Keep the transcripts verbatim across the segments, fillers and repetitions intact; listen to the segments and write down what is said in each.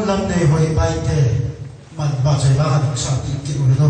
Tamnei hoi bai te, man ba chai la han sa ti ti u lo.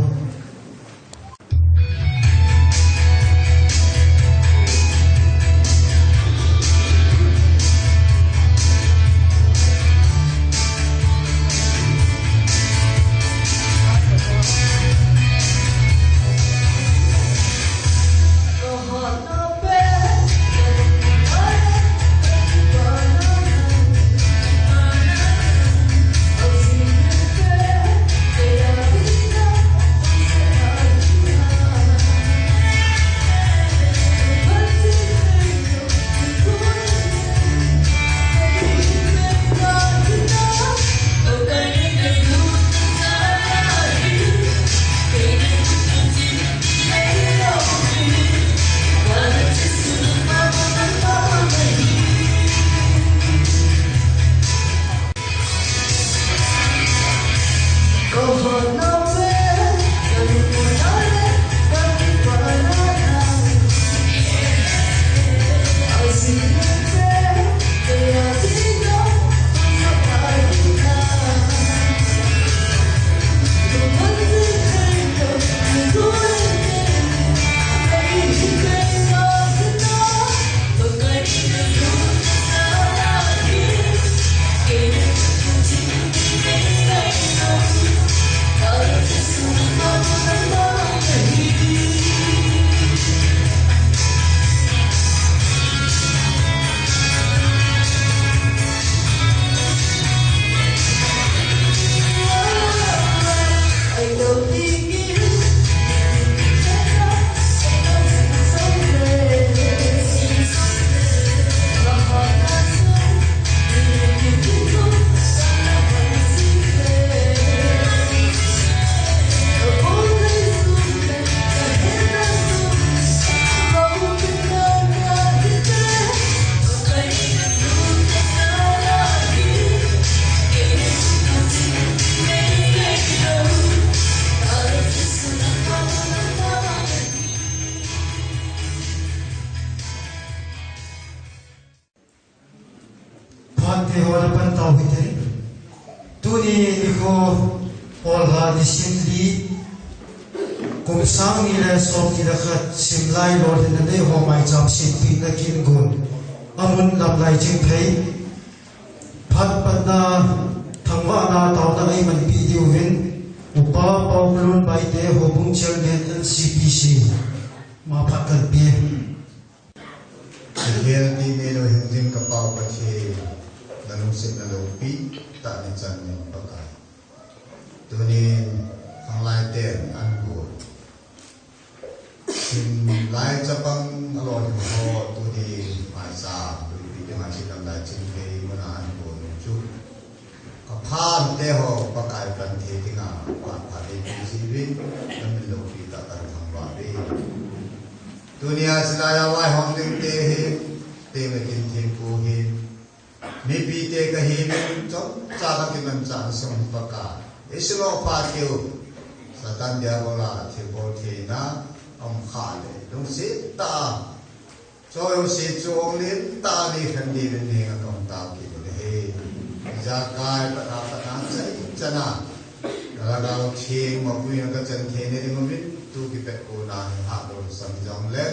Phat te ho le pan tau hite. Tuni nikho Olha December li, kum sang ni le som ni le khat, simlai lolhinna nei ho maicham sempina kin gon. Amun Lamlai Chingphei. Phat patna, thangvahna, taona eimanpi diuvin, Upa Paulun Baite, Houbung Chairman, N C P C. Ma phat kan pe. Hel ti nei lo hing jing ka Pau Pathen, na lungsetna loupi tah ni chan ning Pakai. Tunin khanglai ten an gon. Simlai chapang alolhin ho tunin maicham loupi dinga Lamlai Chingphei muna an gon chu. Ka phat te ho Pakai pan thei dinga, phat phat ding pi si vin, na min loupi tah kan thangvah ve. Tunia silai a vaihom ding te hi, te me tin thim pu hi. Mipi te ka hi vin, chomcha ka kimanchah na sung Pakai. Isu lo pha keu, Satan Diabol a thilbol theina, om kha le, lungset tah a. Choi u si chu ong lin ta ni khan ni ven ni nga kong tao ki ni he. Ijakai patna patna chai chana. Kalagao thing ma pui na ka chan the ne ding uvin tu ki pet ko na ni ha ko sam jong le.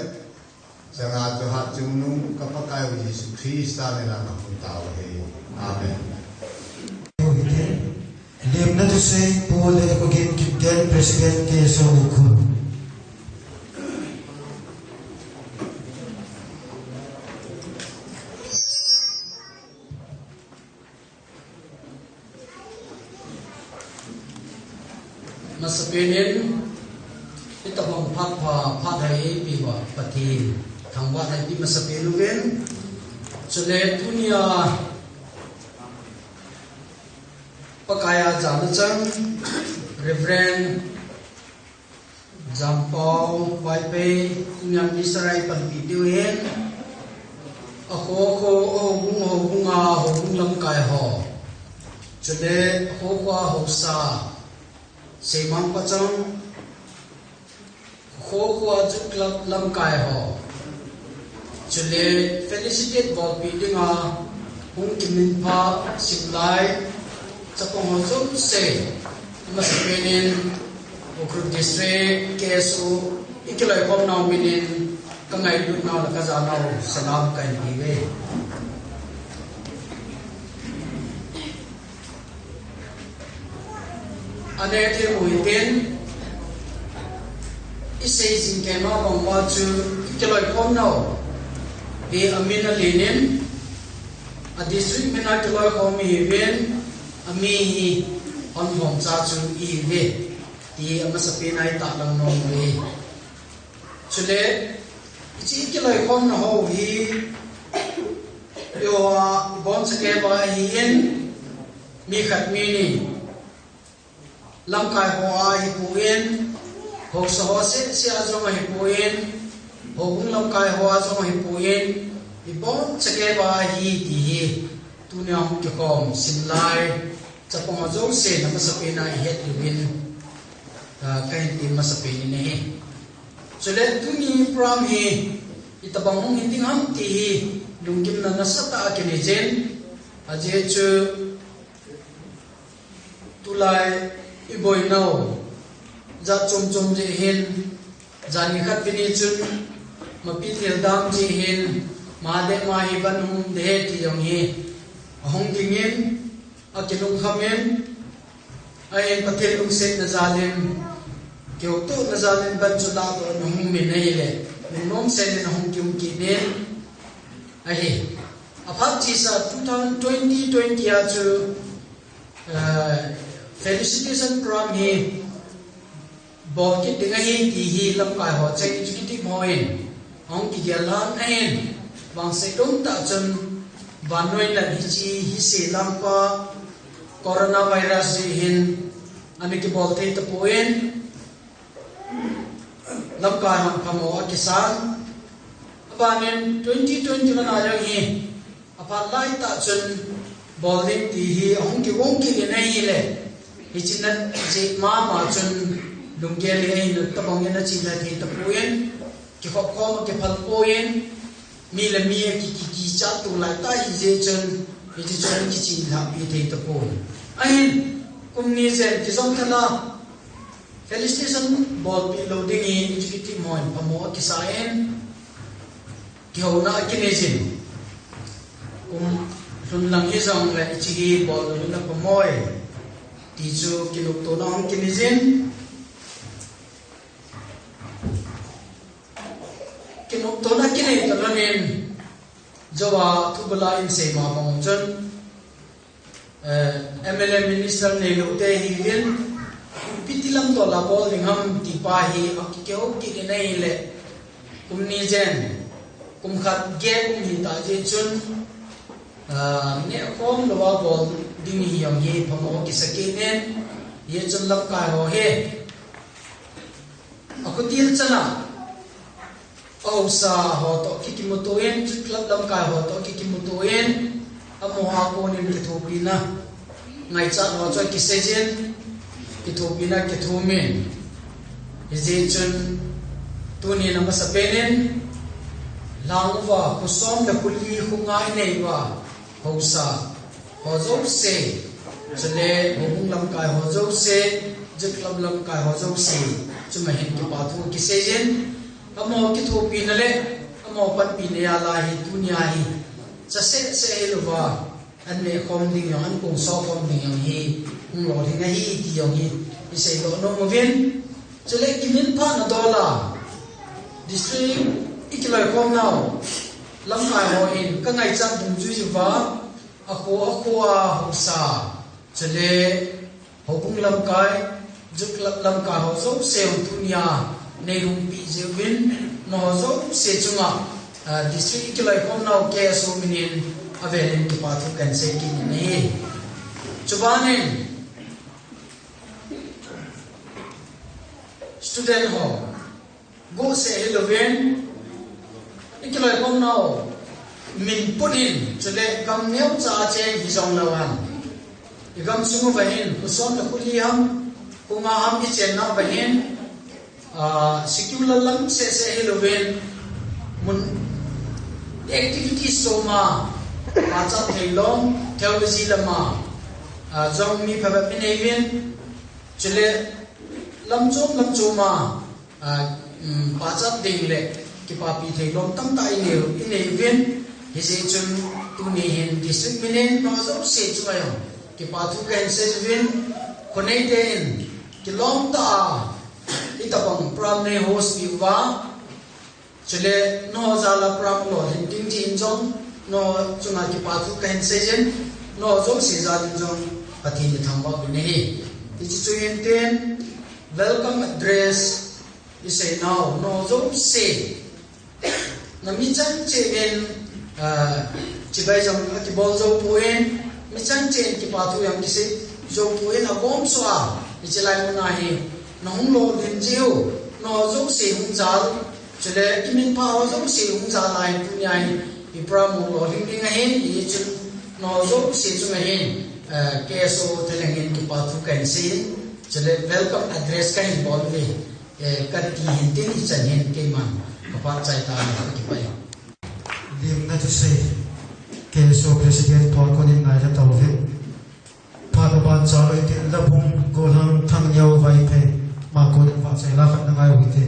Changa chu ha chung nung ka Pakai u Jesu Christa ni la na hung tao he. Amen. Lemna thusei Pu Letkhogen Kipgen, President K S O Ukhrul. Masapen in, itobang phat pha, phat hai pi va Pathen thangvah hai pi masapen uvin. Chule tunia Pakai a jana chang Reverend Jampao Vaiphei, tunia minister a ipanpi diu hin, akho kho, ahoubung, houbung a, houbung lamkai ho. Chule akho kho a haosa, Seimang Pachang, Kho kho a Youth Club lamkai ho. Chule felicitate bolpi dinga hung kiminpha simlai Chapang ho jouse, amasapen in Ukhrul District K S O ikiloikhomnau minin kangailutnau le kajanau salam kahin peuve. Aneh thei u hitin, isei jing kei ma bang uva chu ikiloikhomnau hi amin alen in, a district min a kiloikhom ihiuvin, ami hi Honkhomcha chu ihiuve ti amasapen a itahlang nom uve. Chule hiche ikiloikhomna ho hi eiho a ibonchauva ahin, mi khat mi ni lamkai ho ahipoi, haosa ho sese a jong ahipoi, houbung lamkai ho a jong ahipoi, ibonchauva ahi ti hi tunia hung kikhom sinlai chapang ho jousen amasapen a ihet uvin, ah, kahin ti masapen in ahi. Chule tuni program hi itobang hung hiding ham ti hi lunggimna nasatah a kinei jin, ajeh chu tulai iboinau jat chom chom jeh hin, jani khat vini chun Mapi thildam jeh hin, Mahadev ma hi van hung ding ahi ti jong hi ahung dingin, akilungkhamin, ahin Pathen lungsetna jalin, kihoutona jalin van chu lahdoh in ahung min ahile, lungnom sel in ahung kium kit in ahi. Aphat chesa two thousand twenty twenty a chu, eh, felicitation program hi bol kit ding ahi ti hi lamkai ho, Chief Executive hon ahung kigel lhan ahin, vangset umtah chun vannoi nat hiche hi selampa coronavirus jeh hin ana kibol thei tapon, lamkai hon phamo akisan. Abanin twenty twenty-one a jong hi aphat laitah chun bol ding ti hi ahung kigong kit in ahile, hiche nat jeh mama chun lunggel hi ahin tabang in achelha thei tapon, kikhop khom akiphal pon, mi le mi aki, ki, kichat to laitah ahijeh chun, hiche chu akichehlahpi thei tapon. Ahin, kum ni jen kijong thala, felicitation bolpeh lou ding hi Chief Executive hon phamo akisan, kihouna akinei jin. Kum lhun lang hijongle hiche hi bol lou na phamo e ti chu kinoptona hung kinei jin. Kinoptona kinei talou in, jouva thubula in sei ma bang chun, eh, M L A minister neilou te hiuvin, ipi ti lamdol a bol ding ham ti pa hi akikihou kit in ahile, kum ni jen, kum khat gap um hitah jeh chun, ah, nehkhom louva bol ding hi jong hi phamo kisa kit in, hijeh chun lamkai ho hi akhutil chan a, ahaosa ho toh kikimuto in, youth club lamkai ho toh kikimuto in, amaho a konin kithopina ngaichat ho chu akisei jin, kithopina kithum in. Hijeh chun tunin amasapen in, lhang uva, kho som le kho li kho nga inei uva haosa ho jouse, chule houbung lamkai ho jouse, youth club lamkai ho jouse, chunga hin kipa thu kisei jin, amaho kithopina le amaho panpina jal a hi tunia hi chaseh seh hilouva, an nehkhom ding jong, an kongso khom ding jong hi hung lolhing ahi ti jong hi isei doh nom uvin. Chule kiminphatna dol a, district ikiloikhomnau lamkai hon kangaichat dungjui uva, akho akho a haosa, chule houbung lamkai, youth club lamkai ho jouse hon tunia neilungpi jeh uvin, amaho jouse chunga, ah, district ikiloikhomnau K S O minin avelin kipa thu kahin sei kit in ahi. Chubanin student ho, goh seh hilouvin, ikiloikhomnau min put in, chule gam neocha a cheng hijong leu hen, igamsung uva hin, kho som le kho li ham, kho nga ham ichennauva hin, ah, secular lam seh seh hilouvin, mun activities chom a, pachat thei lom, theology lam a, ah, jong mi phabep inei uvin, chule lamchom lamchom a, ah, um, pachat ding le kipapi thei lom tamtah inei, inei uvin, hijeh chun tuni hin district minin nangho jouse chunga jong kipa thu kahin sei uvin, khonei te in kilom tah a hitabang program nei host peh uva, chule nangho jal a program lolhin ding jeh in jong nangho chunga kipa thu kahin sei jin, nangho jouse jal in jong Pathen ithangvah uvin ahi. Hiche chu hin tin, welcome address isei nau, nangho jouse na mi chang cheh in, ah, chibai jong akibol jou poi, mi chang cheh in kipa thu jong kisei jou poi, agom sua hiche lai mun a hi nahung lolhin jiu, nangho jouse hung jal, chule iminpha ho jouse hung jal a hi tunia hi i program lolhing ding ahin, hichun nangho jouse chunga hin, eh, K S O thalheng in kipa thu kahin sei in, chule welcome address kahin bol uve, eh, kati hin tin hichan hin keiman kaphat chai tan, kakipah e. Limna thusei, K S O President pa konin ngai la tauve. Phat aban chalou hitin, Labung Golhang Thangneo Vaiphei, ma konin vahchoi la khat na ngai u hite.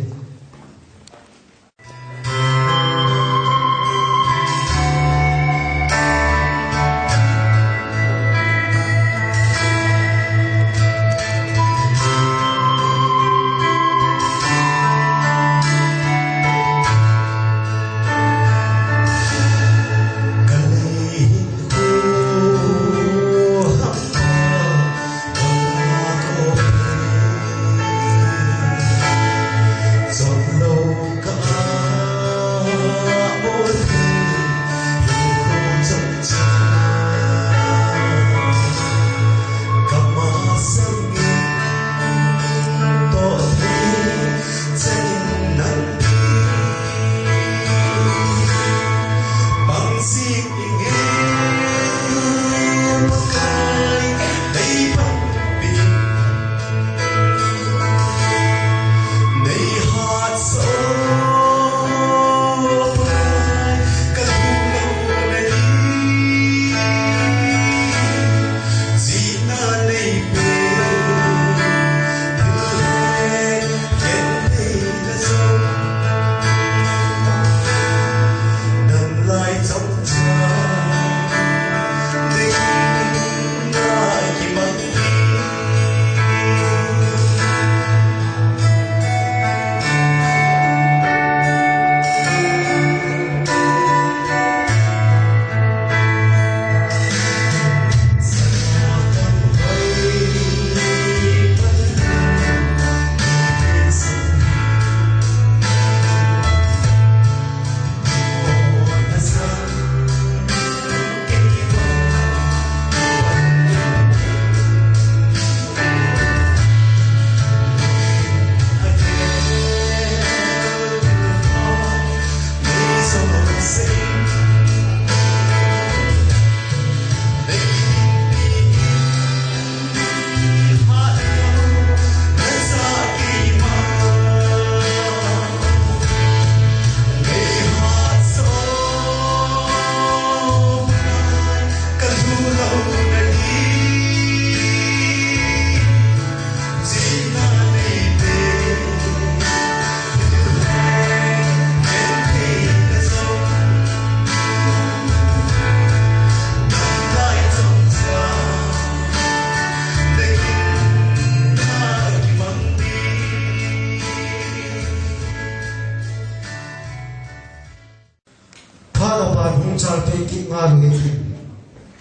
Phat aban hung chalpeh kit ngal u hitin,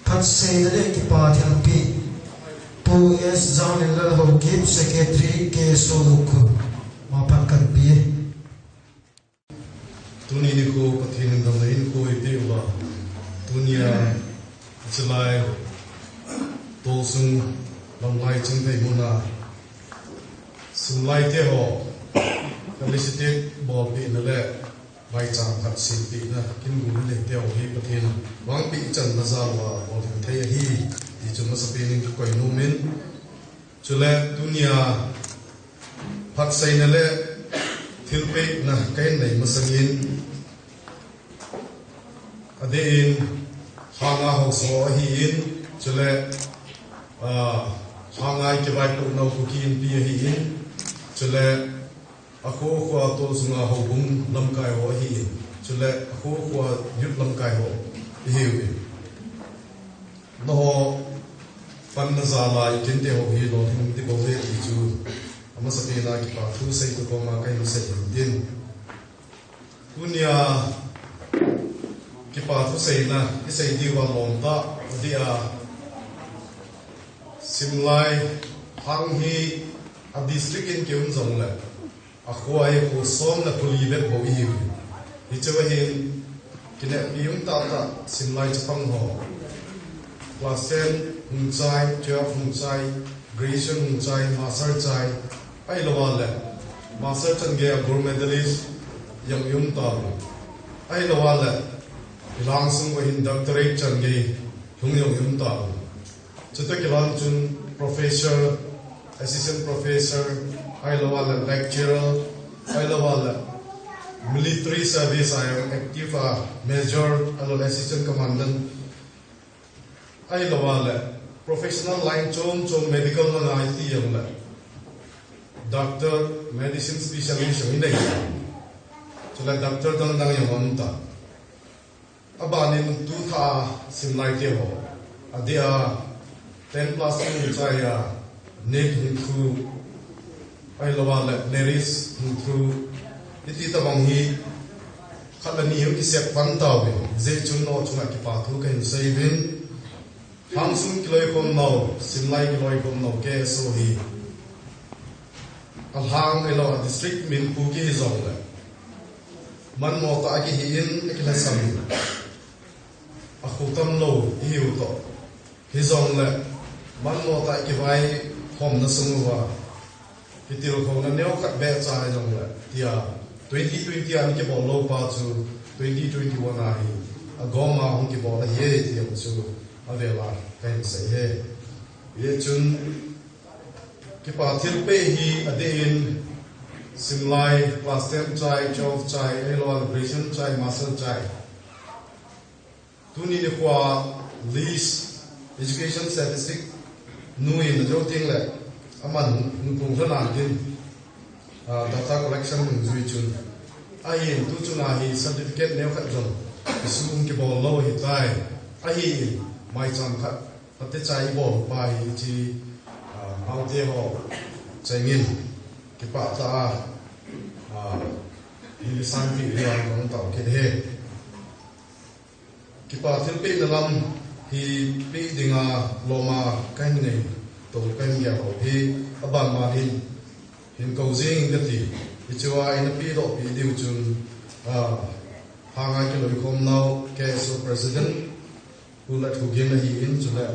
phatseina le kipa thilpeh, Pu S Janglal Haokip, Secretary, K S O Ukhrul, ma phat kan pe. Tuni nikho Pathen in damna in kho eipeh uva, tunia chulai Tolsung Lamlai Chingthei muna sunglai te ho, ka lisitik bolpeh na le, vaichang khat sempeh na, kin gu le te ho hi Pathen vangpeh chan na jal uva bol thei ahi, ti chu masapen in kakoi nom in. Chule tunia phatseina le thilpehna kahin nei masangin, adeh in Hanga Haosa ahin, chule Ah, Lhangai kivaipoh nau Kuki Inpi ahin, chule akho kho a toh sunga houbung lamkai ho ahin, chule akho kho a youth lamkai ho ihiuvin. Nangho panna jal a ikinte ho hi lolhing tibou uve ti chu amasapen a kipa thu seitu koma kahin sei in tin. Tunia kipa thuseina isei diuva lom tah adeh a, Simlai hang hi a district in kium jongle, akho a hi kho som le kho li bep bou ihiuve. Hichea hin kineppi um tahtah Simlai chapang ho, class ten hung chai, twelve hung chai, graduation hung chai, master chai, ahilouleh master chan gei a gold medalist jong um tauve. Ahilouleh ilhang sung uva hin doctorate chan gei lhung jong um tauve. Chutoh kilhon chun professor, assistant professor, ahilouleh lecturer, ahilouleh military service a active a major, ahilouleh assistant commandant, ahilouleh professional line chom chom medical lang a iti jongle doctor, medicine specialist jong inei. Chule doctor dang dang jong um ta. Abanin tuthah a Simlai te ho, adeh a ten plus two hung chai a NEET hung through, ahilouleh NERIS hung through, iti tabang hi khat le ni hung kisep pan tauve. Hijeh chun nangho chunga kipa thu kahin seiuvin. Lhang sung kiloikhom nau, Simlai kiloikhom nau, K S O hi alhang ahilou a district min pu kihi jongle, manmo tah a kihi in, akilhasam in, akho tam lou ihiu toh. Hijongle manmo tah a kivaikhomna sung uva kitilkhouna neokhat beh chai jongle, tia twenty twenty a ana kibol lou pa chu twenty twenty-one a hi agom a hung kibol ahi e, ti jong chu avel a kahin sei e. Hijeh chun kipa thilpeh hi adeh in Simlai class ten chai, twelve chai, ahilouleh graduation chai, master chai. Tuni nikho a list, education statistic nu in ajou tengle, aman hung, hung phonglha nan tin, ah, data collection hung jui chun. Ahin, tu chunga hi certificate neokhat jong issue kibol lou ahitai. Ahin, maicham khat, phatechan ibol pa hi chi, ah, naote ho chengin, kipah tah a, ah, hi sanpeh diu a kong tao kit e. Kipa thilpehna lam hi peh dinga lom a kahin ngaito, kahin gel ho hi aban ban in hin kou jing kati. Hichea ina pehdoh peh diu chun, ah, Lhangai kiloikhom nau K S O President Pu Latkhogen ahin, chule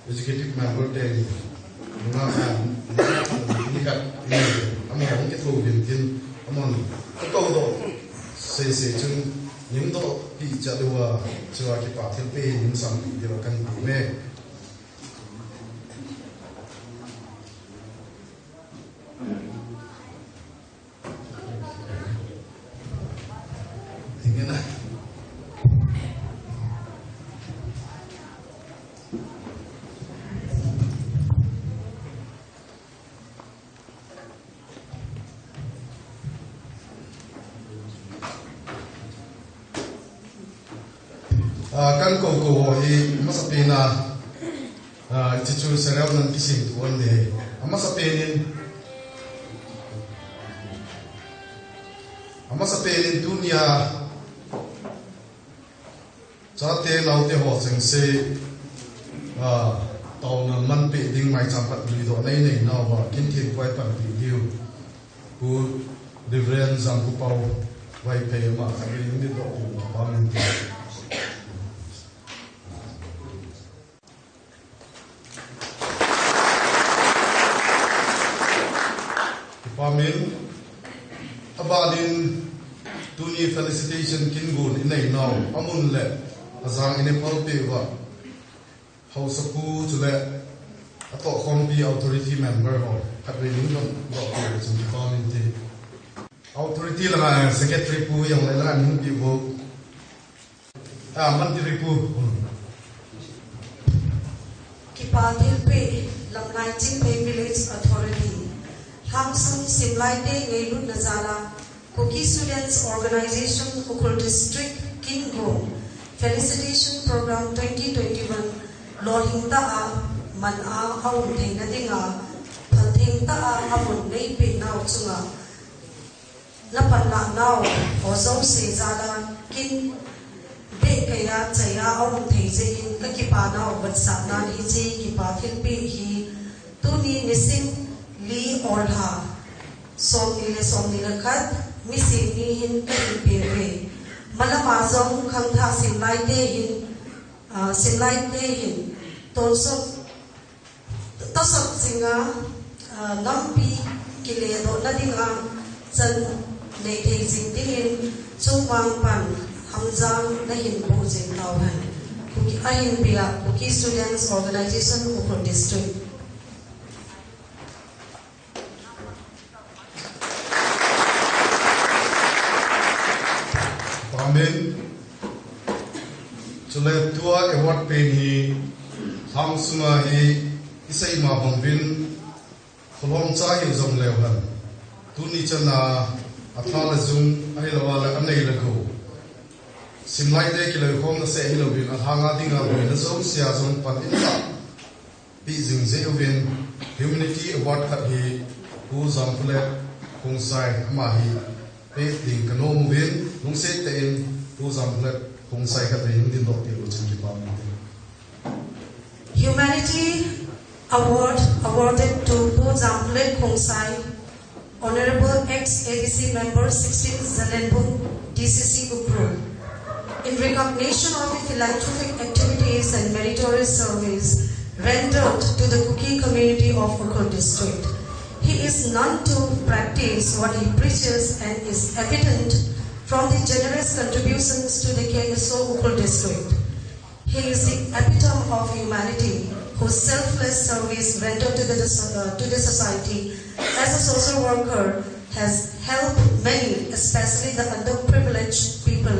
executive member teni, nga, ah, nikhat, amaho hung kithouvin tin, amahon kakou doh sese chun, ning doh pi cha diuva, chua kipa thilpeh hi ning sanpeh diuva kahin ti e. Ah, kakou kou ho hi amasapen a, ah, hiche chu serial nan kisem tu ahi. Amasapen in, amasapen in tunia chate naote ho chengse, ah, taona manpeh ding maicham khat luidoh nei nei nauva, kin themkhat panpeh diu Pu Reverend Jangkupao Vaiphei ama khatvei hung luidoh diu kipa min te. Kipa min, abanin tuni felicitation kin gon inei nau, amun le ajang in eiphal peh uva, Haosapu chule atohkhompi authority member ho khatvei ning doh, doh peh chun kipa min te. Authority langa secretary pu jong le langa ning peh vo. Ah, Mantri pu. Hmm. Kipa Pathilpeh Lamnaichingphei Village Authority, Lhangsung Simlaite ngailutna jal a, Kuki Students Organization Ukhrul District Kingon Felicitation Program twenty twenty-one lolhing tah a man a aum theina dinga, phaltheng tah a amun neipeh nau chunga, na panlah nau ho jouse jal a kin beh kei a chai a aum thei jeh in ka kipa nau vetsahnan hiche kipa thilpeh hi tuni nisim li olha somni le somni le khat, Misem ni hin ka hin pe uve. Malama jong khangthah Simlaite hin, ah, Simlaite hin tonsot tosot jinga, ah, nampi kiledohna dinga chan nei thei jing dingin chungvang pan hamjang na hin boh jing tauhen. Kuki, ahin bia Kuki Students Organization Ukhrul District. Amen. Chule tua award pen hi Lhangsunga hi isei ma bang uvin, kholom cha hiu jong leu hen, tuni chan a atha le jung ahilou a le anei le gou, Simlaite kiloikhomna seh hilouvin, alhanga dinga boina jousea jong pan in tah peh jing jeh uvin, Humanity Award khat hi Pu Jampulet Khongsai ama hi peh ding ka nom uvin, lungset tah in Pu Jampulet Khongsai khatvei hung dingdoh teng uchun kipa um inte. Humanity Award awarded to Pu Jampulet Khongsai, Honorable ex-A D C member, sixteen Zalenbung D C C Ukhrul, in recognition of the philanthropic activities and meritorious service rendered to the Kuki community of Ukhrul district. He is known to practice what he preaches and is evident from the generous contributions to the K S O Ukhrul district. He is the epitome of humanity, whose selfless service rendered to the, uh, to the society as a social worker has helped many, especially the underprivileged people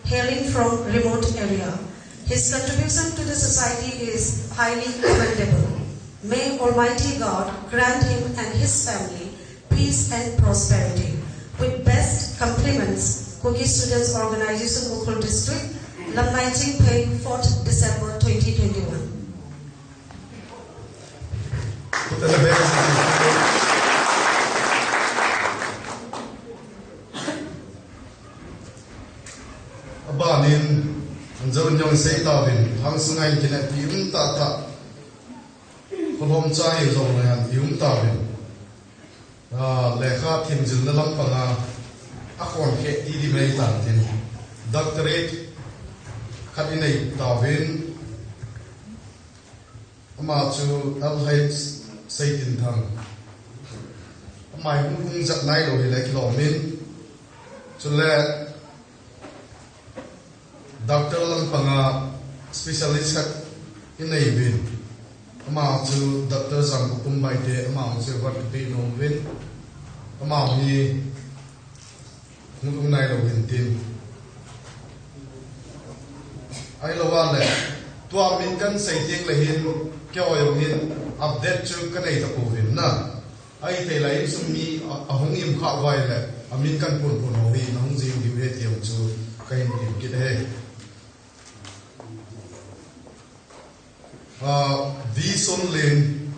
hailing from remote area. His contribution to the society is highly commendable. May Almighty God grant him and his family peace and prosperity. With best compliments, Kuki Students Organization, Ukhrul District, Lamnaichingphei, fourth December twenty twenty-one. Abanin, anjo nyong sei tauvin, Lhangsunga in kineppi um tahtah, kholom cha hiu jong leu hen i um tauvin. Ah, lekha themjilna lampanga akhon khe ti di mai tan tin, doctorate khat inei tauvin, ama chu L H Seitinthang. Ama hi hung hung jat nailou hile kilom in. Chule Doctor lampanga specialist khat inei uvin. Ama chu Doctor Jampukum Baite, ama chu vat pe nom uvin. Ama hi hung um nailou hin tin. Ahilou a le, tua min kan sei teng le hin, keiho jong hin update chu ka nei tapouvin na. Ahithei lai insung mi a, ahung im kha uva ahile, amin kan pon pon ho hi, nahung jing diu ahi ti jong chu ka hin tim kit ahi. Ah, V Sonlen,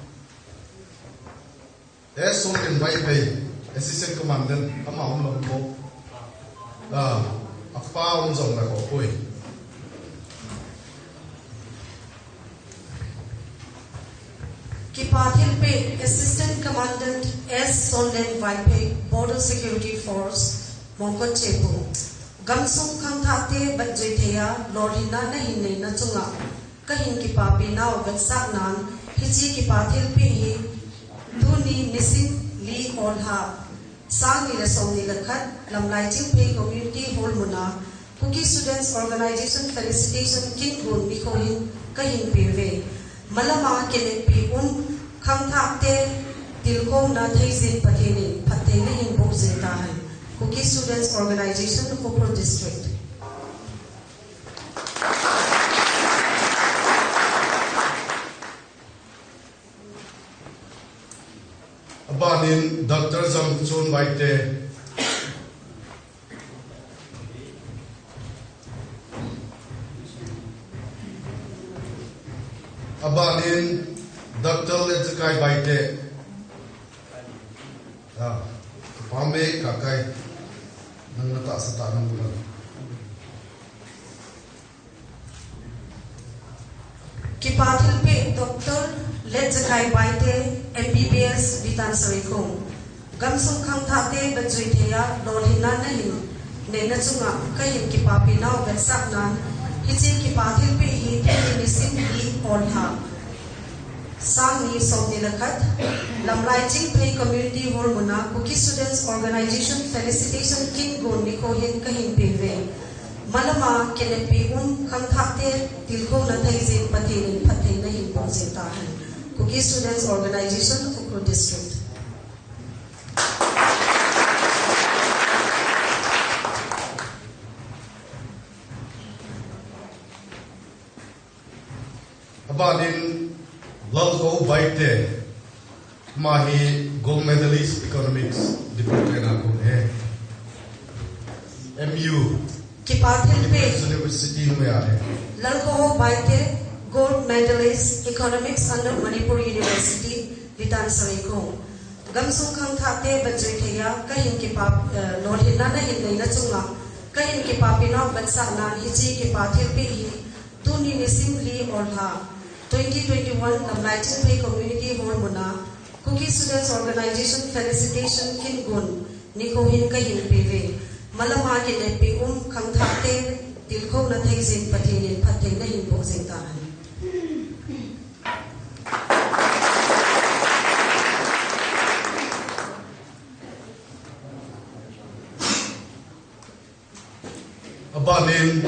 S Sonlen Vaiphei, Assistant Commandant, ama um lam ko. Ah, apa um jong la ko, oi. Kipa thilpeh, Assistant Commandant S Sonlen Vaiphei, Border Security Force, Mongkot Chepu. Gamsung khangthah te batjui thei a, lolhinna nahin neina chunga ka hin kipapi nau vetsahnan, hiche kipa thilpeh hi tuni nisim li olha, sang ni le som ni le khat, Lamnaichingphei Community Hall muna, Kuki Students Organization Felicitation Kingon nikho hin ka hin pe uve. Malama kineppi um, khangthah te tilkhomna theijin Pathen in phatthei nahin boh jing tahen. Kuki Students Organization, Ukhrul District. Abanin Doctor Jamchun Baite. Abanin Doctor Letzakai Baite. Ah, pame kakai. Nang natahsa ta nang bulan. Kipa thilpeh Doctor Letzakai Baite, M B B S, Bitan Sareikhong. Gamsung khangthahte vajui theiya lolhinna nahin neina chunga kahin kipapi nau vetsahnan, hiche kipa thilpeh hi tuni nisim li Ollha, sang ni somni le khat, Lamlai Chingphei Community Hall muna Kuki Students Organization Felicitation Kin Gon nikho hin kahin peuve. Malama kinepi um khangthahte tilkhouna thei jing Pathen in phattheina hin boh jing tahen. Kuki Students Organization, Ukhrul District. Abanin Lalkhohou Baite, ama hi Gold Medalist Economics Department a kon ahi. M U. Kipa thilpeh. University numei ahi. Lalkhohou Baite, Gold Medalist Economics under Manipur University, Bitan Sareikhong. Gamsung khangthahte vajui theiya kahin kipa, eh, lolhinna nahin neina chunga kahin kipapi nau vetsahnan, hiche kipa thilpeh hi tuni nisim li Ollha, twenty twenty-one, Lamlai Chingphei Community Hall muna Kuki Students Organization Felicitation Kin Gon nikho hin kahin peuve. Malama kinepi um khangthahte tilkhouna thei jing Pathen in phattheina hin boh jing tahen. Abanin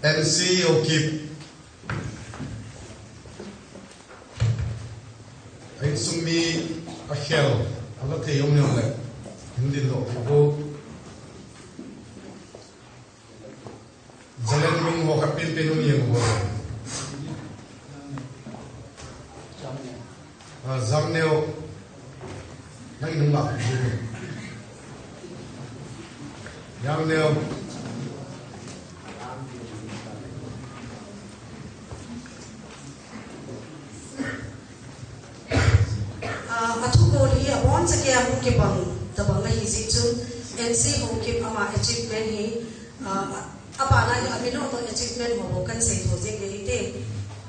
N C Haokip, a insung mi akhel, ala thei um jongle, hin dindoh thei bou. Jalen Lung ho khat penpen hung jeng uvo. Ah, Jangneo. Nang in hung lah. Jangneo. Ah, athubol hi abonchauva hung kibang tabang ahi jeh chun, N C Haokip ama achievement hi, ah, abana hi aminoto achievement ho bou kan seitho jing ding ahi.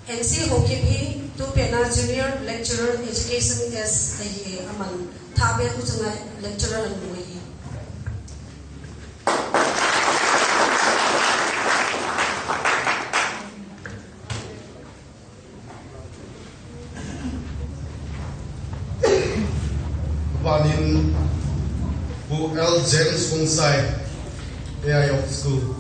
N C Haokip hi tupet a Junior Lecturer Education S ahi, aman Thadou chunga lecturer anahi. Abanin Pu L James Khongsai, A I of School.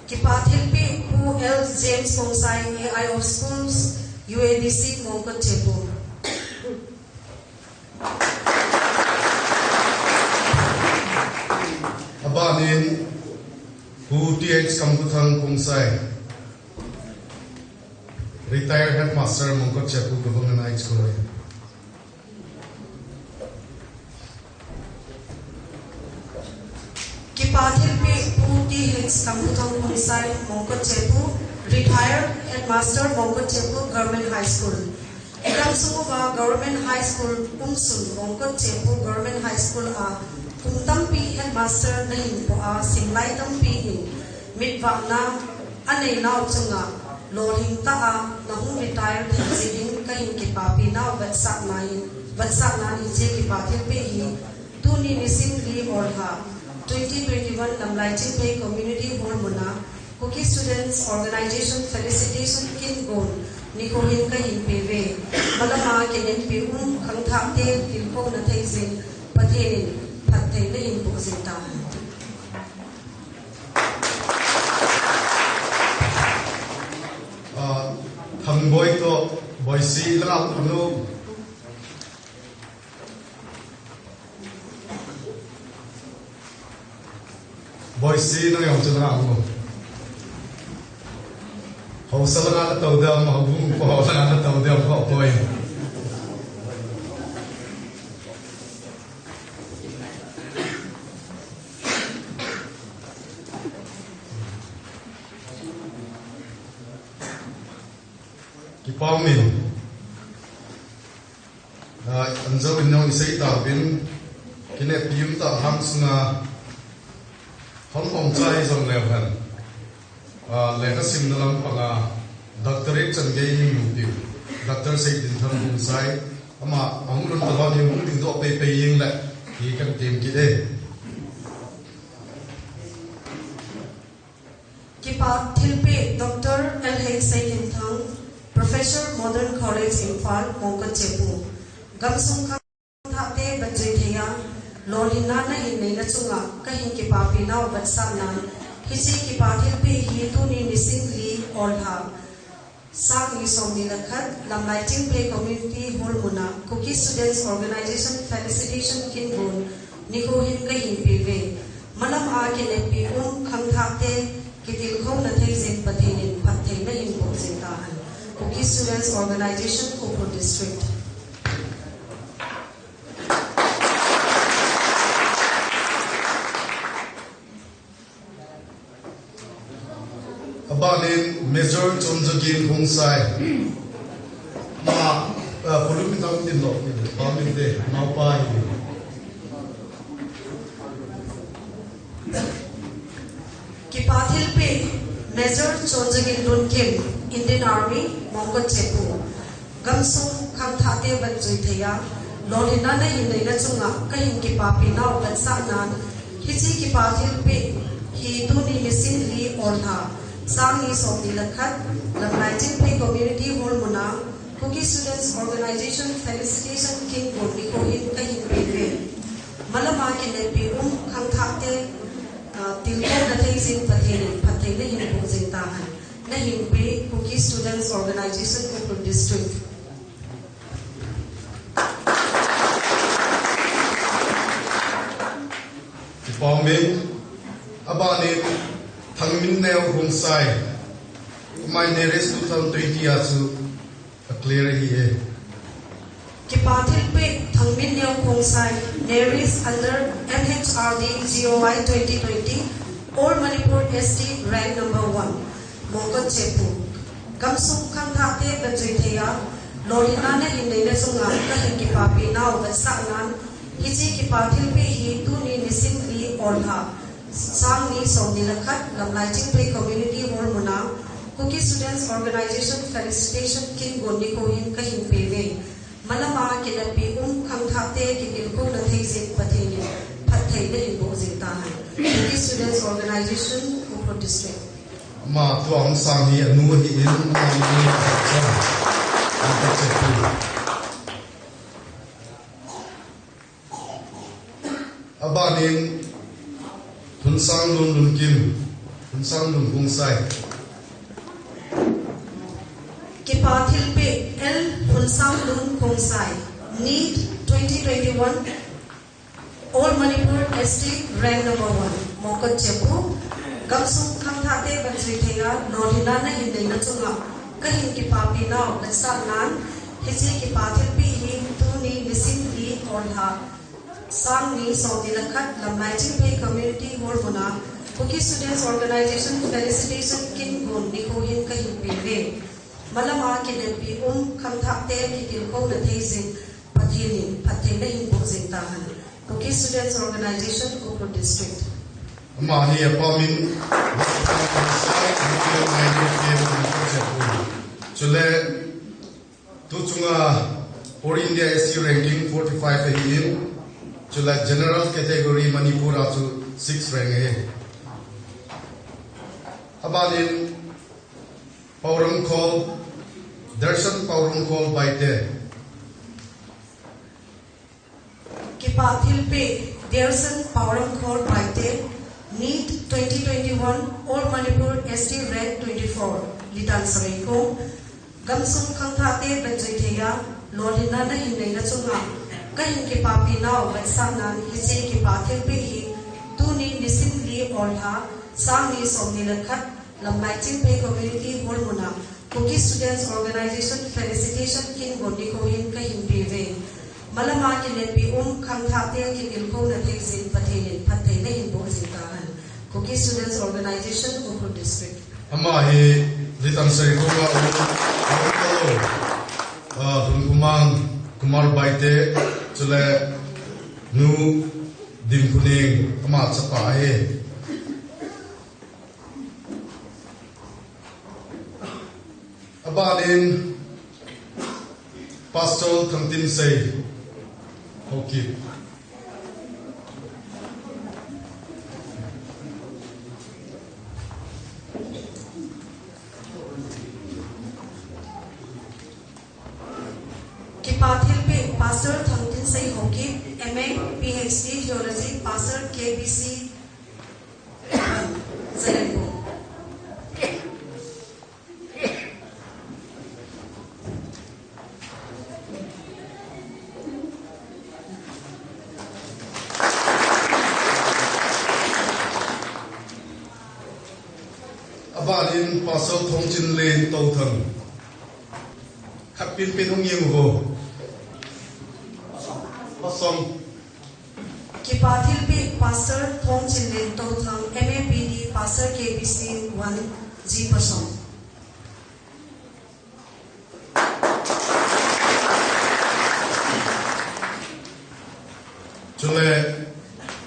Kipa thilpeh Pu L James Khongsai, A I of Schools, U A D C, Mongkot Chepu. Abanin Pu T H Kamkhuthang Khongsai, Retired Headmaster, Mongkot Chepu Government High School. Kipa thilpeh Pu T H Kamkhuthang Khongsai, Mongkot Chepu, Retired Headmaster, Mongkot Chepu Government High School. Igamsung uva Government High School umsun, Mongkot Chepu Government High School a kum tampi Headmaster nahin poh a, simlai tampi in mitvahna anei nau chunga lolhing tah a nahung retire thei jeh in kahin kipapi nau vetsahnan, vetsahnan hiche kipa thilpeh hi tuni nisim li Ollha, twenty twenty-one, Lamlai Chingphei Community Hall muna Kuki Students Organization Felicitation Kin Gon nikho hin kahin peuve. Malama kinepi um khangthahte tilkhouna thei jing Pathen in phattheina hin boh jing tahen. Ah, Thangboi toh Boisi langa anu. Boisi, nang jong chu nang mo. Haosa langa na tou dem, houbung po langa na tou dem, ho poi. Kipa umin. Ah, anjou in nong isei tauvin, kineppi umtah hang sunga, hom hom chai jong leu hen. Ah, lekha simna lampanga, doctorate chan gei ni mu tiu. Doctor Seidinthang Khongsai, ama, ahung lhun talou ni hung dingdoh peipei jeng le, hi kan tem kit e. Kipa thilpeh Doctor L H Seidinthang, Professor, Modern College, Imphal, Mongkot Chepu. Gamsung khangthah te vajui thei a, lolhinna nahin neina chunga kahin kipapi nau vetsahnan, hiche kipa thilpeh hi tuni nisim li Ollha, Sang ni som ni le khat, Lamlai Chingphei Community Hall muna, Kuki Students Organization Felicitation Kin Gun, nikho hin kahin pe uve. Malam a kineppi um khangthah te, kitilkhouna thei jing Pathen in phattheina hin boh jing tahen. Kuki Students Organization, Ukhrul District. Abanin Major Chonjagin Khongsai. Ma, ah, pulpit a um tin lo, pa min te, naopa hi. Kipa thilpeh, Major Chonjagin Lunkim, Indian Army, Mongkot Chepu. Gamsung khangthah te vajui thei a, lolhinna nahin neina chunga kahin kipapi nau vetsahnan, hiche kipa thilpeh hi tuni nisim li Ollha, Sang ni som ni le khat, Lamlai Chingphei Community Hall muna, Kuki Students Organization Felicitation Kin Gun nikho hin kahin pe uve. Malam a kineppi um khangthah te, ah, tilkhouna thei jing Pathen in phattheina hin boh jing tahen. Nahin pe, Kuki Students Organization, Ukhrul District. Kipa umin, abanin Thangminneo Khongsai, ama hi NERIS two thousand twenty a chu a clear ahi e. Kipa thilpeh Thangminneo Khongsai, NERIS under M H R D G O I twenty twenty, All Manipur S T rank number one, Mongkot Chepu. Gamsung khangthah te vajui thei a, lolhinna nahin neina chunga kahin kipapi nau vetsahnan, hiche kipa thilpeh hi tuni nisim li Ollha, Sang ni som ni le khat, Lamlai Chingphei Community Hall muna, Kuki Students Organization Felicitation Kin Gun nikho hin kahin pe uve. Malam a kineppi um khangthah te kitilkhouna thei jing Pathen in phattheina hin boh jing tahen. Kuki Students Organization, Ukhrul District. Ama tua hung sang hi anu ahin, ama hi anu ahin. Abanin, Phunsanglun Lunkim, Phunsanglun Khongsai. Kipa thilpeh L Phunsanglun Khongsai, NEET twenty twenty-one, All Manipur S T rank number one, Mongkot Chepu. Gamsung khangthah te vajui thei a, lolhinna nahin neina chunga kahin kipapi nau vetsahnan, hiche kipa thilpeh hi tuni nisim li Ollha, Sang ni som ni le khat, Lamlai Chingphei Community Hall muna, Kuki Students Organization Felicitation Kin Gun nikho hin kahin pe uve. Malam a kineppi um khangthah te kitilkhouna thei jing Pathen in phattheina hin boh jing tahen. Kuki Students Organization, Ukhrul District. Ama hi apa min, chule, tu chunga All India S T ranking forty-five ahin, chule general category Manipur a chu six rank ahi. Abanin Paurangkhol, Darshan Paurangkhol Baite. Kipa thilpeh, Darshan Paurangkhol Baite, NEET twenty twenty-one, All Manipur S T rank twenty-four, Litan Sareikho. Gamsung khangthah te vajui thei a, lolhinna nahin neina chunga kahin kipapi nau vetsahnan, hiche kipa thilpeh hi Tuni nisim li orlha, sang ni som ni le khat, Lamlai Chingphei Community Hall muna, Kuki Students Organization Felicitation Kingon nikho hin kahin peuve. Malama kineppi um khangthah te kitilkhouna thei jin Pathen in phattheina hin boh jing tahen. Kuki Students Organization, Ukhrul District. Ama hi Litan Saikho ka u, u ka lo. Ah, Hun Kumang, Kumar Baite, chule Nu Dim Kuning, ama chapa ahi. Abanin Pastor Thangtinsei Haokip. Kipa thilpeh Pastor Thangtinsei Haokip, M A, P H D Theology, Pastor K B C, Zalen Bung. Abanin Pastor Thongchinlen Touthang. Khat pinpin hung jeng uvo. Pastor. Kipa thilpeh Pastor Thongchinlen Touthang, M A B D, Pastor K B C one, G Pastor. Chule,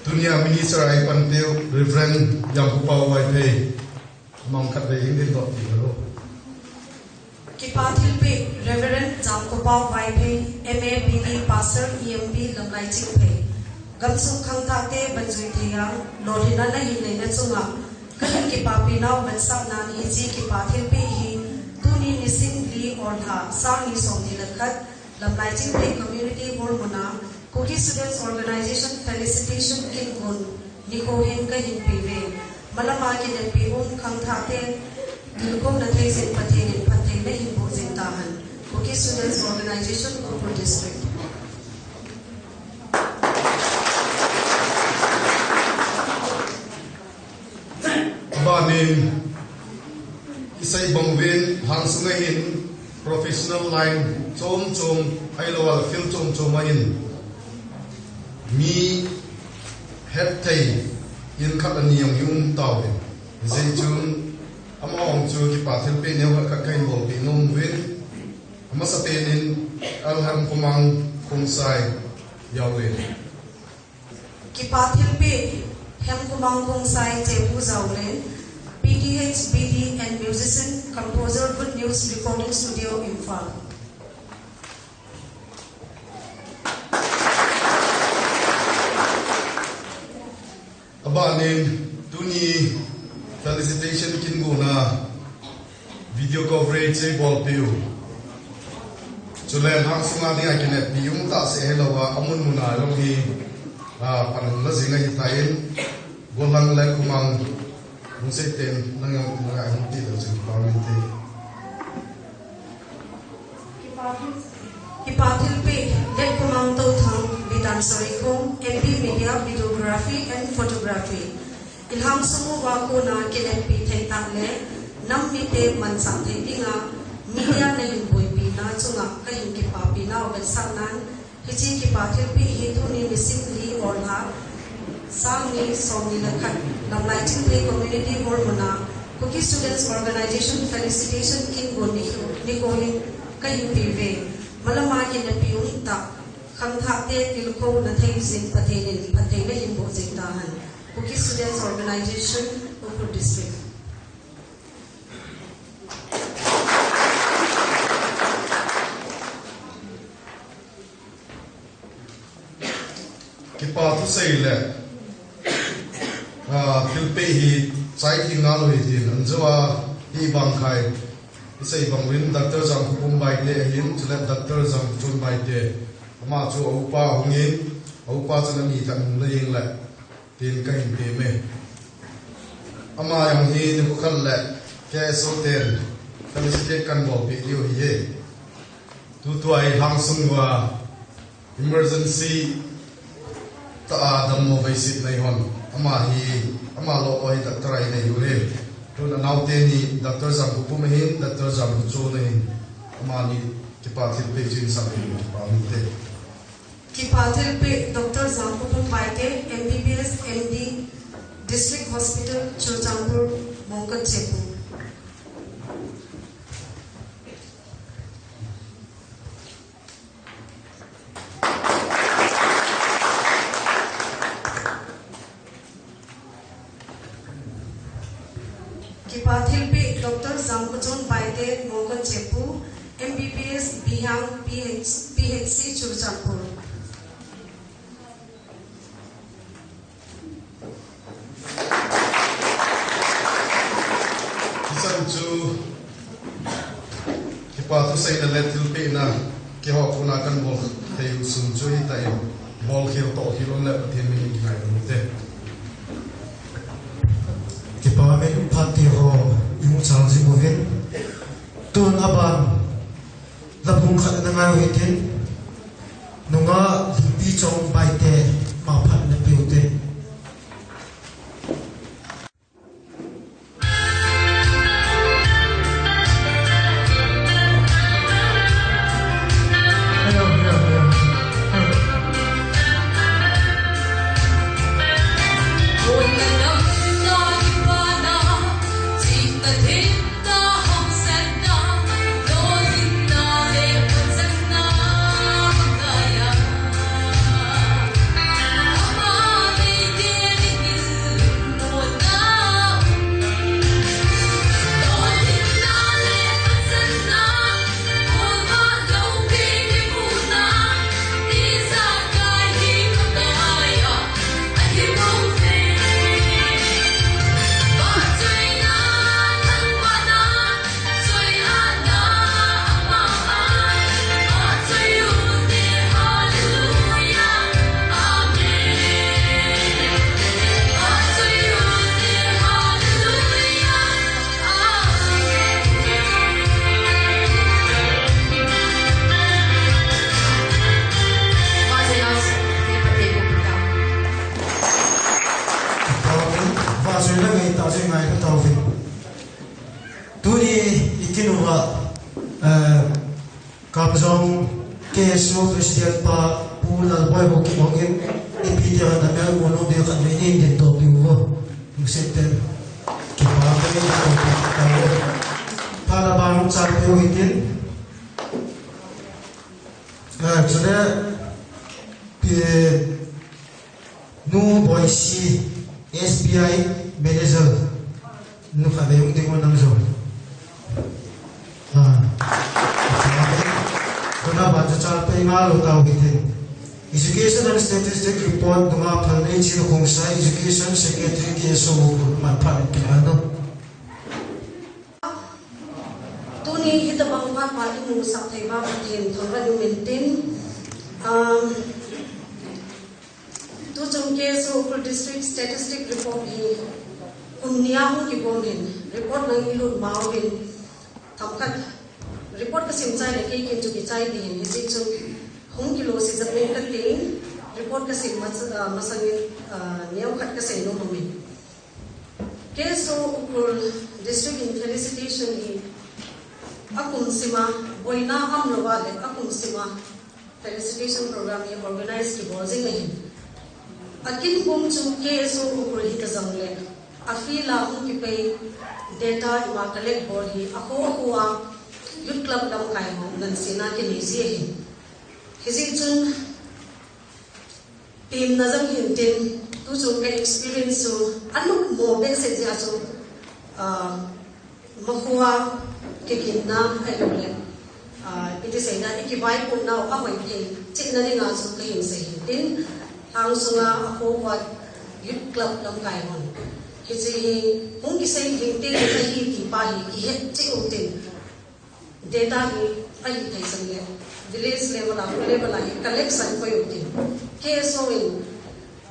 tunia minister a ipan teu Reverend Jangkopao Vaiphei. Mong khat vei hin din dot ti lo. Kipa thilpeh Reverend Jangkopao Vaiphei, M A B D, Pastor E M B Lamlai Chingphei. Gamsung khangthah te banjui thei a, lolhinna nahin neina chunga kahin kipapi nau mansah nan hiche kipa thilpeh hi, tuni nisim li orlha, sang ni som ni le khat, Lamlai Chingphei Community Hall muna, Kuki Students Organization Felicitation Kingon nikho hin kahin peuve. Malama kineppi um khangthah te tilkhouna thei jin Pathen in phattheina hin boh jing tahen. Kuki Students Organization, Ukhrul District. Abanin, isei bang uvin, lhang sunga hin professional line chom chom, ahilou le field chom chom a hin mi hetthei in khat le ni jong hi um tauvin. Hijeh chun, amahon chu kipa thilpeh neo khat khat kahin bolpeh nom uvin. Amasapen in, L Hemkhomang Khongsai Jaoleng. Kipa thilpeh Hemkhomang Khongsai Chepu Jaoleng, P T H, B D and musician, composer, Good News Recording Studio, Imphal. Abanin, tuni felicitation kingona video coverage eibolpeh u. Chule lhang sunga dinga kineppi um tah seh hilou a, amun muna jong hi, ah, panla jing ahitan, Gollhang le Khomang, Lungseiten, nang jong, nang jong ti lou jing pa min te. Kipa thilpeh, Letkhomang Touthang, Bidan Sareikhom, M P Media, Videography and Photography. Ilhang sung uva kona kineppi thei tah le, nam mite mansah thei dinga, media nahin boipi na chunga kahin kipapi nau mansah nan, hiche kipa thilpeh hi tuni nisim li orlha, sang ni som ni le khat, Lamlai Chingphei Community Hall muna, Kuki Students Organization Felicitation Kingon nikho, nikho hin kahin peuve. Malama kineppi um tah, khangthah te tilkhouna thei jin Pathen in phattheina hin boh jing tahen. Kuki Students Organization, Ukhrul District. Kipa thusei le, ah, thilpeh hi chai ti ngal u hitin, anjo a hi bang khai, isei bang uvin Doctor Jangkhopum Baite ahin, chule Doctor Jangchon Baite, ama chu a upa hungin, a upa chun ani khat hung le jing le, tin kahin ti me. Ama jong hi nikho khat le K S O ten felicitate kahin bolpeh diu ahi. Tutua hi lhang sung uva emergency tah a dammo veiset nei hon. Ama hi, ama lolo hi doctor a inei u ahi. Tun anaote ni Doctor Jamkhopum ahin, Doctor Jamkhopchon ahin. Amani kipa thilpeh chu insah ding kipa mite. Kipa thilpeh Doctor Jamkhopum Baite, M B B S, M D, District Hospital, Churachandpur, Mongkot Chepu. Kipa thilpeh Doctor Jamkhopchon Baite, Mongkot Chepu, M B B S, Bihang, P H, P H C, Churachandpur. Hichan chu kipa thuseina le thilpehna keiho kona kan bol thei u sun chu hitia i bol khel toh khel un le Pathen min in kingaidam ute. Kipa min phat ti ho i hung chang jing uvin, tun aban la bung khat na ngai u hitin, nungah Lhingpichong Baite, ma phat na pe ute. Tuni i kin uva, eh, Kamjong K S O President pa Pu Lalboi Haokip hon, ipi tia na mel mo no de khat ve nin din to pi uva. Lungset ten kipa ka ni to pi ta uva. Pha la bang cha pe u hitin. Ah, chule pi, Nu Boisi, S B I Manager. Nu khat ve hung ding un nang jong. Ah. Kona ba cha cha pe nga lo tao hitin. Education and Statistic Report nunga Phalneichin Khongsai, Education Secretary K S O Ukhrul, man phat in pe ano. Tuni hitabang phat pha i musah thei uva Pathen thangvah in um intin. Um, tuchung K S O Ukhrul District Statistic Report hi kum ni a hung kibol in, report nang i lut ma uvin, themkhat report ka sim chai le kei kin chu kichai ding in, hijeh chun hung kilo sijat ning katin, report ka sim mas-, ah, masang in, ah, neokhat ka seinom um in. K S O Ukhrul District in felicitation hi akum sima, boina umlou va le akum sima felicitation program hi organize kibol jing ahin. Akin kum chu K S O Ukhrul hita jongle, a field a hung kipai data ima collect bol hi akho akho a Youth Club lamkai ho ngansena kinei ji ahin. Hijeh chun, Temna jong hin tin, tuchung ka experience chu, anop mo behseh jeh a chu, ah, makhoa kiginna ahilou le, ah, iti seina, i kivaipohnau ahoi thei chehna dinga chu kahin sei hin tin, lhang sunga akhoa Youth Club lamkai hon. Hiche hi, hung kisei ding te, ahi ti pa hi, kihet cheh u tin. Data hi ahi thei sang le, village level a, level a hi collect sang koi u tin. K S O in,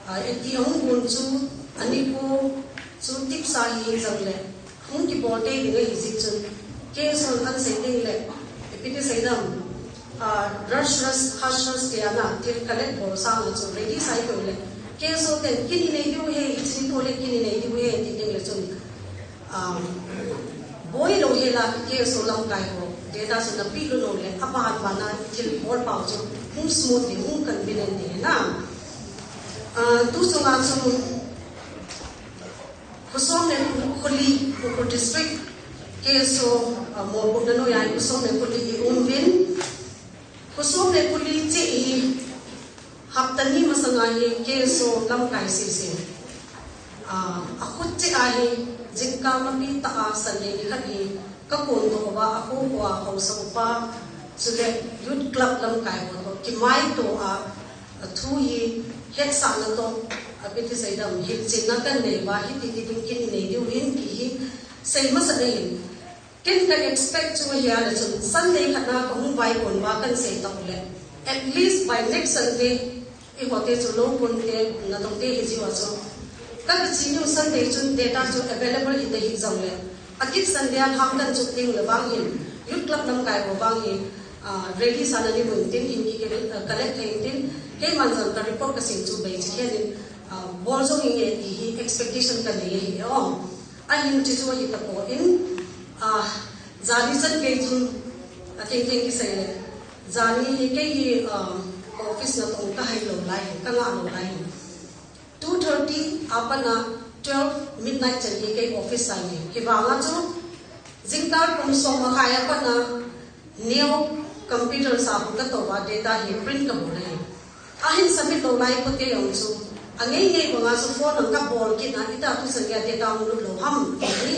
ah, iti ahung gon chu, ani ko chu tipsa hi jong le, hung kibol tei ding ahi jeh chun, K S O in asei ding le, ipi ti sei dam, ah, rush rush, hush hush ti ana, thil collect bol sang chu ready sai koi le, K S O ten kin inei diu ahi, hiche ni tole kin inei diu ahi, ti ding le chun, um, boi lou hela K S O lamkai ho data chu napeh lou le, aban ban a thil bol pau chu hung smooth ding, hung convenient ding ahi na. Uh, tu chunga chu khosom le kholi, Ukhrul District, K S O, uh, Molkup na noiya khosom le kholi i um uvin. Khosom le kholi cheh hi hapta ni masanga hi K S O lamkai sese. Ah, akhut cheh a hi jingkah mapi tah a Sunday ni khat hi ka kondoh uva, akho kho a haosa upa chule Youth Club lamkai ho toh kimaito a, athu hi hetsahna toh, ipi ti seidam, hilchetna kanei uva, hiti ti ding kin inei diu ahin ti hi sei masat ahin. Ken ka expect chu ahile chun Sunday khat na kahung vaikon uva kahin sei tah le, at least by next Sunday, eiho te chu lou ponte, natong te hijiu a chu, ka, kachi niu Sunday chun data chu available hita hih jongle, akit Sunday a lhang kahin chop ding le vang hin, Youth Club lamkai ho vang hi, ah, ready sa na ni mun tin hin ki, ki, ah, collect thei tin, keiman jong ka report kasem chu bei chikhen in, ah, bol jong inge ti hi expectation kanei ahi o. Ahin chuchu ahitapon, ah, jani chan gei chun, atheng theng kisei le, jani hi kei hi, ah, office natong kahai lou lai, kangah lou lai. Two thirty a pat a twelve midnight chan hi kei office ahi. Hivang a chu, jingkah kum som makhai a pat a, new computer sa hung katou uva data hi print kabol ahi. Ahin submit lou lai kote jong chu, angei ngei banga chu phone a kabol kit a, ita tu sangei a data hung lut lou ham ti hi.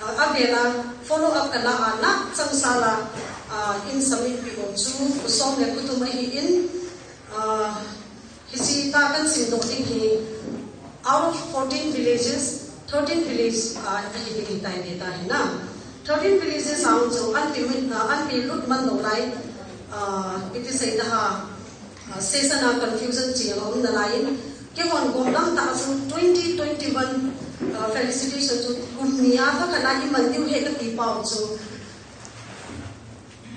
Ah, avel a follow up kala a, na changsal a, ah, in submit peh u chu khosom le khothum ahin, ah, hiche tah kahin simdoh ding hi, out of fourteen villages, thirteen village, ah, ahi ding ahitai data hi na. Thirteen villages a chu anti min, ah, anti lut man lou lai, ah, ipi ti seidam ham, ah, session a confusion cheh a um nalai in, keihon gom lam tah a chu twenty twenty-one, ah, felicitation chu kum ni a kha khat a iman diu ahi kati pau chu,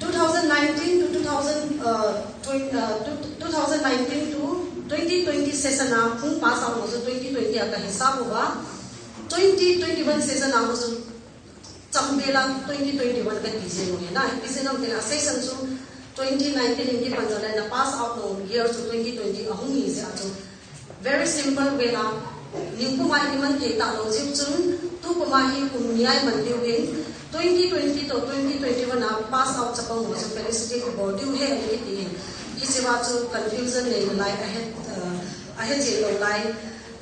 two thousand nineteen to two thousand, uh, twenty, uh, two, two thousand nineteen to twenty twenty session a hung pass out ho chu twenty twenty a kahisap uva, twenty twenty-one session a ho chu chamvel a twenty twenty-one kati jeng u ahi na, ipi jeh ham itile a session chu twenty nineteen in kipan jongle na pass out ho year chu twenty twenty ahung hi jeh a chu, very simple way a, nikum a iman thei talou jeh chun, tukum a hi kum ni a iman diu ahin, twenty twenty to twenty twenty-one a pass out chapang ho chu felicitate ibol diu ahi kiti ahin. Hiche a chu confusion nei nalai ahe, uh, ahe jeh lou lai.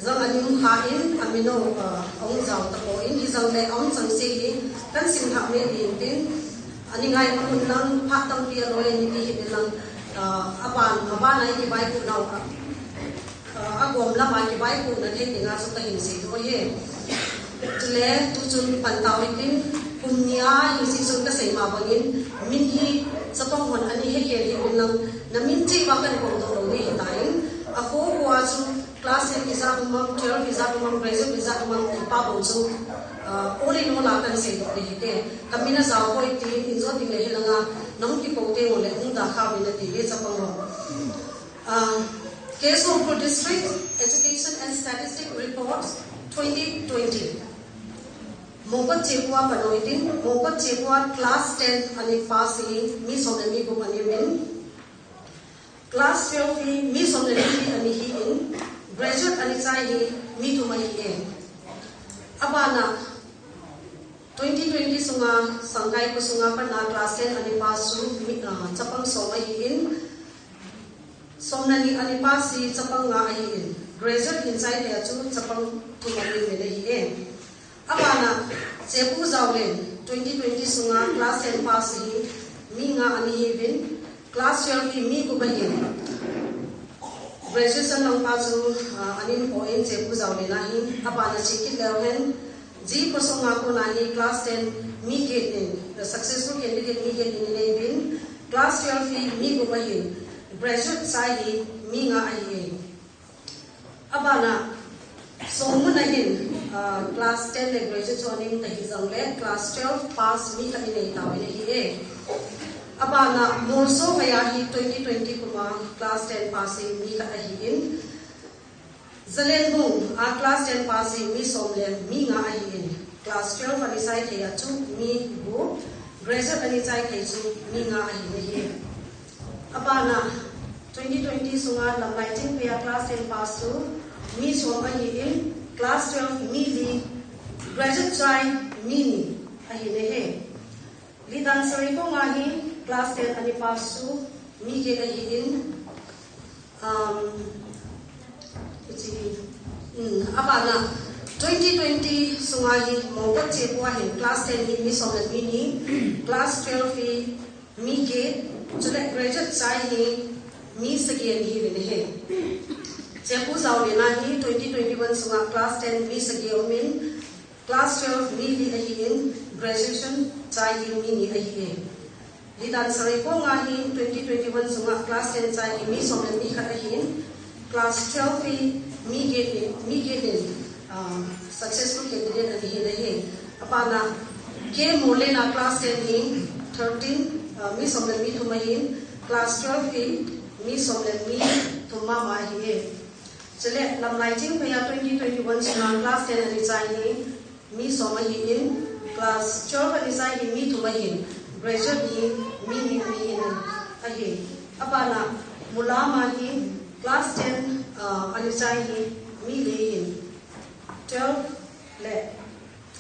Jong aning kha in, amin u, uh, ahung jao tapon, hijongle ahung chang se hi, kahin sim thah me ding tin, ani ngai a hun lang, phat tampi aloi ani ti hi lang, uh, aban, aban a ikivaipoh nau ka. Ah, agom lam a kivaipohna thei dinga chu kahin seidoh ahi. Chule, tuchun pan tau hitin, kum ni a hiche chun kasei ma bangin, min hi chapang hon ana hekhel hih un lang, namin cheh uva kahin koudoh lou ding ahitai. Akho kho a chu class ten ijat um am, twelve ijat um am, graduate ijat um am ti pa bou chu, ah, all in all a kahin seidoh ding ahite. Kamin ajao hoi tin, in jot ding le hilanga, nahung kikou teng uleh, hung da kha uvin ati uve chapang hon. Ah, K S O Ukhrul District Education and Statistic Report twenty twenty. Mokot chepu a pan u hitin, Mokot chepu a class ten ana pass hi mi som le mi gup ana um in, class twelve hi mi som le li hi ana hi in, graduate ana chai hi mi thum ahi e. Abana, twenty twenty sunga, Sangkai kho sunga pat a class ten ana pass chu mi, ah, chapang som ahi in, som le ni ana pass hi chapang nga ahi in, graduate hin chai le chu chapang thum ana um in ahi e. Abana, Chepu Jaolen, twenty twenty sunga class ten pass hi mi nga ana hi uvin, class twelve hi mi gup ahi in, graduation lang pa chu, ah, ana um poi in Chepu Jaolen ahin, abana che kit leu hen, G kho sunga kona hi class ten mi get in, the successful candidate mi get in ana um in, class twelve hi mi gup ahi in, graduate chai hi mi nga ahi e. Abana, Songmun a hin, ah, class ten le graduate chu ana um ta hijongle, class twelve pass mi khat ana nei tauvin ahi e. Abana, Molso Phaya hi twenty twenty kuma class ten pass hi mi khat ahi in, Zalenbung a class ten pass hi mi som le mi nga ahin, class twelve ani chai thei a chu mi gup, graduate ani chai thei chu mi nga ahin ahi. Abana, twenty twenty sunga Lamlai Chingphei a class ten pass chu mi som ahin, class twelve mi li, graduate chai mi ni ahin ahi. Lidan Sareikhong a hi class ten ani pass chu mi get ahin, um, hichi, um, abana, twenty twenty sunga hi Mongkot Chepu a hin class ten hi mi som le mi ni, class twelve hi mi get, chule graduate chai hi mi sagi ahi le ne he. Chepu Zaolian a hi twenty twenty-one sunga class ten mi sagi umin, class twelve mi li ahin, graduation chai hi mi ni ahi e. Lidan Sareikhong a hi twenty twenty-one sunga class ten chai hi mi som le mi khat ahin, class twelve hi mi get in, mi get in, ah, successful candidate ahi le he. Abana, K Morlien a class ten hi thirteen, ah, mi som le mi thum ahin, class twelve hi mi som le mi thum mama ahi e. Chule, Lamlai Chingphei a twenty twenty-one sunga class ten ani chai hi mi som ahin, class twelve ani chai hi mi thum ahin, graduate hi mi ni, mi ni ahi. Abana, Mulam a hi class ten, ah, ani chai hi mi li ahin, twelve le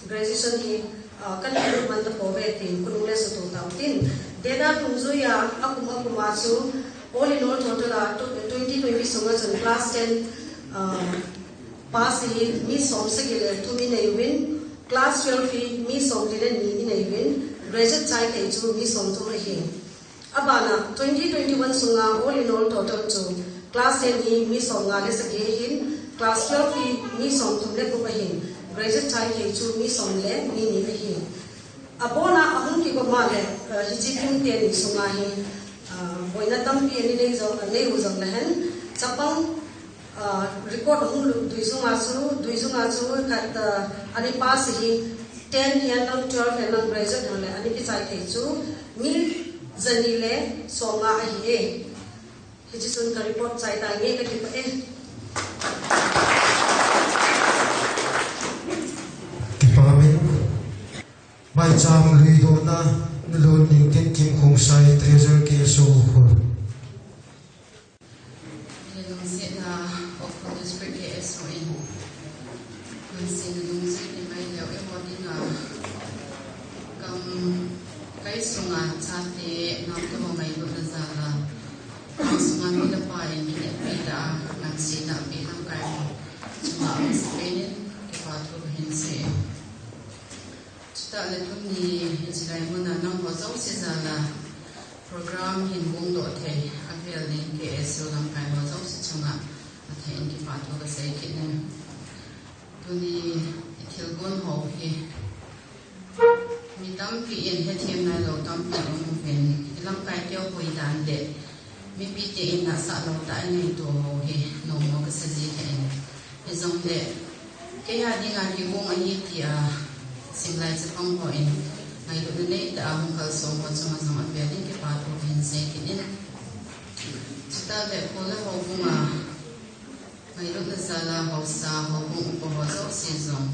graduation hi, ah, kan lut man tapouve tin, khonung le sutoh tau tin. Data dungjuia akum akum a chu, all in all total a twenty twenty sunga chun class ten, ah, pass hi mi som sagi le thum inei uvin, class twelve hi mi som li le ni inei uvin, graduate chai thei chu mi som thum ahi. Abana, twenty twenty-one sunga all in all total chu class ten hi mi som nga le sagi ahin, class twelve hi mi som thum le gup ahin, graduate chai thei chu mi som le mi ni ahi. Abona ahung kigop ma le, eh, hichi thum teni sunga hi, ah, boina tampi ani nei jong, nei u jong le hen, chapang, ah, record hung lut Duijung a chu, Duijung a chu khat, ah, ani pass hi ten hihen lang, twelve hihen lang, graduate hihen lang ani kichai thei chu mi jani le som nga ahi e. Hichi chun ka report chai tange, ka kipah e. Kipah e. Maicham luidona, nalun ningtin Kimkhongsai, Treasurer K S O. Lungsetna of Ukhrul District K S O in, lungsetna lungset ni mai leu e mo dinga, kam kai sunga chate nam te mo mai lutna jala, kam sunga mi le pa in mi le pi da, ngan si na pi ham kai mo, chunga ang sa penin, kipa thu ka hin se. Chutah le tuni hichi lai muna nangho jouse jala program hin hung doh thei avel in K S O lamkai ho jouse chunga athei in kipa thu kasei kit e. Tuni i thilgon ho hi mi tampi in hethem nailou tampi um uvin, i lamkai teu pui dan le mipi te in nasah lou tah a ingaito ho hi nommo kasa ji kha in. Hijongle, kei a dinga kigong ahi tia simlai chapang ho in ngailutna neitah a hung kalson ho chunga jong avel in kipa thu kahin sei kit in. Chutah le kho le houbung a ngailutna jala haosa houbung upa ho jouse jong,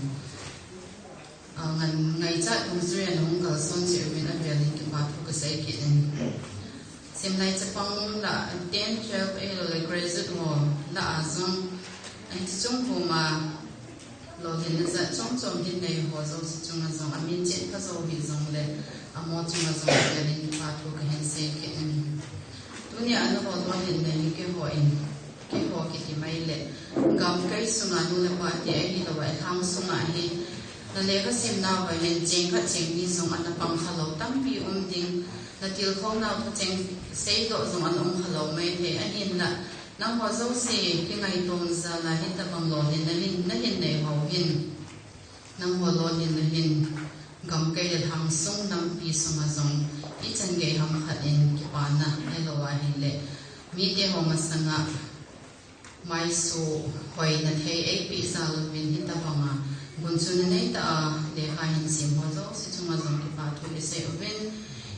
ah, ngan ngaichat dungjuiya nahung kalson cheh uvin avel in kipa thu kasei kit in. Simlai chapang lah, ten, twelve ahilouleh graduate ho lah a jong, hiche chung koma lolhinna jat chom chom hin nei ho jouse chunga jong, amin chen kha jou hijongle, amaho chunga jong avel in kipa thu kahin sei kit in. Tunia nangho lolhinna hi keiho in, keiho kiti mai le, gamkai sunga nu le pa te ahilou a, lhang sunga hi, na lekha simna ho hin cheng khat cheng ni jong ana pang khalou tampi um ding, na tilkhouna thucheng seidoh jong ana um khalou maithei, ahinla, nangho jouse kingaiton jala hitobang lolhinna hin, nahin nei ho hin, nangho lolhinna hin, gamkai le lhang sung lampi sunga jong, ichan gei ham khat in kipana neilou ahile, mite ho masanga, maisu hoina thei eipeh jal uvin hitobanga, gunchuna neitah a, lekha hin sim ho jouse chunga jong kipa thu isei uvin,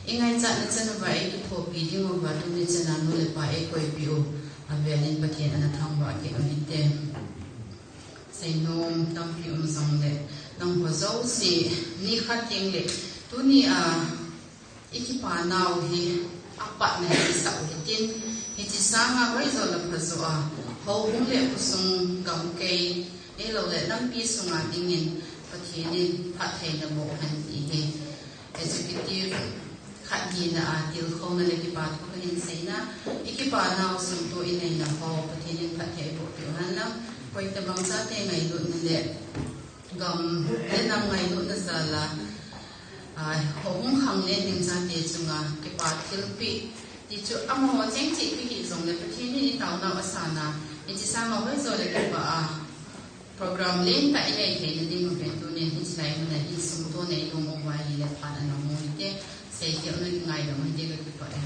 ingaichatna chan uva eikithopi ding uva, tuni chana nu le pa eikoipeh u, avel in Pathen ana thangvah kit u hite. Seinom tampi um jongle, nangho jouse, nikhat tengle, tunia, ikipa nau hi, apatna hi isah u hitin, hiche sanga hoijo le phajo a, houbung le khosung gamkai, ahiloule lampi sunga dingin, Pathen in phattheina boh hen ti hi. Executive khat hina a tilkhouna le kipa thu kahin seina, ikipa nau sumtu ineina ho, Pathen in phatthei boh peh u henlang, koitabang chate ngailutna le gam le nam ngailutna jal a, a, houbung khanglen ding chate chunga kipa thilpeh, ti chu amaho cheng cheh kikit jongle Pathen in itaonau asana, hiche sanga hoijo le kipa a, program lentah inei theina dingu pen tunin hiche lai muna isumtona ilung uva ahile phat ana mu hite, seikhel na kingaidam hite kakipah e.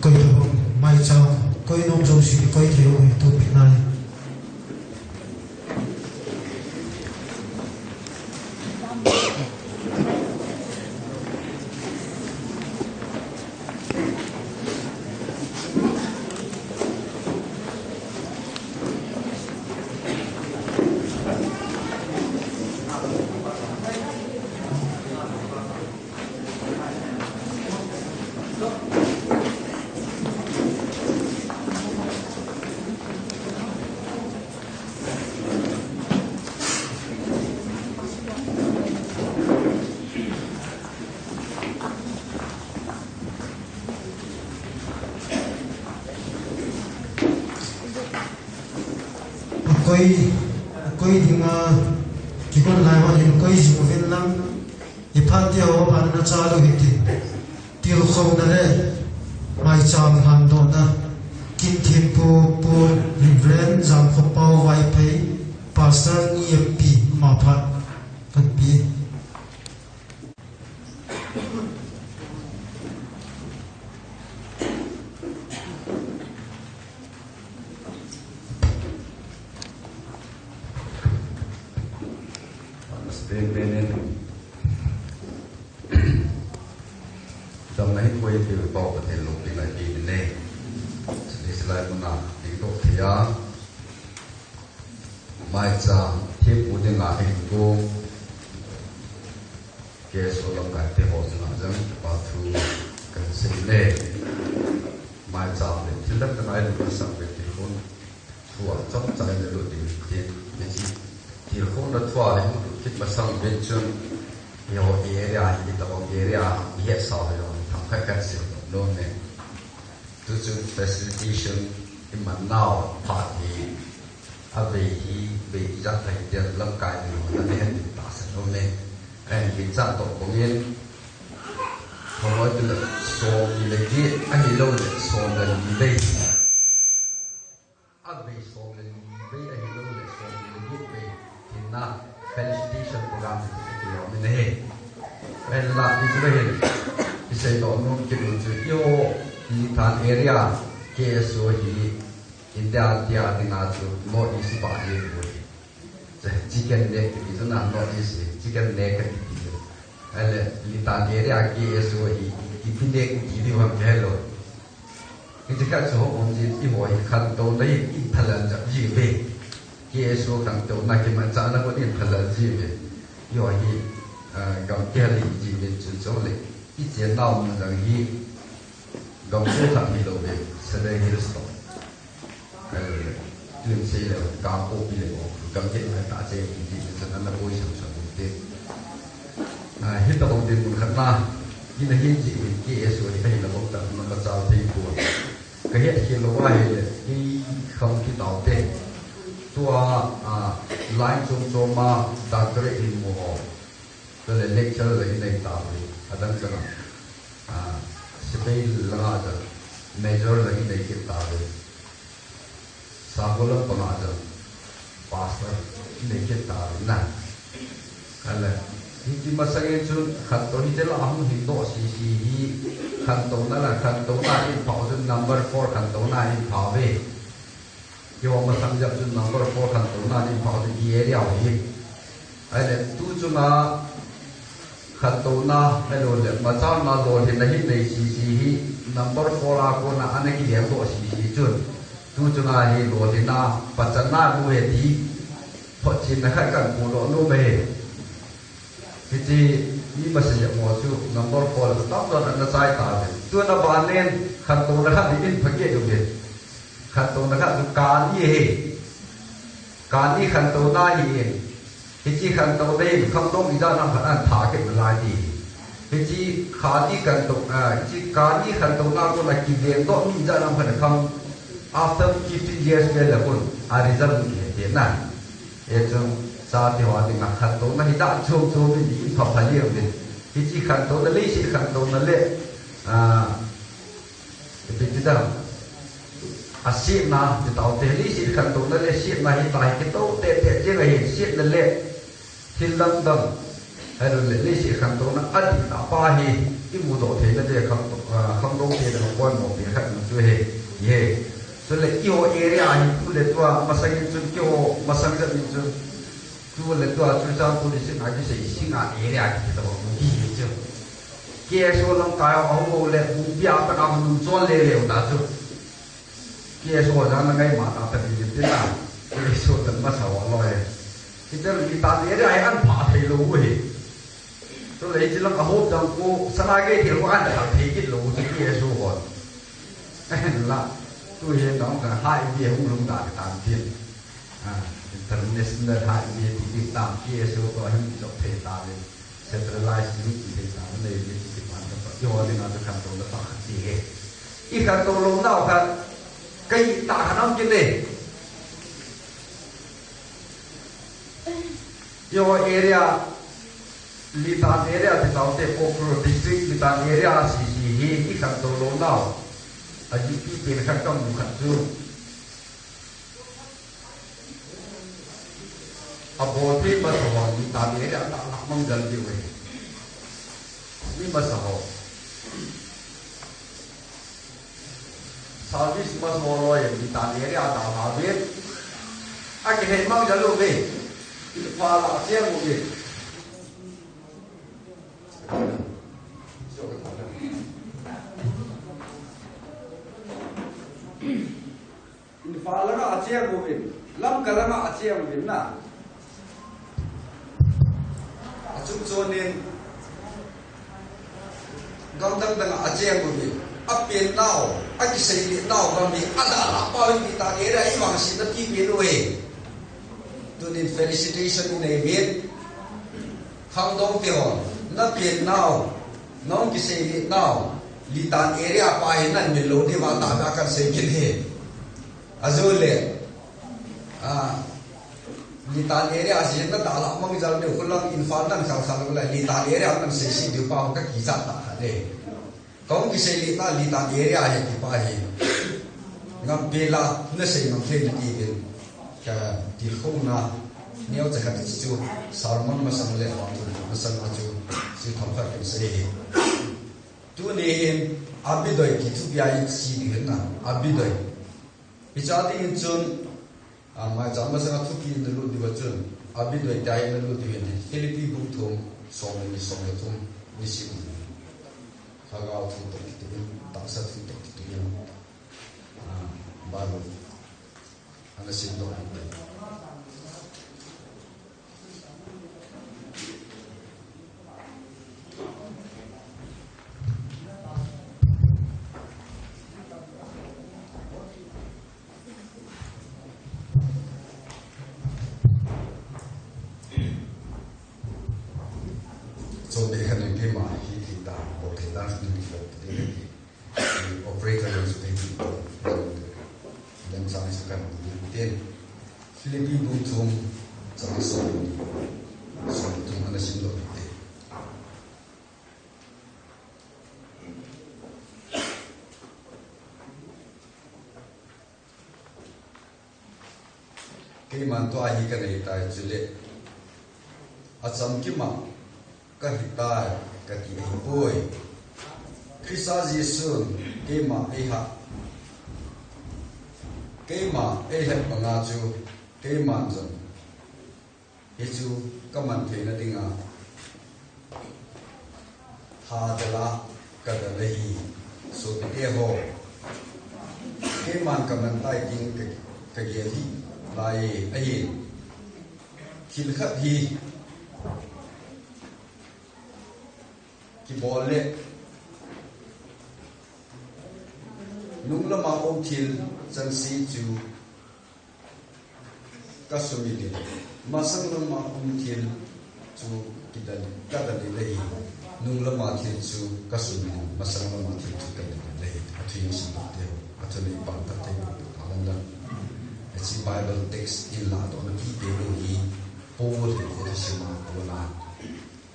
Koitabang maicham, koi nom jouse koi thei u hi tupet nai. Koi, koi dinga, kikon lai ho hin koi jing uvin lang, iphat teho, phat na chalu hitin. Tilkhouna le maicham lhandohna, Kinthinpu Pu Reverend Jamkhopao Vaiphei, Pastor Ni M P, ama phat kanpe. Amen. Damna hi koi ti pa Pathen lungpina hi ne. Sila sila muna ti to thia. Maicham thempu dinga hin ko. K S O lamkai te ho chunga jong kipa thu kahin sei e. Maicham le thil dang dang a ilut masang le tilkhouna thua chomcha ilut ding tin, hiche tilkhouna thua hi hung lut kit masang uvin chun, eiho area hi, itobang area hi, ihetsau hi jong themkhat kahin sei nom e. Tuchun facilitation iman nau phat hi, avei hi, vei ijat thei tia lamkai ni ho na le hen tahsan nom e. Ahin ginchat toh bangin, kholoi tile som ni le get, ahiloule som le ni vei. Avei som le ni vei, ahiloule som ni le get vei. Hinna felicitation program hi kilomin ahi. Ahinla, hiche hin isei doh nom kit u chu eiho Litan area K S O hi India tia dinga chu North East pa hi bu hi. Chicken neck kiti chu na North East hi, chicken neck kiti chu. Ahile, Litan area K S O hi, kiti neck kiti diu ham kahe lou. Hiche khat chu hung um jin, eiho hi khantouna hi iphalal jep ji uve. K S O khantouna kimanchahna kon iphalal ji uve. Eiho hi, ah, gam kihal ji uve chun chule. Ichennau mun jong hi gam ko khat hilou ve. Seven Hills toh. Ahile, tun sei le, Kangpokpi le, gam khat mai ta che, ti, ti, ti, ana boi sam sam te. Ah, hitobang dinmun khat na, ina hin ji, K S O hi, ahina bang tah, na ka chal thei poi. Ka het khel lou ahile, kei kham kit taute. Tua, ah, line chom chom a, doctorate in mu ho. Chule lecturer jong inei tauve. Adang chana, ah, sepai langa jong major jong inei kit tauve. Sakol lampanga jong pastor inei kit tauve na. Ahile, hiti masangin chun khantou hi jela ahung hin doh sese hi khantouna la, khantouna in phah chun number four khantouna in phah uve. Keiho masang jep chun number four khantouna in phah u hi area u hi. Ahile tu chunga Khantouna, ahilou le, machalna lolhinna hin nei sese hi, number four a kona ana kilengdoh sese chun. Tu chunga hi lolhinna, pachatna bu e ti, photchenna khat kahin puidoh nom e. Hiche, mi masa jep mo chu, number four le, tamtah ana chai tauve. Tuna banin, khantouna khat hi in phakit uve. Khantouna khat chu kani ahi. Kani khantouna ahi. Hiche khantouna hin khangdong ijat ham khat ahin thah kit nalai ti. Hiche kani khantou, ah, hiche kani khantouna kona kilengdoh mi ijat ham khat khang after fifteen years vel a kon a result kihe tina. Hichun chate ho dinga khantouna hi dah chom chom in i pha pha leu ve. Hiche khantouna leiset khantouna le, ah, ipi ti dam. Asetna, ti taute, leiset khantouna le setna hi tahi kitoh tete jeng ahi, setna le thil dang dang. Ahilou le, leiset khantouna adih tah pa hi, imudoh theina dia khang, ah, khangdong te le poimo pen khat chu ahi, ahi. Chule, eiho area hi tu le tua, masang in chun keiho, masang jat in chun. Tu le tua, Churachandpur district a kisei Singngat area kiti tobang hi chu. K S O lamkai ho ahung le, Bungpi a pat a hung chon le le ta chu. K S O jong na ngai ma ta ta ni tin na. K S O tan masa ho loi. Hiche Litan area hi ahin phah thei lou u ahi. Chule hiche lang a hop dang ko, Sanakeithel ko ahin phah thei kit lou u chu K S O hon. Ahinla, tu hi nang ka highway hung lhung dan tan tin. Ah, international highway ti ding tam K S O toh hin kijop thei tauvin. Centralized unit ti thei tauvin, nei ti ti pan ta pa. Eiho dinga chu khantouna tah khat ti ahi. I khantou lounau khat, kahi tah khat aum kit e. Eiho area, Litan area ti taute, Ukhrul district Litan area sese hi, i khantou lounau. A G P pen khat kamu khat chu. Abolpeh masa ho, Litan area a dalha mang jal diu ahi. Mi masa ho. Service masa ho loi, Litan area a dalha uvin. Akihei mang jal uve. Imphal a cheng uve. Imphal langa acheng uvin, Lamka langa acheng uvin na. Achung chonin gam dang danga acheng uvin. Apennau, akiseiletnau gam hi adalha pau hi Litan area a ivangsetna pipen u ahi. Tunin felicitation inei uvin. Khangdong te hon, napennau, nahung kiseiletnau, Litan area pa hi namin lou diuva tahbeh a kahin sei kit e. Ajole, ah, Litan area a hi nadalha mang jal diu, khulang Imphal nan khalkhal uleh, Litan area nan seise diu pa hung kakichat tah khat e. Kahung kiseiletna Litan area ahi ti pa hi. Ngampela nasei mang thei nati uvin. Katilkhouna neocha khat chu sermon masang le vangthu masang a chu, chu themkhat kahin sei e. Tuni hin Abidoi ti thupi a iche ding ahi na, Abidoi. Hiche ding in chun, ah, maicham masanga thupi nalut diu a chun, Abidoi tia hi nalut diu ahin, Philippi bung thum, som le ni, som le thum, nisim. Lhagao thu toh kitoh in, tahsa thu toh kitoh in, ah, Bible ana simdoh in. Chonbeh khat in keima hi thei ta, bol thei ta, ni bol thei ta, operator jong chu thei ta, lemchang chu kahin ti tin. Philippi bung thum, chang som, som thum ana simdoh te. Keiman tua hi kanei tai chule, achamkim a kahi tai kati ahipoi. Christa Jesun keima eiha, keima eilhep banga chu keiman jong hichu kaman theina dinga Tha dala ka dal ahi. Sopite ho, keiman ka man tai tin ka, ka gel hi lai ahi. Thil khat hi kibol le nunglama um thil chengse chu ka sumil in, masang lama um thil chu kidal, ka dal in ahi. Nunglama thil chu ka sumil in, masang lama thil chu ka dal in ahi. A thu in sim te, a thu nei pan ta te, a lan lan. Hiche Bible text in ladohna pipen u hi Paul in kho thusim a kona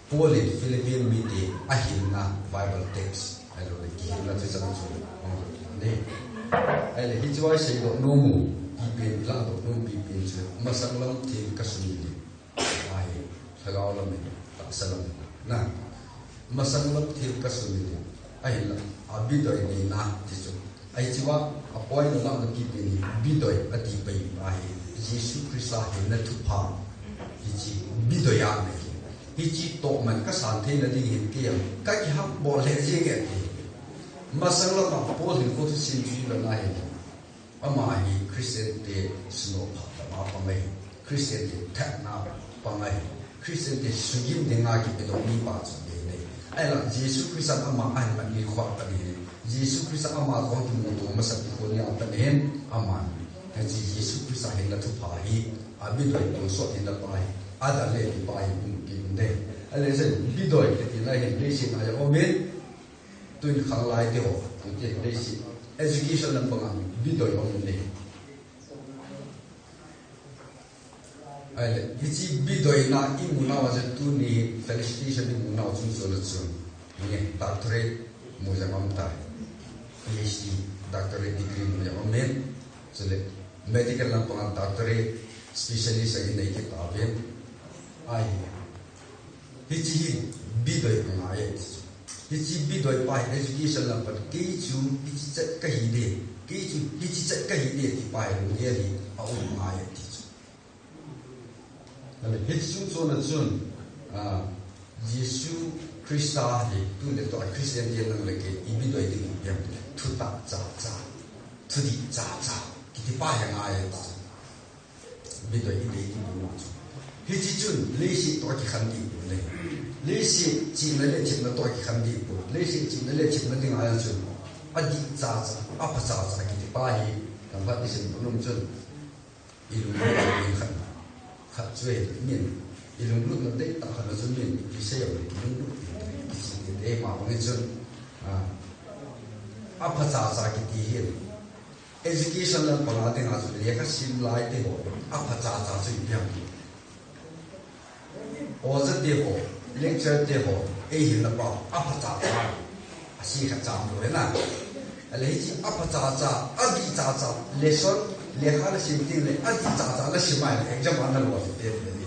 Paul in Philippi mite ahilna Bible text, ahilou le kihilna thucheng chu ahung dot ahi. Ahile hiche a isei doh nom u pipen, ladoh nom u pipen chu masang lam thil ka sumil in, ahi, lhagao lam in, tahsa lam in, na, masang lam thil ka sumil in, ahinla, abidoi neina ti chu Ahi, hiche a, a point a ladohna pipen hi, bidoi ati pai ahi. Jesu Christa hinna thupha. Hiche bidoi a nei. Hiche toh man kasan theina ding hin kei a ka kihambol lheh jeng e ati. Masang lama Paul hin kho thusim chu ivet na hi. Ama hi Christian te sunoh phat lama pang ahi. Christian te thetna pang ahi. Christian te sugim dinga kipedoh mipa chu ahi. Ahinla Jesu Christa ama ahin mat nikho a pat ahi. Jesu Christa ama jong kimuto masat nikho nia pat ahin ama. Hiche Jesu Christa hinna thupha hi abidoi tonsot hinna pa hi. Adal le pa hi um kit in ahi. Ahile hiche bidoi kiti na hi leiset a aum in. Tun khanglai te ho, tun te leiset. Education lam panga bidoi aum in ahi. Ahile, hiche bidoina imu nau a chu tuni felicitation imu nau chungchon a chun. Nge, doctorate mu jong aum tai. PhD, doctorate degree mu jong aum in. Chule, medical lam panga doctorate specialist a inei kit tauvin. Ahi. Hiche hi bidoi angai e. Hiche bidoi pa hi education lam pat kei chu hiche chet kahi ding. Kei chu hiche chet kahi ding ti pa hi lunggel hi aum ngai e ti chu. Ahile, hiche chungchon a chun, ah, Jesu Christa hi, tun le tua Christian te nang le kei, i bidoi ding ipi ham, thutah chacha, thudih chacha, kiti pa hi ngai e. Bidoi idei ding mu chu. Hiche chun, leiset toh kikhen ding pon ahi. Leiset chihna le thepna toh kikhen ding pon. Leiset chihna le thepna dinga chun, adih chacha, apha chacha kiti pa hi, kamphat isim pon um chun. I lunglut ding khat, khat chu ahi min. I lunglut na dei tah khat na chu min, i sei a i lunglut ding, i sei ding dei ma bang chun. Ah. Apha chacha kiti hi. Education lam panga dinga chu lekha sim lai te ho. Apha chacha chu ipi ham. Oja te ho, lecturer te ho, eihilna pa, apha chacha, ase kha cham lou hina. Ahile hiche apha chacha, adih chacha, lesson, lekha nasim teng le, adih chacha nasim a ahile, exam a nalolhin te te ni.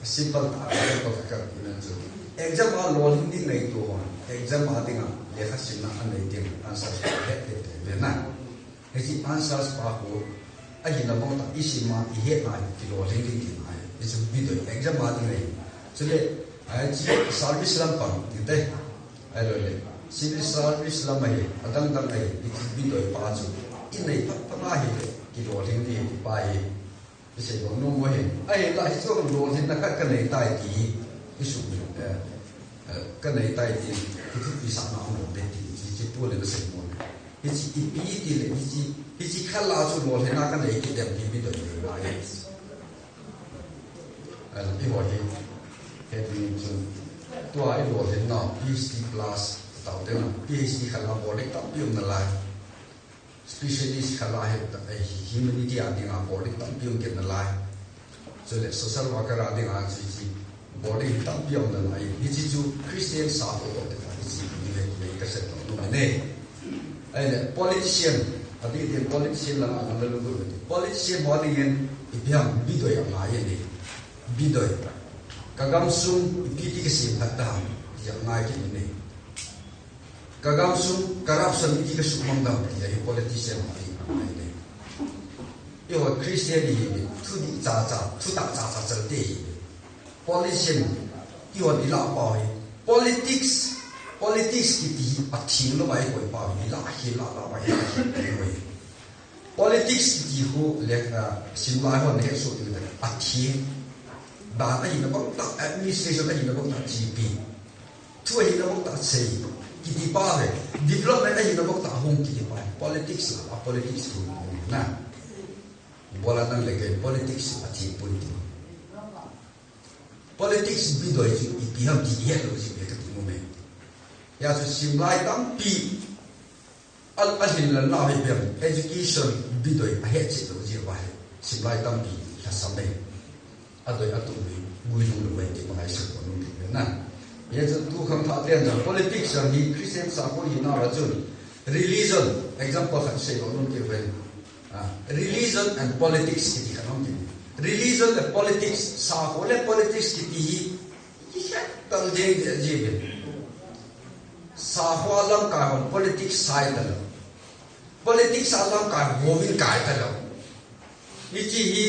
Simple tah, simple tah katina chu. Exam a lolhin ding ngaito hon, exam a dinga, lekha simna anei teng, answer het te te ve na. Hiche answers pa khu, ahinla bang tah isim a, ihetna, kilolhin ding tina ahi. Hichu bidoi, exam a ding ahi. Chule, hiche service lam pang, tite. Ahilou le, civil service lam ahi, adang dang ahi, hiche bidoi pa chu. Inei phat phat a ahile, kilolhin ding ti pa hi. Isei bang nom u ahi. Ahinla hiche lolhinna khat kanei tai ti. Isu, eh, eh, kanei tai ti. Kithupi sahna hung lou ding ti. Hiche Paul in asei mo. Hiche ipi ti le, hiche, hiche khat la chu lolhinna kanei kit dem ti bidoi nei ngai e. Ahile, eiho hi, het ding chu, tua i lolhinna, PhD plus, tao te na, PhD khat la bol ding tampi um nalai. Specialist khat la hi, eh, humanity a dinga bol ding tampi um kit nalai. Chule social worker a dinga chu hiche bol ding tampi um nalai. Hiche chu Christian sa toh toh te kha hiche ni le ni ka sei toh nom e. Ahile politician, adih ding politician lama nang le lu. Politician ho dingin ipi ham bidoi angai e. Bidoi. Ka gamsung ipi ti kasem phat ding ham ti angai kit e. Ka gamsung corruption iti kasuhmang dam ti ahi politician ti ahi. Eiho Christian ihi, thudih chacha, thutah chacha chal te ihi. Politician, eiho ilah pau hi. Politics, Politics kiti hi atheng lou a ikoi pau hi, la hi la, la hi la hi. Politics kiti khu le, ah, simlai hon nahet soh diu ahi. Atheng. Dan ahina bang tah, administration ahina bang tah, G P. Thu ahina bang tah, sei. Kiti pa ve. Development ahina bang tah, hung kiti pa. Politics la, a politics thu. Na. Bola nang le kei politics atheng pon ti. Politics bidoi chu ipi ham ti ihet lou jing e kati nom e. Hia chu simlai tampi al, alhin lal nau hi pen education bidoi ahet chet lou jing uva hi. Simlai tampi lhasam e. Adoi atum hi guilhung lou e ti bang a isei nom kit uve na. Hia chu tu khangthah ten jong politics jong hi Christian sakol hina uva chun religion example khat sei nom kit uve. Ah, religion and politics kiti khat um kit. Religion le politics, sakol le politics kiti hi, hi khat tal ding ding ji bin. Sakol lamkai hon politics sai talou. Politics a lamkai hon hovin kai talou. Hichi hi,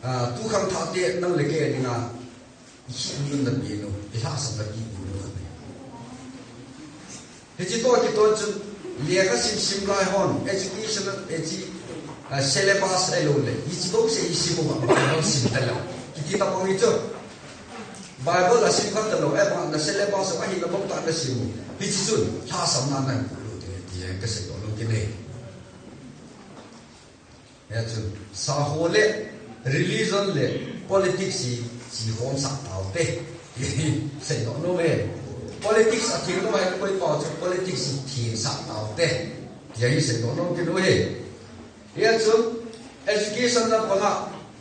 ah, tu khangthah te nang le kei dinga, i hih un na pi nu, i lhahsam na pi nu. Hichi toh kiton chun, lekha sim simlai hon, education, hichi, ah, syllabus ahilou le, hichi bou se i sim uva, Bible sim talou. Kiti tabang hi chu. Bible a sim kha talou, eh, bang na syllabus ahina bang tah na sim u. Hichi chun, lhahsam na nang pu lu te, ti ka sei to lou kit e. Hia chun, sakol le, religion le, politics hi, chi hom sah tau te. Sei nom nom e. Politics atheng lou a ikoi pau chu, politics hi theng sah tau te. Tia hi sei nom nom kit u e. Hia chun, education na panga,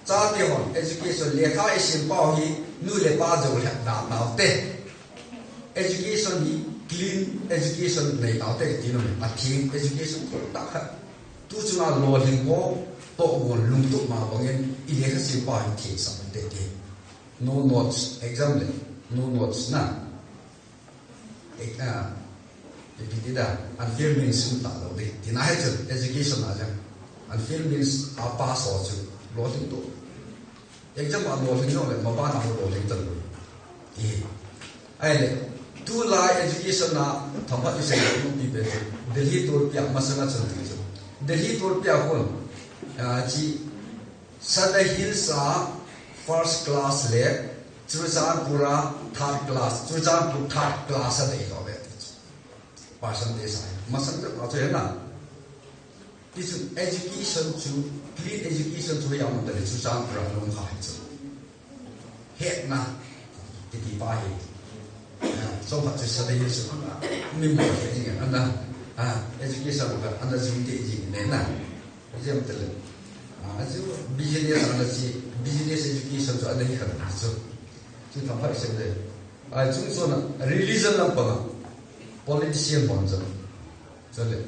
chate hon, education lekha isim pau hi, nu le pa jou lhep da tau te. Education hi clean education nei tau te ti nom e, atheng education tah khat. Tu chunga lolhing ho, toh gon lungtup ma bangin, i lekha sim pa hi theng sah te te. No notes, exam le, no notes na. Eh, ah, ipi ti da, unfair means um talou di. Tina hi chu, education a jang. Unfair means a pass ho chu, lolhing toh. Exam a lolhing jong le, maban a lolhing talou. Ti. Ahile, tulai education a, themkhat isei nom pi pen chu, Delhi tulpia masanga chun ti chu. Delhi tulpia khun, ah, chi, Sadar Hills a first class le, Churachandpur a third class, Churachandpur third class a dei lou ve. Percentage a, masang chu, a chu hena. Ti chu education chu, clean education chu ya mun ta le chu chang pra nung kha hi chu. Hetna, ti ti pa hi. Ah, so ha chu sa de hi chu. Mi mo ke ji ana. Ah, education ka ana jum de ji ne na. Jam te le. Ah, chu business ana chi, business education chu ana hi kha na chu. Chu tham phai se de. Ai chung so na religion lam pa. Politician bon chu. Chule,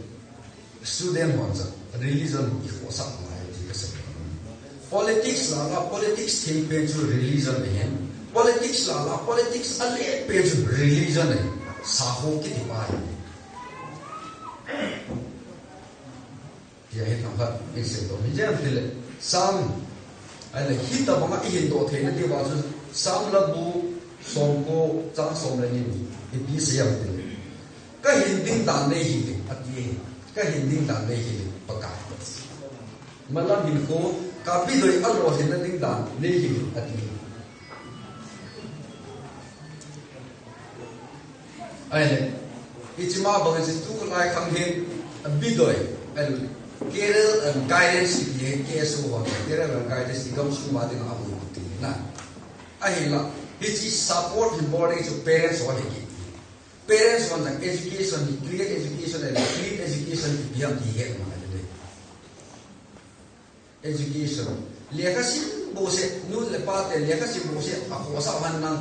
student hon chu religion i khohsah ngai ti ka sei. Politics la la, politics theng pen chu religion ahin. Politics la la, politics a le pen chu religion ahin. Sakol kiti pa hi. Tia hi themkhat i sei to. Hi jeng ti le, Sam, ai le, hi tabang a i hin doh theina diuva chu, Sam la bu, som ko, chang som le ni, ipi sei am ti le. Ka hin ding dan nei hih in, ati e. Ka hin ding dan nei hih in, Pakai. Malam hin ko, ka bidoi a lolhinna ding dan nei hih in, ati e. Ahile, hiche ma bang chu tulai khang hin, bidoi, ahile, career and guidance ti hi, K S O ho, career and guidance ti gamsung uva ding a amu ti na. Ahinla, hiche support hin bol ding chu parents ho ahi. Parents hon jong education hi, clean education le clean education hi ipi ham ti het ma le. Education. Lekha sim bouseh, nu le pa te lekha sim bouseh, a khohsah u hen lang.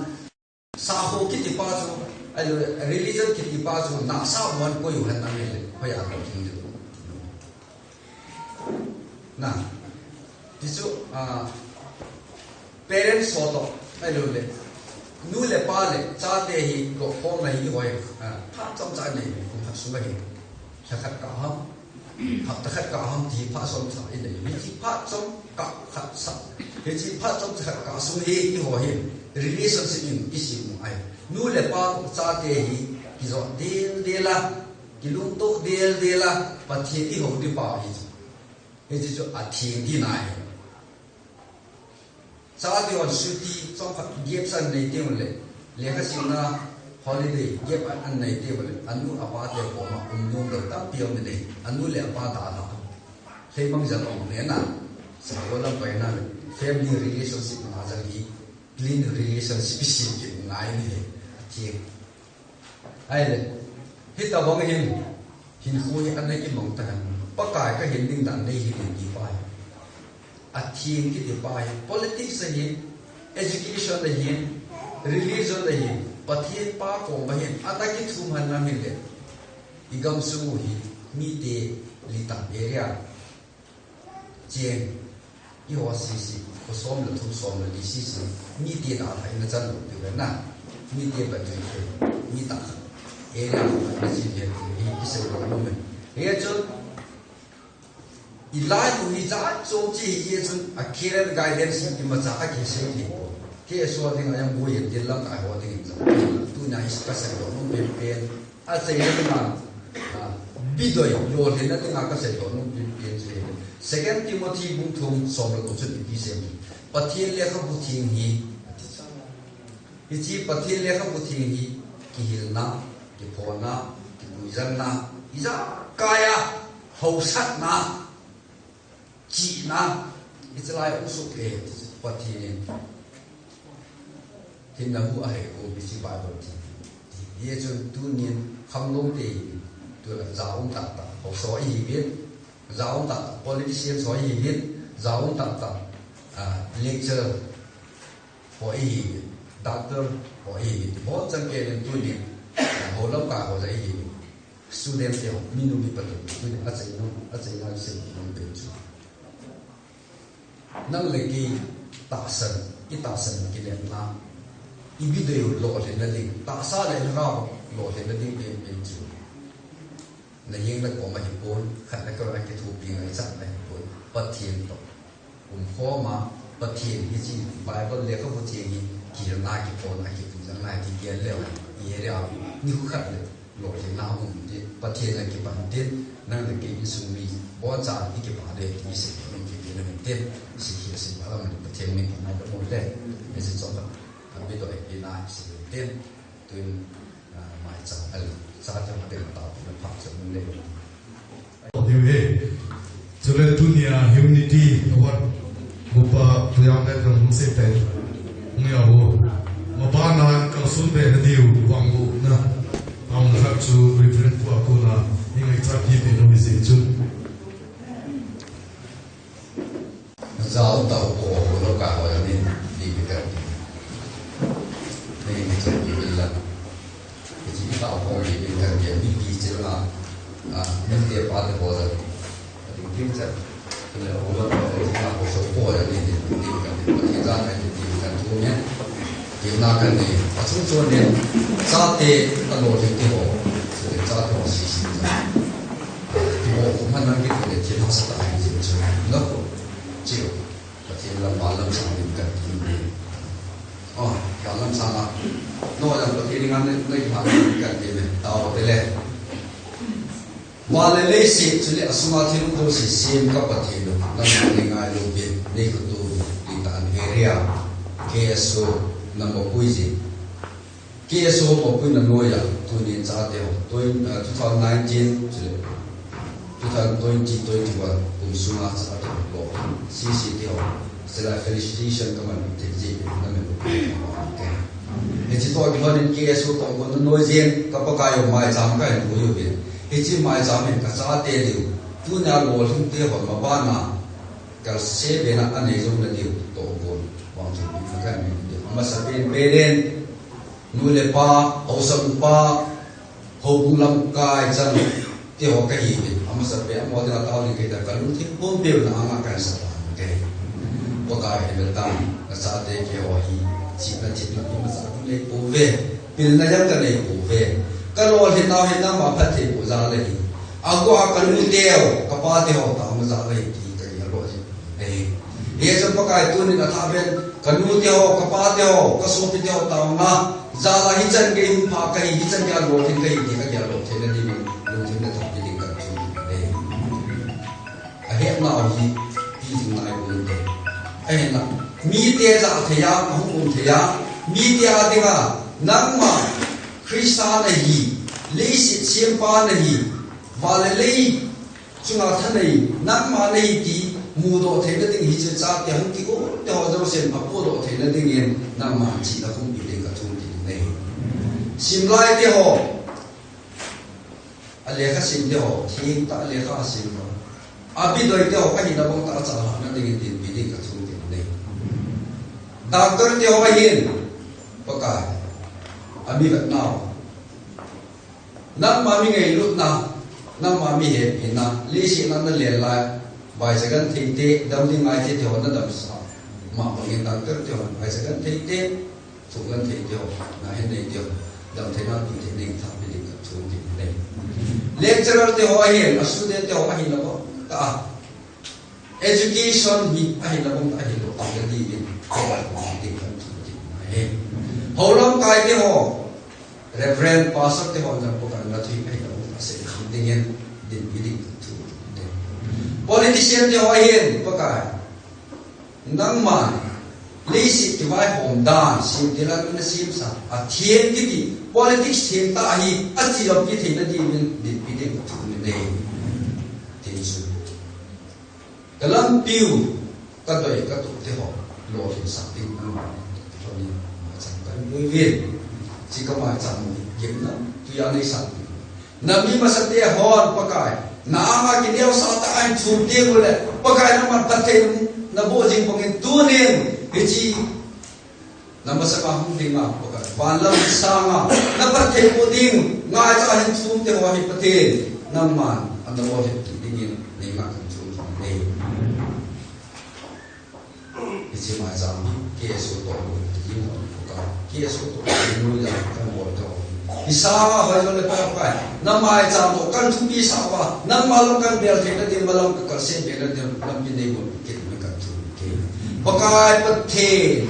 Sakol kiti pa chu, ahile religion kiti pa chu, nasa u hen koi u hen lang le, hoi a ko king le. Na, ti chu, ah, parents ho toh, ahilou le, nu le pa le, chate hi, tohkhomna hi, hoi, ah, phat chomcha nei, kum khat sunga hi, lha khat kah ham, hapta khat kah ham, ti phat chomcha i nei, hiche phat chomkah khat sa, hiche phat chomcha khat kah sung hi, eiho hi, relationship in, i sim u ahi. Nu le pa toh chate hi, Kijot del del a, kilungtoh del del a, Pathen i hou ding pa hi chu. Hichu chu atheng ding ahi. Chate hon chuti chomkhat gap san nei teng uleh, lekha simna holiday gap an, an nei teng uleh, anu apa te koma um nom lou tampi um in ahi. Anu le apa dalha lei mang jal um le na, sago lam pai na, family relationship na jal hi, clean relationship sem kit ngai in ahi. Atheng. Ahile, hitabang hin, hinkho hi ana kimang tahen. Pakai kahin ding dan nei hi ding ti pa hi. Atheng kiti pa hi. Politics ahin, education ahin, religion ahin, Pathen pa koma hin, ana kithum hen lang hile. I gamsung u hi, mite litah area. Cheng, i ho sisi, kho som le thum som le li sisi, mite dalha in achan lou diu ve na, mite batui fe, mi tahkhat, area khat na chi ve ti hi kisei lou nom e. Hichun, i lai u hi jat chom chi hi hichun, a career guidance hi imacha akisei le. K S O ding a jong boi in, tin lamkai ho ding in jong. Tuna hi kasei lou nom penpen. Achaina dinga, ah, bidoi, lolhinna dinga kasei lou nom penpen chu. Second Timothy bung thum som le gup chun ipi asei em? Pathen lekhabu theng hi, ati chu. Hiche Pathen lekhabu theng hi, kihilna, kiphona, kipuijanna, ijakai a, hausatna, chihna, hiche lai um soh kei, Pathen in hinna hu ahei khom hiche Bible theng. Hichun tunin khamlong te hi, tuna jaum tahtah haosa ihiuvin, jaum tahtah politician ho ihiuvin, jaum tahtah, ah, lecturer ho ihiuvin, doctor ho ihiuvin, bol chan kei in tunin, ah, houlam ka ho ja ihiuvin. Student te ho, minu mipa te ho, tunin achaina, achaina sei nom pen chu. Nang le kei tahsan, i tahsan kinepna, i bidoi u lolhinna ding, tahsa le lhagao lolhinna ding penpen chu. Na heng na kom ahipon, khat le khat a kithopi ngaichat ahipon, Pathen toh umkhom a, Pathen hiche Bible lekhabu theng hi, kihilna, kiphona, kipuijanna ti gel leu, i he leu, nikho khat le lolhinna um ding, Pathen a kipan ding, nang le kei insung mi, boncha i kipa ding, ti sei nom kiti na min tin, sei hi sei ba lam Pathen min na da mo le, ni sei chom ba, a bidoi pi na sei tin, tuin, ah, maicham al, chate ho ding tao, na pha chom le. Diu hi. Chule tunia Unity Award, Bupa Puyang le kong sei pen. Ngia ho. Mabana kalson be na diu, vang bu na. Aung khat chu Reverend Pu Akuna, i ngaichat hi pe no hi sei chu. Jaum tah u po, ho lo ka ho ya ni, ni bi ka ni. Ni ni cha ni bi la. Ni chi ta ho ni bi ka ni, ni bi chi la. Ah, ni te pa te ho la. Ni bi cha. Ni ho lo ka ni ta ho so po ya ni, ni bi ka ni. Ni ta ni, ni bi ka ni. Ni na ka ni. A chung chung ni. Chate a lo ni ti ho. Chate ho si si. Ti ho ko man na ki ko ni ti na sa ta ni ti cha. No ko. Chiu, Pathen lam, val lam sang ding kan ti me. Oh, val lam sang a. No, lam Pathen ding an nei, nei val lam kan ti me. Tao te le. Val le leiset chule asunga thil jouse sem ka Pathen u. Nang nei ngai lou ve, nei ko tu, ti tan area. K S O, number puiji. K S O ho puina noiya, tunin chate ho, twen-, ah, two thousand nineteen, chule, two thousand twenty, twenty-one, kum sunga chate ho, C C te ho, sila felicitation kaman te ji, na me ko ke. Hiche toh kilhonin K S O toh ko noi jin, ka Pakai u maicham kahin pui uvin. Hiche maicham hin ka chate diu, tunia lolhing te ho mabana, kalse bena anei jong na diu, toh ko, vang chu, kahin diu. Amasa pen, pen, Nu le pa, haosa upa, houbung lamkai chang, ti ho kahi ve. Amasa pen, amaho dinga tao ding kahi ta, kalungthim pumpeu na anga kahin sa ta, kahi. Pakai hi le tang, na chate keiho hi, chihna thepna, amasa kanei pouve, pilna jong kanei pouve. Ka lolhin nau hi nangma phatthei bou jal ahi. Agu a kanu teu, kapa te ho tao jal ahi, ti kahi alo ji. Ahi. Hiche Pakai tunin athah pen, kanu teho, kapa teho, kasopi teho, taona jal a hichan gei hung pha kahi, hichan gei a lolhing kahi ti kagel lou theina dingin, lungthim le thangpi ding kathum ahi. Ahetnau hi, pi jing nai um te. Ahinla, mite jal thei a, ahung um thei a, mite a dinga, nangma Christa nahi, leiset sempa nahi, van le lei chunga thanei, nangma nahi ti mudoh theina ding hiche chate hung kigo teho jousen apodoh theina dingin nangma chihna hung pe ding kathum kit ahi. Simlai teho, alekha sim teho, thengtah lekha sim ho, abidoi teho, ahina bang tah a chalhahna dingin dinpi ding kathum kit ahi. Doctor teho ahin, Pakai, ami vetnau, nangma mi ngailutna, nangma mi hepina, leiset a nalen lai, vaicha genthei te, dam ding ngai te, teho nadamsah ma bangin doctor teho, vaicha genthei te, thu genthei teho, nahin nei teho, damtheina pe thei ding thangpi ding kathum kit ahi. Lecturer teho ahin, a student teho ahin lou, ka a education hi ahina bang ahilou, ahina dingin, Pakai hung ding kathum kit ahi. Hou lamkai teho, Reverend, Pastor teho jong Pakai nathu ahina bang asei kham dingin, dinpi ding kathum kit ahi. Politician teho ahin, Pakai, nangman leiset kivaihom dan, semtil a nasemsa, atheng kiti, politics thengtah ahi, achi lampi theina dingin, dinpi ding kathum kit ahi. Tin chu. Kalampiu, kadoi, katup teho, lolhinsah ding nangman, kithoni, maicham kahin pui uvin. Hiche kamaicham u, gimnamtui a neisah ding. Nami masate hon Pakai, na anga kineosah tah a ahin thum teng uleh, Pakai nangman phatthei naboh jing bangin tunin, hiche na masanga hung dinga Pakai, van lam sanga, na phattheiboh ding, ngaicha ahin thum teho hi Pathen, nangman, ana lolhin kit dingin, neingah kathum kit ahi. Hiche maicham hi, K S O toh, K S O toh, kanui a, kanbol toh. Hisanga hoi jong le Pakai, na maicham toh, kan thupi sah uva, nangma lam kan bel theina ding, malam kakalse theina ding, lampi neiboh kit ding kathum kit ahi. Pakai Pathen,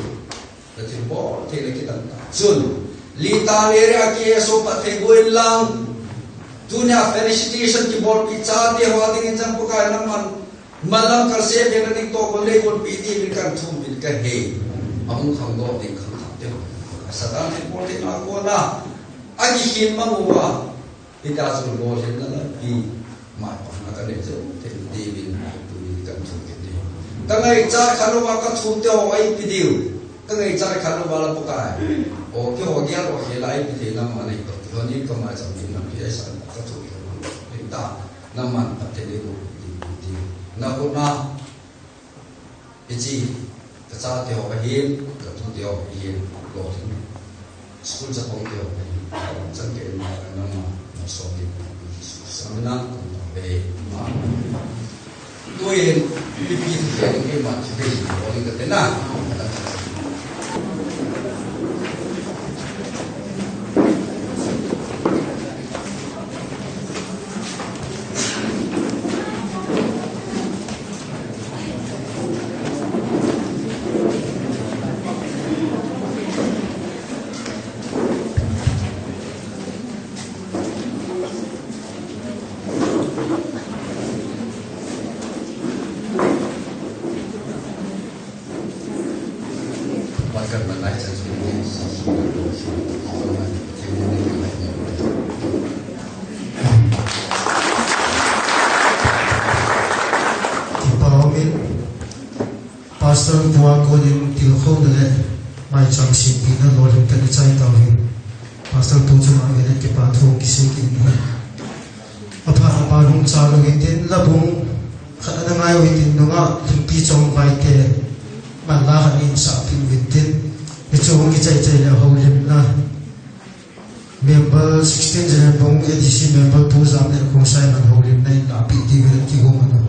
kathilbol thei le kidang tah chun, Litan area K S O phattheiboh in lang, tunia felicitation kibolpi chate ho dingin jong Pakai nangman, malam kalse theina ding toh, kon lei kon pi ti min kathum uvin kahi. Ahung khangdoh ding khangthah teho, Satan thilbol theina kona, akikhin mang uva, hitia chu lolhinna lampi, maipana kanei cheh u thei dingin, tunin kathum kit ahi. Kangaichat khalouva kathum teho ipi diu. Kangaichat khalouva la Pakai, o keiho gel o khel a ipi thei nangman nei toh, keiho nin kamaicham ding lampi ahisan kathum kit ahi. Nangman phatthei neiboh ding, ding. Nahuna, hiche, kachate ho ahin, katute ho ahin, lolhin. School chapang te ho ahin, chan kei ma nangma, nasom ding, Jesu Christa mina, kon tao ve. Amen. Tuin, ipi ti kei ma ti ve, lolhin kate na. Kipa umin, Pastor pu a konin tilkhouna le maicham sempina lolhin kan chai tauve. Pastor pu chunga le kipa thu kisei kit in. Apha, apha hung cha lo hitin, labung khat ana ngai u hitin, nunga thingpi chong vai te, manla khat in sah pi u hitin, hichu hung kichai chai le houlimna. Member sixteen General Bung A D C member Pu Jam le Pu Simon houlimna in la pi ti u hitin kihou mano.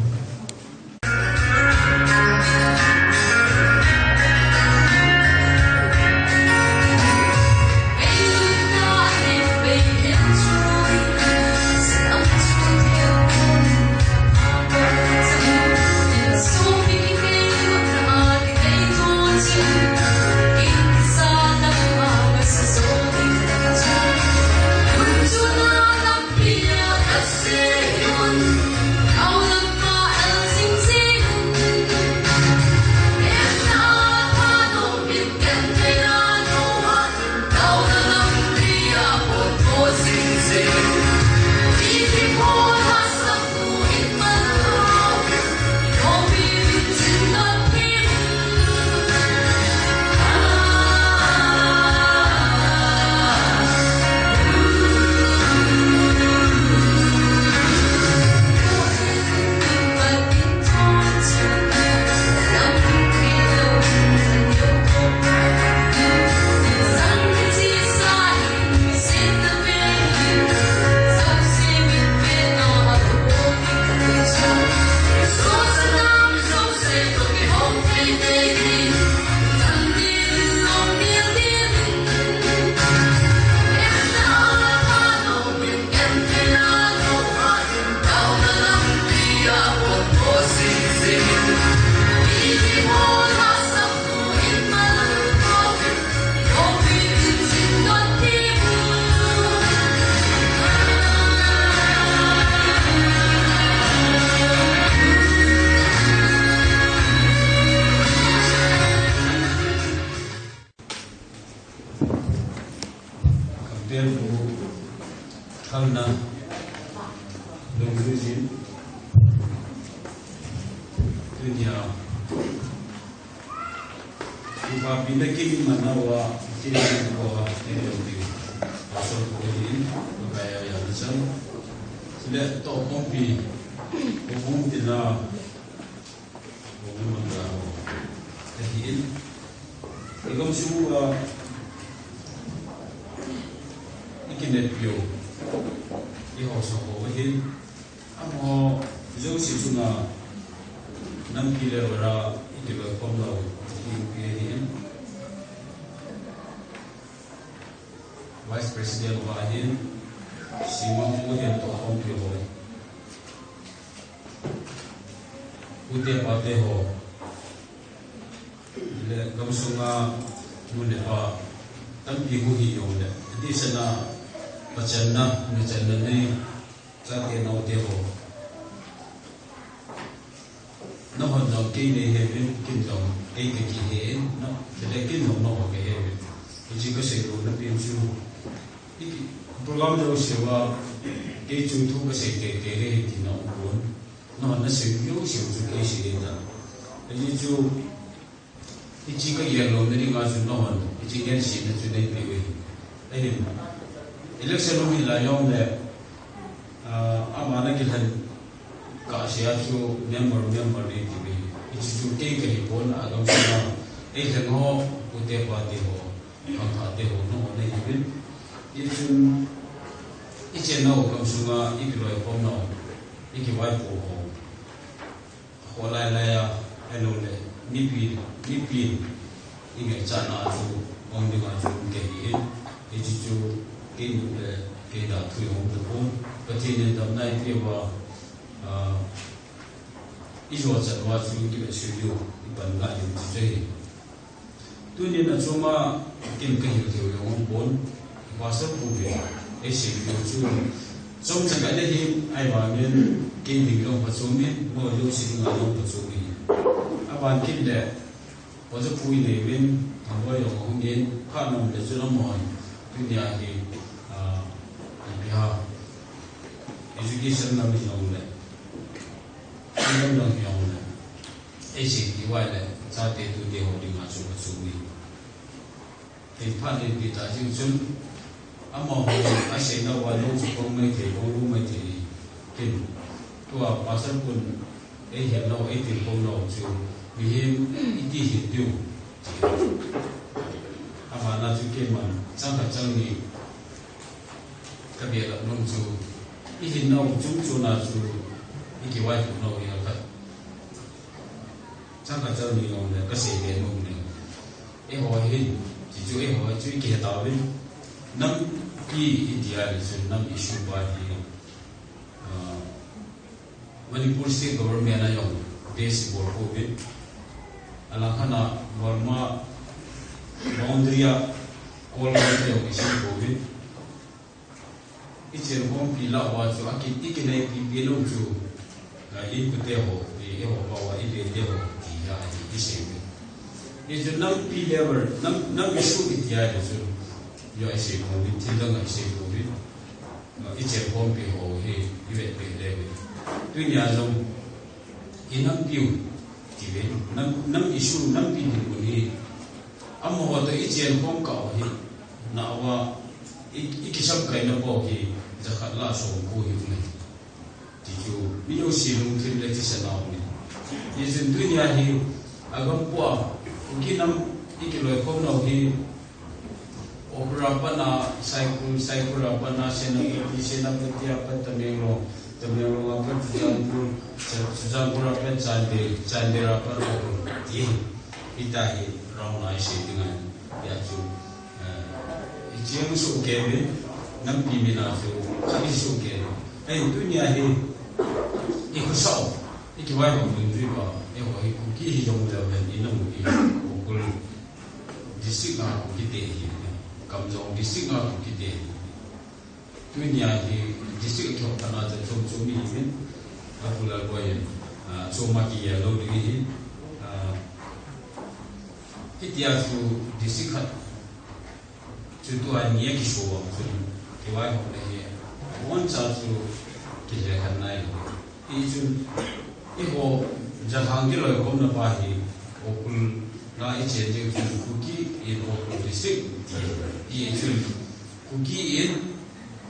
Ina kini mana wa, kini mana wa, kini mana wa. Pastor ko hin, ko kaya ya na chan. Sile to kompi, ko kompi na, ko mana wa. Kahin. Igam suwa, ikinepyo. Iho sa ko hin. Amaho jouse chunga nampi le vara i kiloi khom lou, i pi ahin. Vice President va ahin, Simang Pu ahin, toh khompi ho. Pu te pa te ho. Le gamsunga nu le pa tampi hung hi jong le. Ti sana pachanna, nuchanna nei. Chate naote ho. Nahon jong kei nei he uvin, ken jong kei kakihe in, na, chule ken jong naho kahe uvin. Hiche kasei lou na pen chu. Hiti, program jouse uva, kei chu thu kasei teitei le hiti na um pon. Nahon nasei jouse u chu kei sei ding ta. Hiche chu, Hiche kagel louna dinga chu nahon, hiche gelsehna chu neipeh uve. Ahin, election hung hi lai jong le, ah, ama na kilhen kahsea chu member, member neiti uve. Hiche chu kei kahi pon a gamsunga, eilheng ho, pu te pa te ho, khangthah te ho, nahon nahi uvin. Hichun, ichennau gamsunga, ikiloikhomnau, ikivaipoh ho. Kholai lai a, ahilouleh, mipi, mipi, ingaichatna chu, bang dinga chu, kahi in, hiche chu, kei nu le, kei da thui hung tapon, Pathen in damna eipeh uva, ah, ijou chan uva chu, kivetsah u, ipan ngai u chu ahi. Tunin achunga ken kahil thei u jong umpon, Pastor pu ve, eisei diu chu. Chomcha kahi le hin, ahivangin, ken ding jong phachom in, mo jouse dinga jong phachom in. Aban kit le, Oja pu inei uvin, thangvah jong ahung in, phat nom le chun amahon, tunia hi, ah, ipi ham, education lam hi jong le, lam jong hi jong le. Eisei diu ahile, chate tute ho dinga chu kachung e. Ken phat in pi ta jing chun, amaho aseinauva lou chu kong maithei, kong lou maithei. Ken, tua pastor pun, eihelnau, eitilkhounau chu, mihem iti hin diu. Abana chu keiman, chang khat chang ni, kabelap nom chu, ihinnau chungchona chu, ikivaipohnau hi khat. Chang khat chang ni jong le, kasei be nom le. Eiho hin, hichu eiho chu ikihe tauvin. Nampi itia le chun, nam issue pa hi, ah, Manipur State Government a jong base ibol pouvin. Alangkhat a Burma boundary a Kolkata jong isem pouvin. Ichenkhompi lah uva chu, aki, ikinaipi pi lou chu, ah, inkote ho, i, eiho pao a, ibe te ho, ti a, i, isei uve. Hichu nampi level, nam, nam issue itia le chu, jo isei pouvin, thil dang isei pouvin. Ah, ichenkhompi ho hi, ivetpeh le uve. Tunia jong, inampiu, ti uve, nam, nam issue, nampi dinmun hi, amaho toh ichenkhom kah u hi, nahva, i, ikisamkaina bou hi, jakhat lah somko hi ume. Ti chu, mi jouse lungthim le thisan aum in. Hichun tunia hi, agam pua, Kuki nam, ikiloikhomnau hi, Ukhrul a pat a Saikul, Saikul a pat a Senapati, Senapati a pat Tamenglong, Tamenglong a pat Churachandpur, Chu-, Churachandpur a pat Chandel, Chandel a pat Ukhrul, ti. Hitia hi round a isei ding ahi, hia chu, eh, icheng sohkei uvin, nampi min a chu, khat isohkei uvin. Ahin tunia hi, ikhosah u, ikivaihom ding chu iba, eiho hi Kuki hijong leu hen, inamu hi, Ukhrul District a Kuki te hi, Kamjong District a Kuki te hi. Tunia hi district a kihop khat na chu chom chom ihiuvin, Apu Lalboi in, ah, chom a kigel lou ding ahi, ah, hitia chu district khat chu tua ni a kiso vang chun, kivaihom le hi, aboncha chu kilhekhen nai lou. Hichun, eiho, jalhang kiloikhomna pa hi, Ukhrul Lai i chen ding chun Kuki in Ukhrul District ti, ti chun Kuki in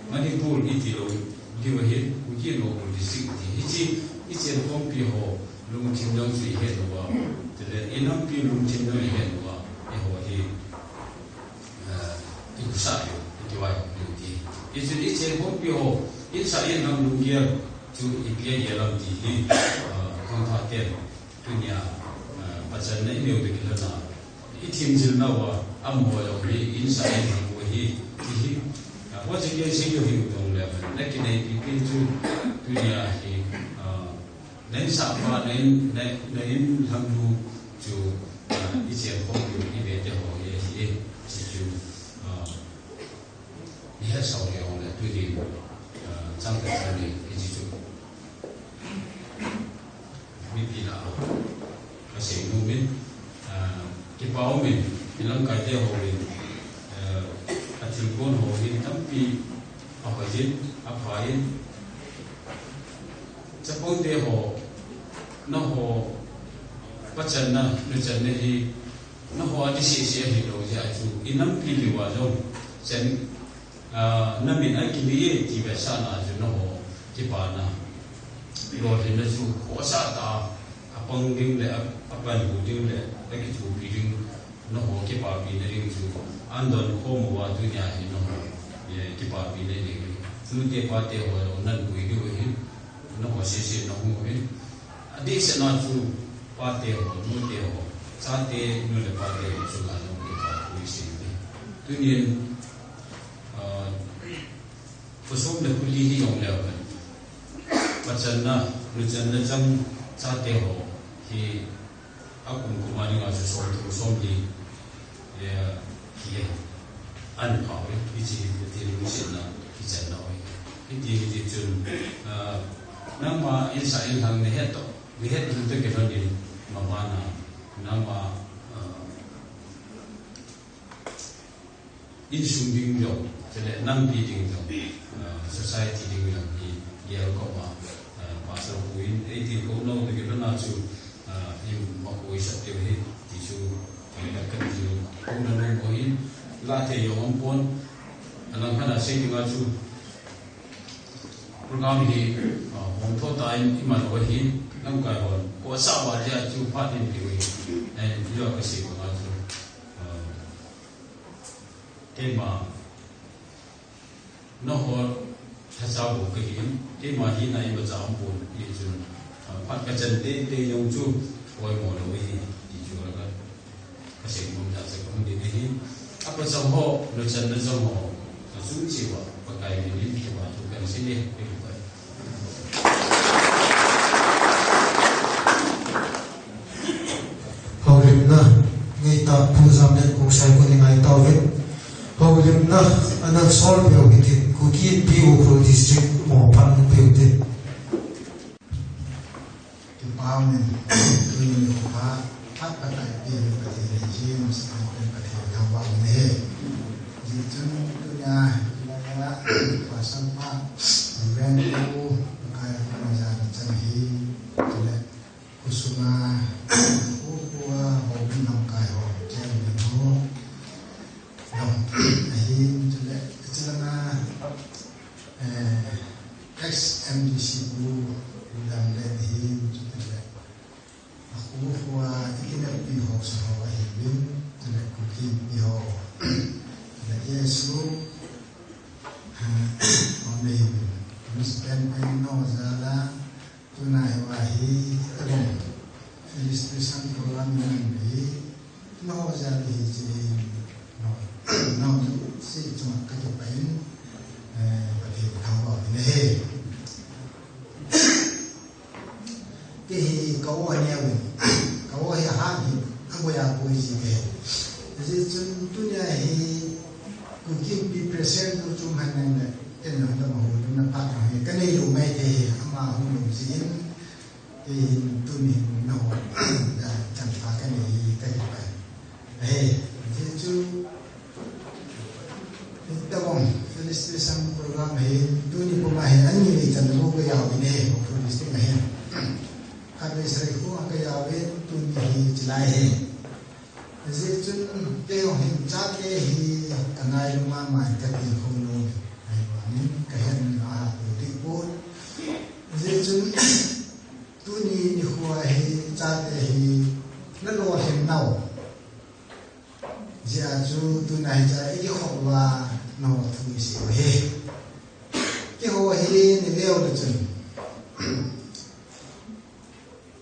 Manipur i ti lou diu ahin, Kuki in Ukhrul District ti. Hiche i chen khompi ho lungthim jong chu i het uva, chule i nampi lungthim jong i het uva, eiho hi, eh, i khosah diu, i kivaihom diu ti. Hichun i chen khompi ho, insung in lhang lunggel chu ipi agel ham ti hi, eh, khangthah ten tunia, eh, pachatna i neiu toh kilhon a, i themjil nauva, amaho jong hi insung in lhang u ahi, ti hi, eh, hoche gei sei diu hi u tong le, na kineipi pi chu tunia hi, eh, na insung pa, na in, na, na in lhang nu chu, eh, i chen khompi u i ve te ho hi ahi, hiche chu, eh, i hetsah u le, tuni, eh, chang khat chang ni, hiche chu mipi lah a ka sei nom in, eh, kipa um in, i lamkai te ho in, eh, a thilgon ho hi tampi ahoi in, apha in, chapang te ho, nangho pachatna, nuchatna hi, nangho a ti sese ahilou jeh a chu, i nampi diuva jong, chan, ah, na min a kile e ti vetsahna chu nangho kipana, lolhinna chu khohsah tah a, apang ding le, a, apanhu ding le, akithopi ding, nangho kipapina ding chu, ahin don khom uva tunia hi nangho, eh, kipapina ding. Nute pate ho jong nan pui diu ahin, nangho sese nahung uvin. Adehset na chu pate ho, nute ho, chate, nu le pate ho chunga jong kipapui sei uve. Tunin, ah, kho som le kho li hi jong leu hen, pachatna, nuchatna chang chate ho hi akum kum a dinga chu som thum som li, eh, hi ahi. Ahin pha uve, hiche hi Pathen lungsetna kichanna ahi. Hiti, hiti chun, ah, nangma insung in lhang na het toh, na het ding toh kilhon in, mabana, nangma, ah, insung ding jong, chule nampi ding jong, ah, society ding jong hi, gel koma, ah, Pastor pu in, eighteen kou nau toh kilhon a chu, ah, i ma koi sap diu ahi, ti chu, ah, ka, ka ti u, kou na nom u ahi, la thei jong um pon, alang khat a sei dinga chu, program hi, ah, hom tho tah in i man u ahi, lamkai hon, khohsah uva jeh a chu phat in ti u ahi, eh, i lo ka sei banga chu, ah, Keima, nangho lhacha bou kahin, keima hina imacha umpon, hichun, ah, phat kachan teitei jong chu, poimo lou ahi, ti chu ka, ka seinom jeh a chu kahung ding ahi. Apa chang ho, nuchanna chang ho, achung cheh uva, Pakai min in, kipa thu kahin sei e, ka kipa. Houlimna, ngeitah Pu Jamlet Khongsai koma i ngai tauvin. Houlimna, ana sol peh u hitin, Kuki Inpi Ukhrul District mo phat na peh u hitin. Kipa umin, tuni nikho pha, phat Pakai peh Pathen hi, Pathen thangvah umin ahi. Hijeh chun tunia, hilai a, Pastor pa, Reverend Pu, Pakai, Pakai jana chan hi, chule, Khosunga, kho kho a, houbung lamkai ho, chairman ho, jong ahin, chule, chulanga, eh, ex M D C Pu, Pu Lamlen ahin, chule, akho kho a, i kineppi haosa ho ahiuvin, chule, Kuki Inpi ho, chule, K S U, ah, ho ahiuvin, Miss Pen Pen no jala, Tuna hi va hi, tabang, felicitation program hi nang hi, nangho jal hi chi, nangho, nangho jouse chunga kakipah in, eh, Pathen thangvah in ahi. Kei hi ka-o hi neo in, ka-o hi ahat hi, aboi a boi ji ve. Hijeh chun tunia hi, Kuki Inpi President nu chu man nang le, ken jong tabang houlimna phat jong hi, kanei lou mai thei hi, ama hung lou jeh in, Kei hin tuni hin nangho, ah, chan pha kanei hi kakipah e. Hijeh chun, hitabang felicitation program hi tuni puma hi ani ni chan bou kajao in ahi, Ukhrul District a hin. Khatvei Saikho a kajao in tuni hi chulai hi. Hijeh chun keiho hin chate hi ka ngailu mama in ka ti khom lou. Ahivangin ka het na a tu ti pon. Hijeh chun tuni nikho hi chate hi na lolhin nau. Hijeh chun tuna hiche i kikhop uva nangho thu i sei u hi. Keiho hi ni leu le chun.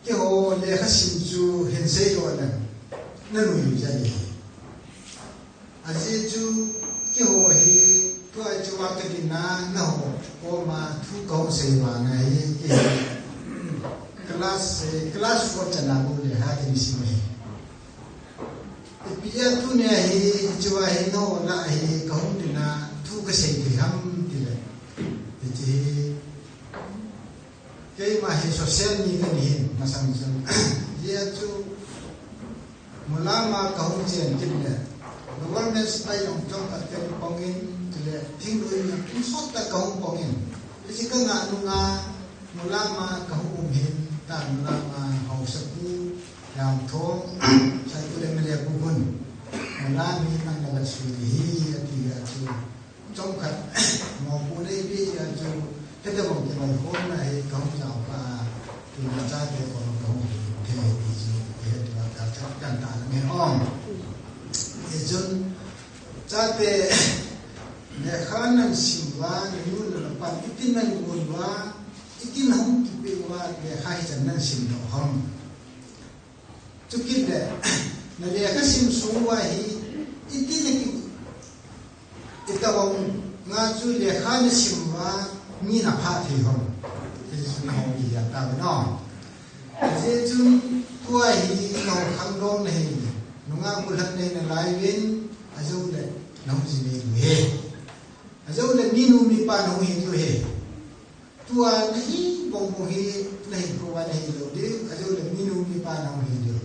Keiho lekha sim chu hin sei lou le, na nui jeng e. Ajeh chu keiho hi tua chu a ka dinga nangho koma thu ka hung sei vang a hi, kei class, eh, class four chan a bou lekha ka sim e. Ipi a tunia hi, hichea hi nangho lah a hi ka hung dinga thu ka sei thei ham tile. Hiche hi Keima hi social media ni hin masang chun. Hijeh chun Mulam a ka hung chen kit le, government sepai jong chomkhat ka hung pang in, chule thingnoi in kum sot tah ka hung pang in. Hiche ka ngah nunga Mulam a ka hung um hin, ta Mulam a haosapu Lamthong, Saikul M L A pu hin, Mulam hi nang na la sui hi, ati a chu. Chomkhat mopohna nei peh a chu, hitabang kiloikhomna hi ka hung jao pa, tuna chate koma ka hung hin thei ti chu, ka het uva ka chan kan ta na nge ong. Hichun, chate, lekha nan sim uva, na nu le na pa, itin nan gon uva, itin hung kipeh uva, lekha hichan nan sim doh ham. Chukit le, na lekha sim sung uva hi, itin na ki, itabang nga chu lekha na sim uva, mi na pha thei ham. Hiche chu nangho kihet tauve no. Hijeh chun tua hi nangho khangdong na hi, nungah gollhang na hi nalai uvin, ajou le, nahung ji nei diu ahi. Ajou le, minu mipa nahung hi diu ahi. Tua na hi bong bong hi na hinkho uva na hi lou diu, ajou le minu mipa nahung hi diu.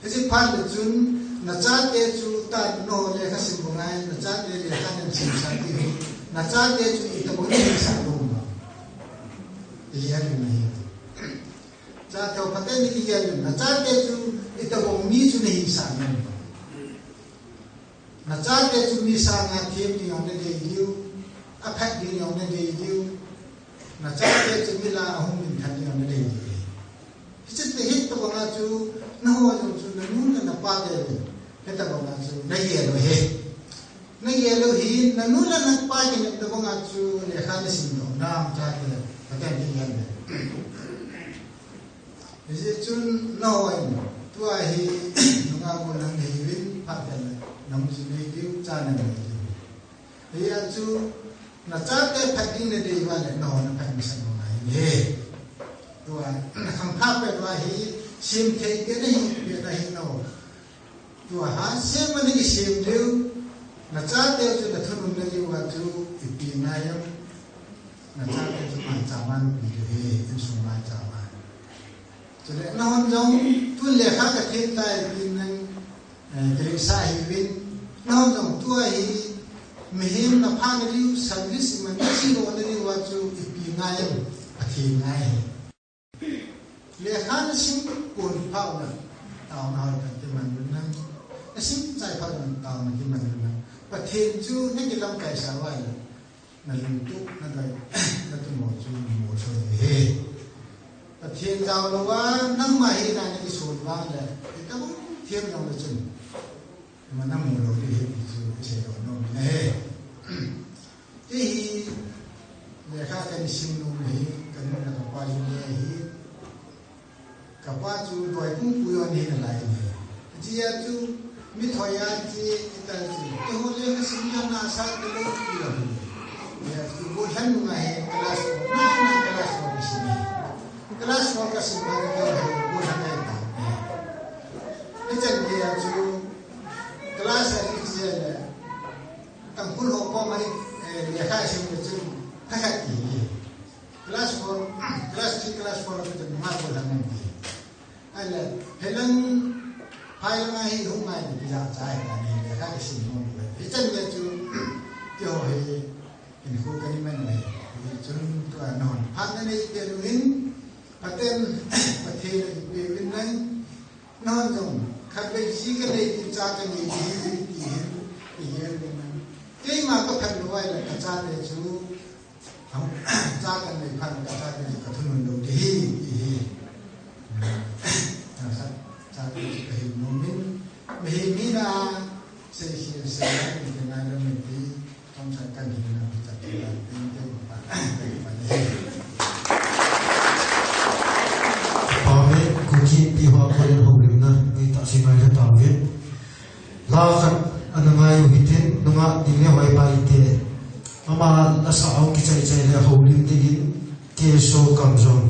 Hiche phat le chun, na chate chu ta nangho lekha sim bou ngai, na chate lekha nan simsah diu hi. Na chate chu itabang na hisah lou ma. Ihet na hi. Chate ho phaten ni ihet na, na chate chu itabang mi chu na hisah lou ma. Na chate chu mi sanga them ding jong na dei diu, aphat ding jong na dei diu. Na chate chu mi lah a hung minthang ding jong na dei diu. Hiche te hitabang a chu, nangho jong chu, na nu le na pa te le, hitabang a chu, na gel u ahi. Na gel u ahi, na nu le na pa te hitabang a chu, lekha na sim doh nam chate, phaten ni gel le. Hijeh chun nangho in, tua hi, nungah gollhang na hi uvin, phat le, nahung ji nei diu, cha na nei diu. Hijeh chun, na chate phat ding na dei uva le, nangho na phat masat u ngai e. Tua, na khangthah pet uva hi, sim thei pet na hi, pet na hi nangho. Tua ha, sem a na kisem diu, na chate chu na thunun na diu a chu, ipi ngai em. Na chate chu maicham a na pi diu ahi, insung maicham a. Chule nahon jong, tun lekha ka them tai tin nang, eh, ka lhingsa ahi uvin. Nahon jong tua hi, mihem na phana diu, service iman na chi lona diu a chu, ipi ngai em, Pathen ngai ahi. Lekha na sim pon phat uva, taona hoi kan kiman un lang. Na sim chai phat uva, taona kiman un lang. Pathen chu na kilamkai sah uva le, na lungtup, na doi, na tumo chu mo choi ahi. Pathen jao louva, nangma hina na kisol vang le, itabang them jong le chun. Ima na mu lou ding ahi ti chu, i seidoh nom in ahi. Kei hi, lekha kahin sim nom ahi, ka nu le ka pa jong ahi. Ka pa chu doi pumpu jong ahi nalai ahi. Hijeh a chu, mi thoi a che, ita chu. Keiho lekha sim jong na sa te lou ti lou. Hijeh a chu, gollhang nunga hi, class four, na, na class four kasim ahi. Class four kasim a, keiho hi, gollhang ahi ta. Hichan gei a chu, class a hi che le, Tangkhul ho koma hi, eh, lekha sim le chun, pha khat ti hi. Class four, class three, class four a chun, nungah gollhang ahi ti. Ahile, helang, phai langa hi hung ngai ni, kija chai na ni, lekha kisim nom le. Hichan le chu, keiho hi, hinkho kahin man le. Hichun, tua nahon phat na nei peh u hin, Pathen, Pathen in peh uvin lang, Nahon jong, Khatvei chi kanei tin cha kanei ding ahi ti hi, ti hi ahi. Keima kaphat lou ahile kachate chu, cha kanei phat in kachate chu kathunun lou ding ahi, ti hi. Cha, chate chu kahin nom in, mihem hina, sei sei sei, ti ngai lou in ti. Amen. Kuki Inpi ho a konin houlimna ngai ta, si ngai le tao ve. La khat ana ngai u hitin, nunga ding le hoi pai te. Ama la sa hou kichai chai le houlim dingin, K S O Kamjong.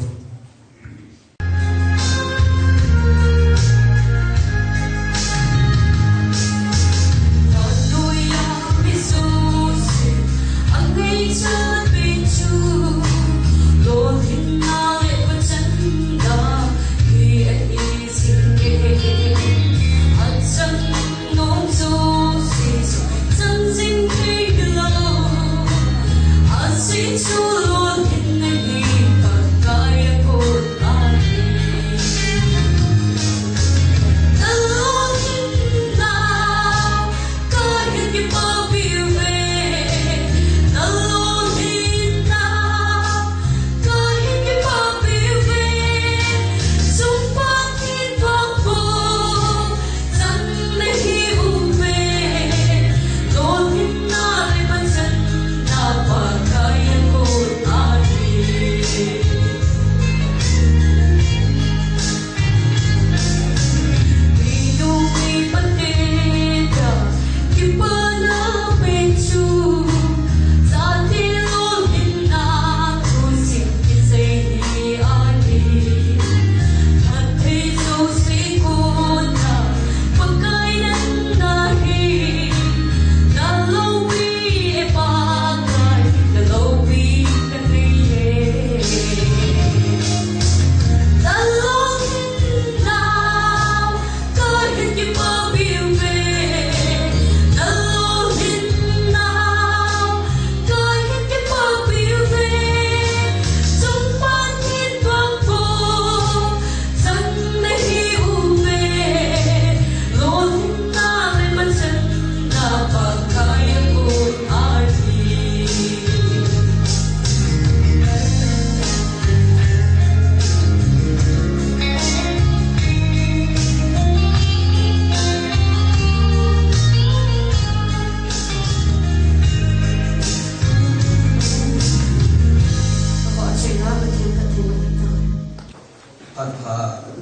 Phat pha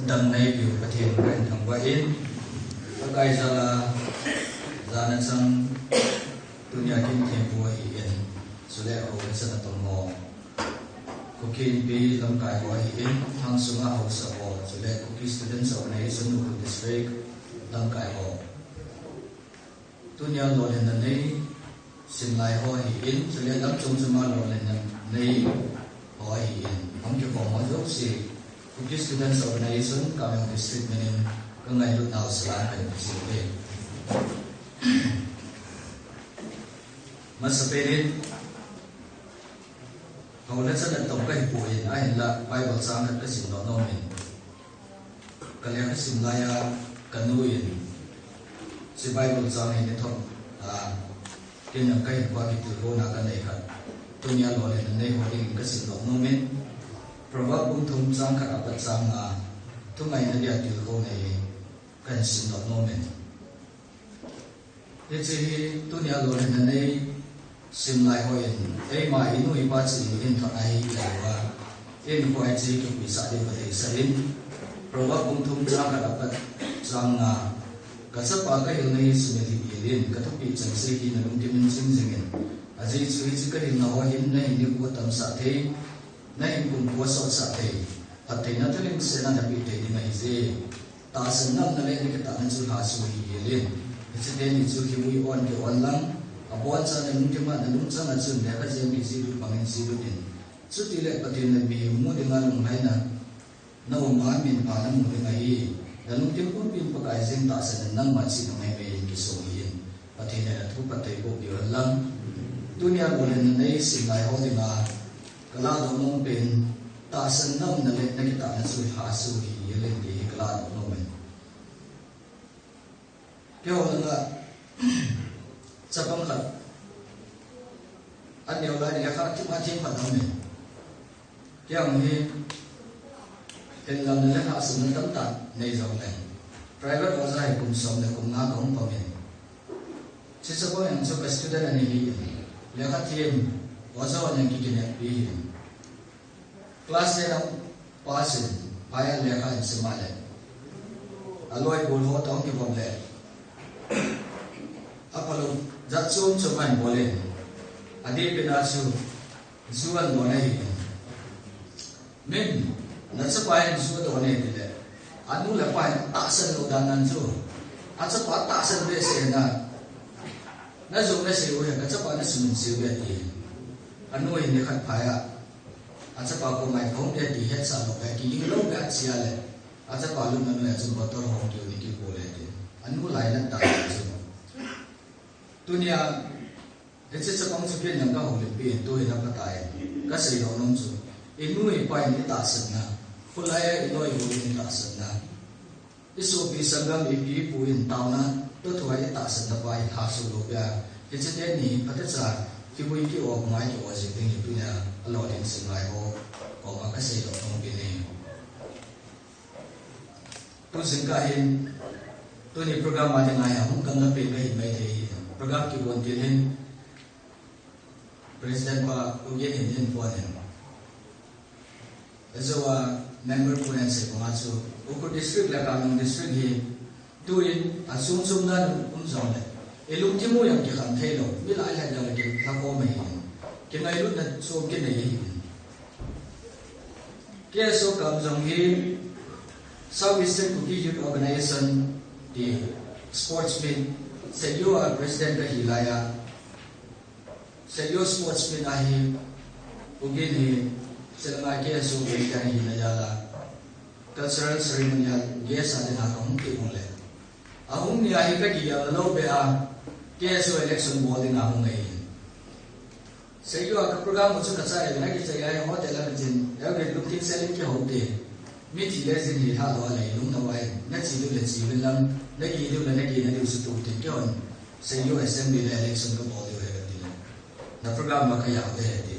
dam neipiu Pathen kahin thangvah in, Pakai jal a jana chang tunia kin thempu ahin, chule hou le chate natong ho, Kuki Inpi lamkai ho ahin, Thangsunga haosa ho, chule Kuki Students Organization Ukhrul District lamkai ho. Tunia lolhinna nei simlai ho ahin, chule lam chom chom a lolhinna nei ho ahin, hung kikhom ho jouse, Kuki Students Organization, Kamjong District min in ka ngailut nau salam kahin sei e. Masapen in, hou le chate natong kahi poi, ahinla Bible chang khat kasim doh nom in. Ka lekha sim lai a, kanu in, hiche Bible chang hi nithot a, kin jong kahinkho a kitilkhouna kanei khat, tunia lolhinna nei ho dingin kasim doh nom in, Proverb bung thum chang khat apat chang nga, thungaina dia tilkhouna hi kahin sim doh nom in. Hiche hi tunia lolhinna nei simlai hon, eima inu ipa ching in thot ahi, in khoi chi kipuisah diu kadeisah in, Proverb bung thum chang khat apat chang nga, ka chapa kahilna hi sumil hih hel in, ka thupeh chengse hi nalungthim in ching jing in, ajeh chu hiche kahilna ho hin nahin nikho atamsah thei, nahin kumkho asotsah thei, phattheina thulimsetna napeh thei ding ahije. Tahsan namna le nakitahna chu lhasuh hih hel in. Hiche teni chu kiui on ki on lang, abonchan nalungthim a nalungchang a chun lekha jem kijihlut bangin jihlut in. Chutile Pathen le mihem mu dinga lunglhaina naum a minpha namu ding ahi. Nalungthim pumpin Pakai jeng tahsan in nangma chihna maimai in kisong hih in. Pathen in athu phatthei boh diu hen lang. Tunia lolhinna nei simlai ho dinga ka lahdoh nom pen, tahsan namna le nakitahna chu lhasuh hih hel in ti hi ka lahdoh nom e. Keiho langa chapang khat, aneo lai ni lekha thim a thim khat aum e. Keiho hi hinlam le lekha simna tamtah nei jongle, private oja hi kum som le kum nga kahung pang e. Hiche chapang jong chu ka student ani hi in, lekha thim, oja hon jong kikineppi hi in. Class ten a pass in, phai a lekha ahin sim a le, aloi gol ho toh ahung kivom le, aphalou jat chom chom ahin bol in, adih pen a chu ju ahin don ahi. Min, nachapa hin ju adon e tile, anu le apa hin atahsan lou dan nan chu, achapa atahsan behseh na, najou nasei u hi, kachapa nasumin sei u hi ati. Anu hin nikhat phai a, achapa koma kahung ding ti hetsah lou beh, kiging lou beh ache a le, achapa lupna noiya chun bottle hong kiu ni kipo le ati. Anu lainat tah chu. Tunia, hiche chapang chu ken jong kahoulimpi in, tuhin aphatai. Kasei lou nom chu, inu ipa in itahsan na, khulai a iloi gol in itahsan na, isopi sanggam ipi ipu in taona toh thua itahsan na pa in hahsa lou beh a, hiche teni phatecha kivui ki-o, ngai ki-o jing ding hi tunia alolhin sim lai ho koma kasei lou nom pi ahi. Tu jingkah hin, tuni program a dinga hi ahung gamla pen kahi maithei hi. Program kibol til hin, President pa U Gen hin hin pon hin, ajou a member pu hin asei banga chu, Ukhrul District le Karbi Anglong District hi tuin achom chom dan um jongle, ilungthim u jong kikham thei lou, mi lai lheh jong le kilhakhom ahi, kingailutna chom kinei ahi. K S O kam jong hi South Eastern Kuki Youth Organization ti sports meet, Seigou a president kahi laiya, Seigou sports meet a hi, U Gen hi, Seilanga K S O president ahina jal a, cultural ceremony a guest a dinga kahung kit hung le, ahung ni a hi kakigel lou beh a, K S O election bol dinga hung ahi. Seigou a ka program u chu kachai a, nakichai a, hotel a kachin, eiho lungthim sel in kihou te. Mithi le jin hi lha lou a le, lung na vai, nache diu le che uvin lang, nagih diu le nagih nadiu chu tu tin, keihon Seigou assembly le election kabol diu ahi kati le, na program a kajao ding ahi ati.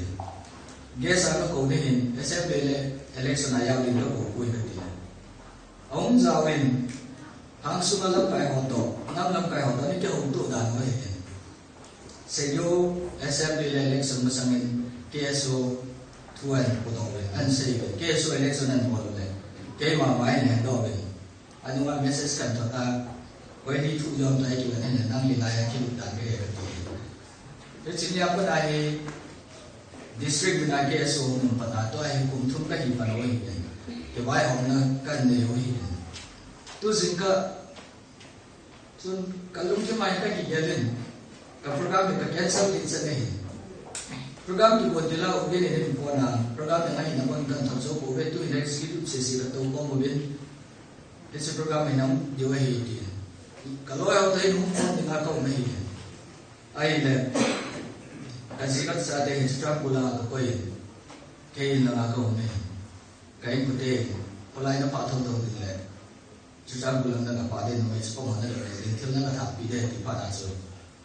Guest a kakou ni hin, assembly le election a jao ding kakou poi kati le, ahung jao in, hangsunga lamkai ho toh, nam lamkai ho toh, ana kihouto dan u ahi. Seigou assembly le election masang in K S O thu ahin podoh uvin, ahin sei uvin, K S O election ahin bol uvin, keima ma ahin hendoh uvin. Anunga message kahin thot a, koi ni thu jom tai kivan hin, nangni laiya kilut dan kahi kati. Hiche nia pat a hi district min a K S O hung um pat a, tua hi kum thum kahi pan u ahi. Kivaihomna kahin nei u ahi. Tu jingkah chun kalungthim a hi kakigel in, ka program hi ka cancel ding chan ahi. Program kibol til a U Gen in hin pon a, program hi ngai na kon kan thot jou pouve, tu hin executive session katou khom uvin, hiche program hi nang diu ahi tin. Kaloi ho toh hin hung phone dinga kaum ahi. Ahile, kaji kachate hin Churachandpur langa kakoi in, kei in langa kaum ahi. Ka inkote in, kholai napha thotho ding le, Churachandpur lang na kapha ding, numei chapang ho nalo ding, thil na kathahpeh ding ti phat a chu,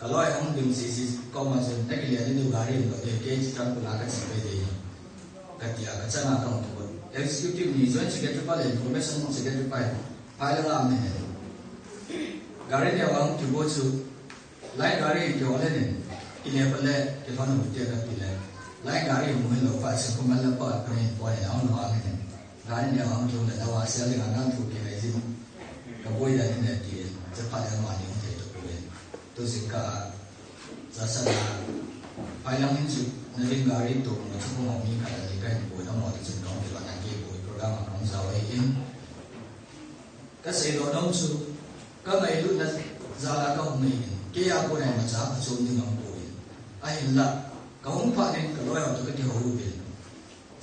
kaloi hung ding sese koma chun, nakile na diu gari umlou ding, kei Churachandpur a kache pai ding, katia kachanga kahung kibol. Executive ni, Joint Secretary pa le Information Secretary pa, phai langa aum in, gari neo a hung kibol chu, line gari kihol in, kile phat le kilhon u hite kati le, line gari mu hilou phat, Singkumang lampa kahin pon in, ahung lhung in, gari neo a hung kihung le, nao a sel dinga nang thu kingai jin, kaboi dan in ati in, chuphat le amani hung thei tapoi. Tu jingkah a, jasan a, phai lang hin chu, na ding gari toh, mo chu kong mi khat ani kahin pui, amaho toh chun kahung kilhon a kei pui, program a kahung jao ahi in. Kasei lou nom chu, kangailutna jal a kahung ahi in, kei a kon a imacha phachom ding aum poi. Ahinla, kahung phat in kaloi ho toh kakihou uvin,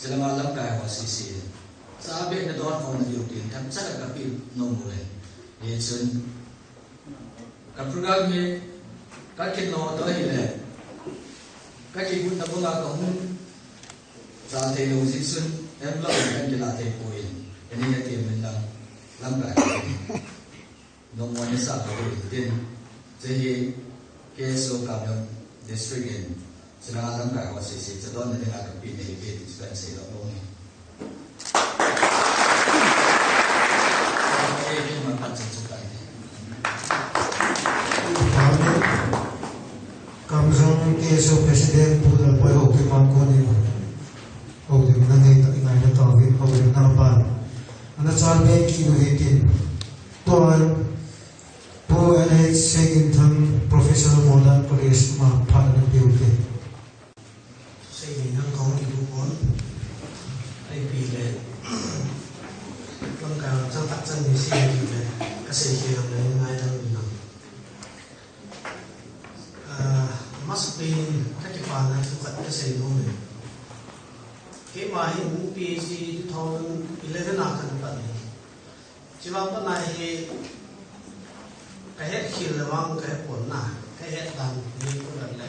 chulanga lamkai ho sese in, cha beh nadon khom nadiu tin themcha kakipeh nom uvin. Hichun, ka program hi kakit nom toh ahile, kakigotna banga kahung jal thei lou jeh chun, envelope kahin kilah thei poi, ani nati min lang, lamkai Moni sa ko tin, che hi K S O Kamjong District in, sina lam ka ko si si, che don ni ka pi ni ki, che kan sei lo ni. Che ki man kan che che kan. Kamjong K S O President Pu Lalboi Haokip a kon in houlimna nei ta, i ngaina tauvin houlimna ban ana chan be kit u hitin. Tua Pu L H Seiginthang, Professor, Modern College, ma phat ana pe u te. Seiginthang kong i bu kon. Ai pi le. Lamkai chang tak chan ni si le. Ka sei ke ang le ngai dang ni nang. Ah, must be ka kipana thu khat ka sei nom e. Keima hi P H D two thousand eleven a kana pat e. Chuvang pat na hi ka het khel le vang ka het pon na, ka het dan hi ko dan le.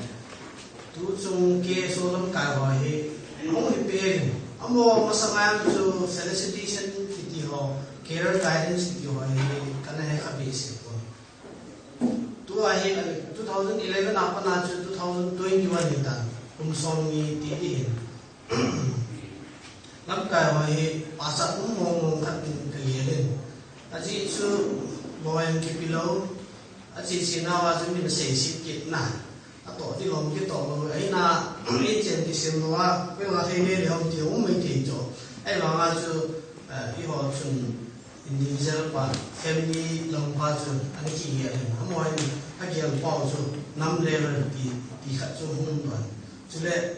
Tu chung K S O lamkai ho hi, hung hi pen, amaho masanga chu felicitation kiti ho, career guidance kiti ho hi, kana he kha basic pon. Tua hi, two thousand eleven a pat na chu two thousand twenty-one hi tan, kum som ni ti ti hin. Lamkai ho hi pachat um mong mong khat in ka gel in. Ajeh chu loi in kipe lou. Ache che nau a chu min sei sit kit na. Atoh dilom kitoh lou. Ahi na, ei chen kisem lou a, vel a thei le le hom ti um mai thei chu. Ahivang a chu, eh, eiho chun individual pa, family lam pa chu ana kigel in. Amaho in agel pau chu nam level ti, ti khat chu hung don. Chule,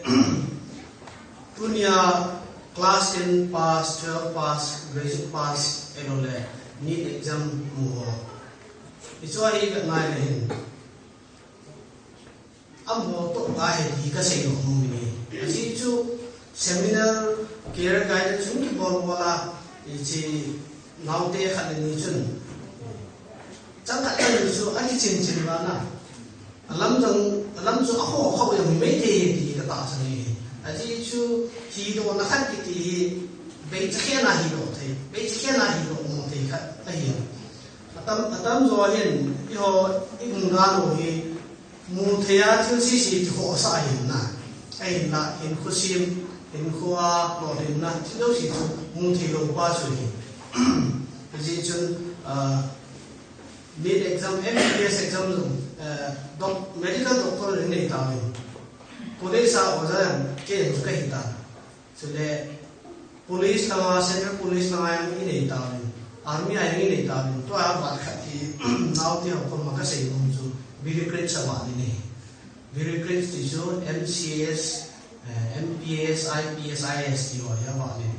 tunia class ten pass, twelve pass, graduate pass, ahilou le NEET exam mu ho. Hichu hi ka ngai le hin. Amaho toh ka he ti ka sei nom e. Ajeh chu seminar, career guidance hung kibol bol a, hiche naote khat le ni chun. Chang khat chang ni chu akichen chen va na. Alam jong, alam chu akhoh khoh jong hi mai thei ti ka tahsan e. Ajeh chu hidoh na khat kiti hi, beichakhen a hidoh thei, beichakhen a hidoh mong thei khat ahi. Atam, atam jo hin, eiho, i umdan u hi, mu thei a thil sese kikhohsah ahin na. Ahinla, hinkho sem, hinkho a lolhinna, thil jouse chu mu thei lou pa chu ahi. Hijeh chun, ah, NEET exam, M B B S exam jong, eh, doc-, medical doctor in nei tauvin. College a oja jong kei jong chu kahi tan. Chule police langa, central police langa jong inei tauvin. Army a jong inei tauvin. Tua vat khat hi, naote ho koma kasei nom chu, bureaucrat sa vat in ahi. Bureaucrat ti chu M C S, eh, M P S, I P S, I A S ti ho hi avat in.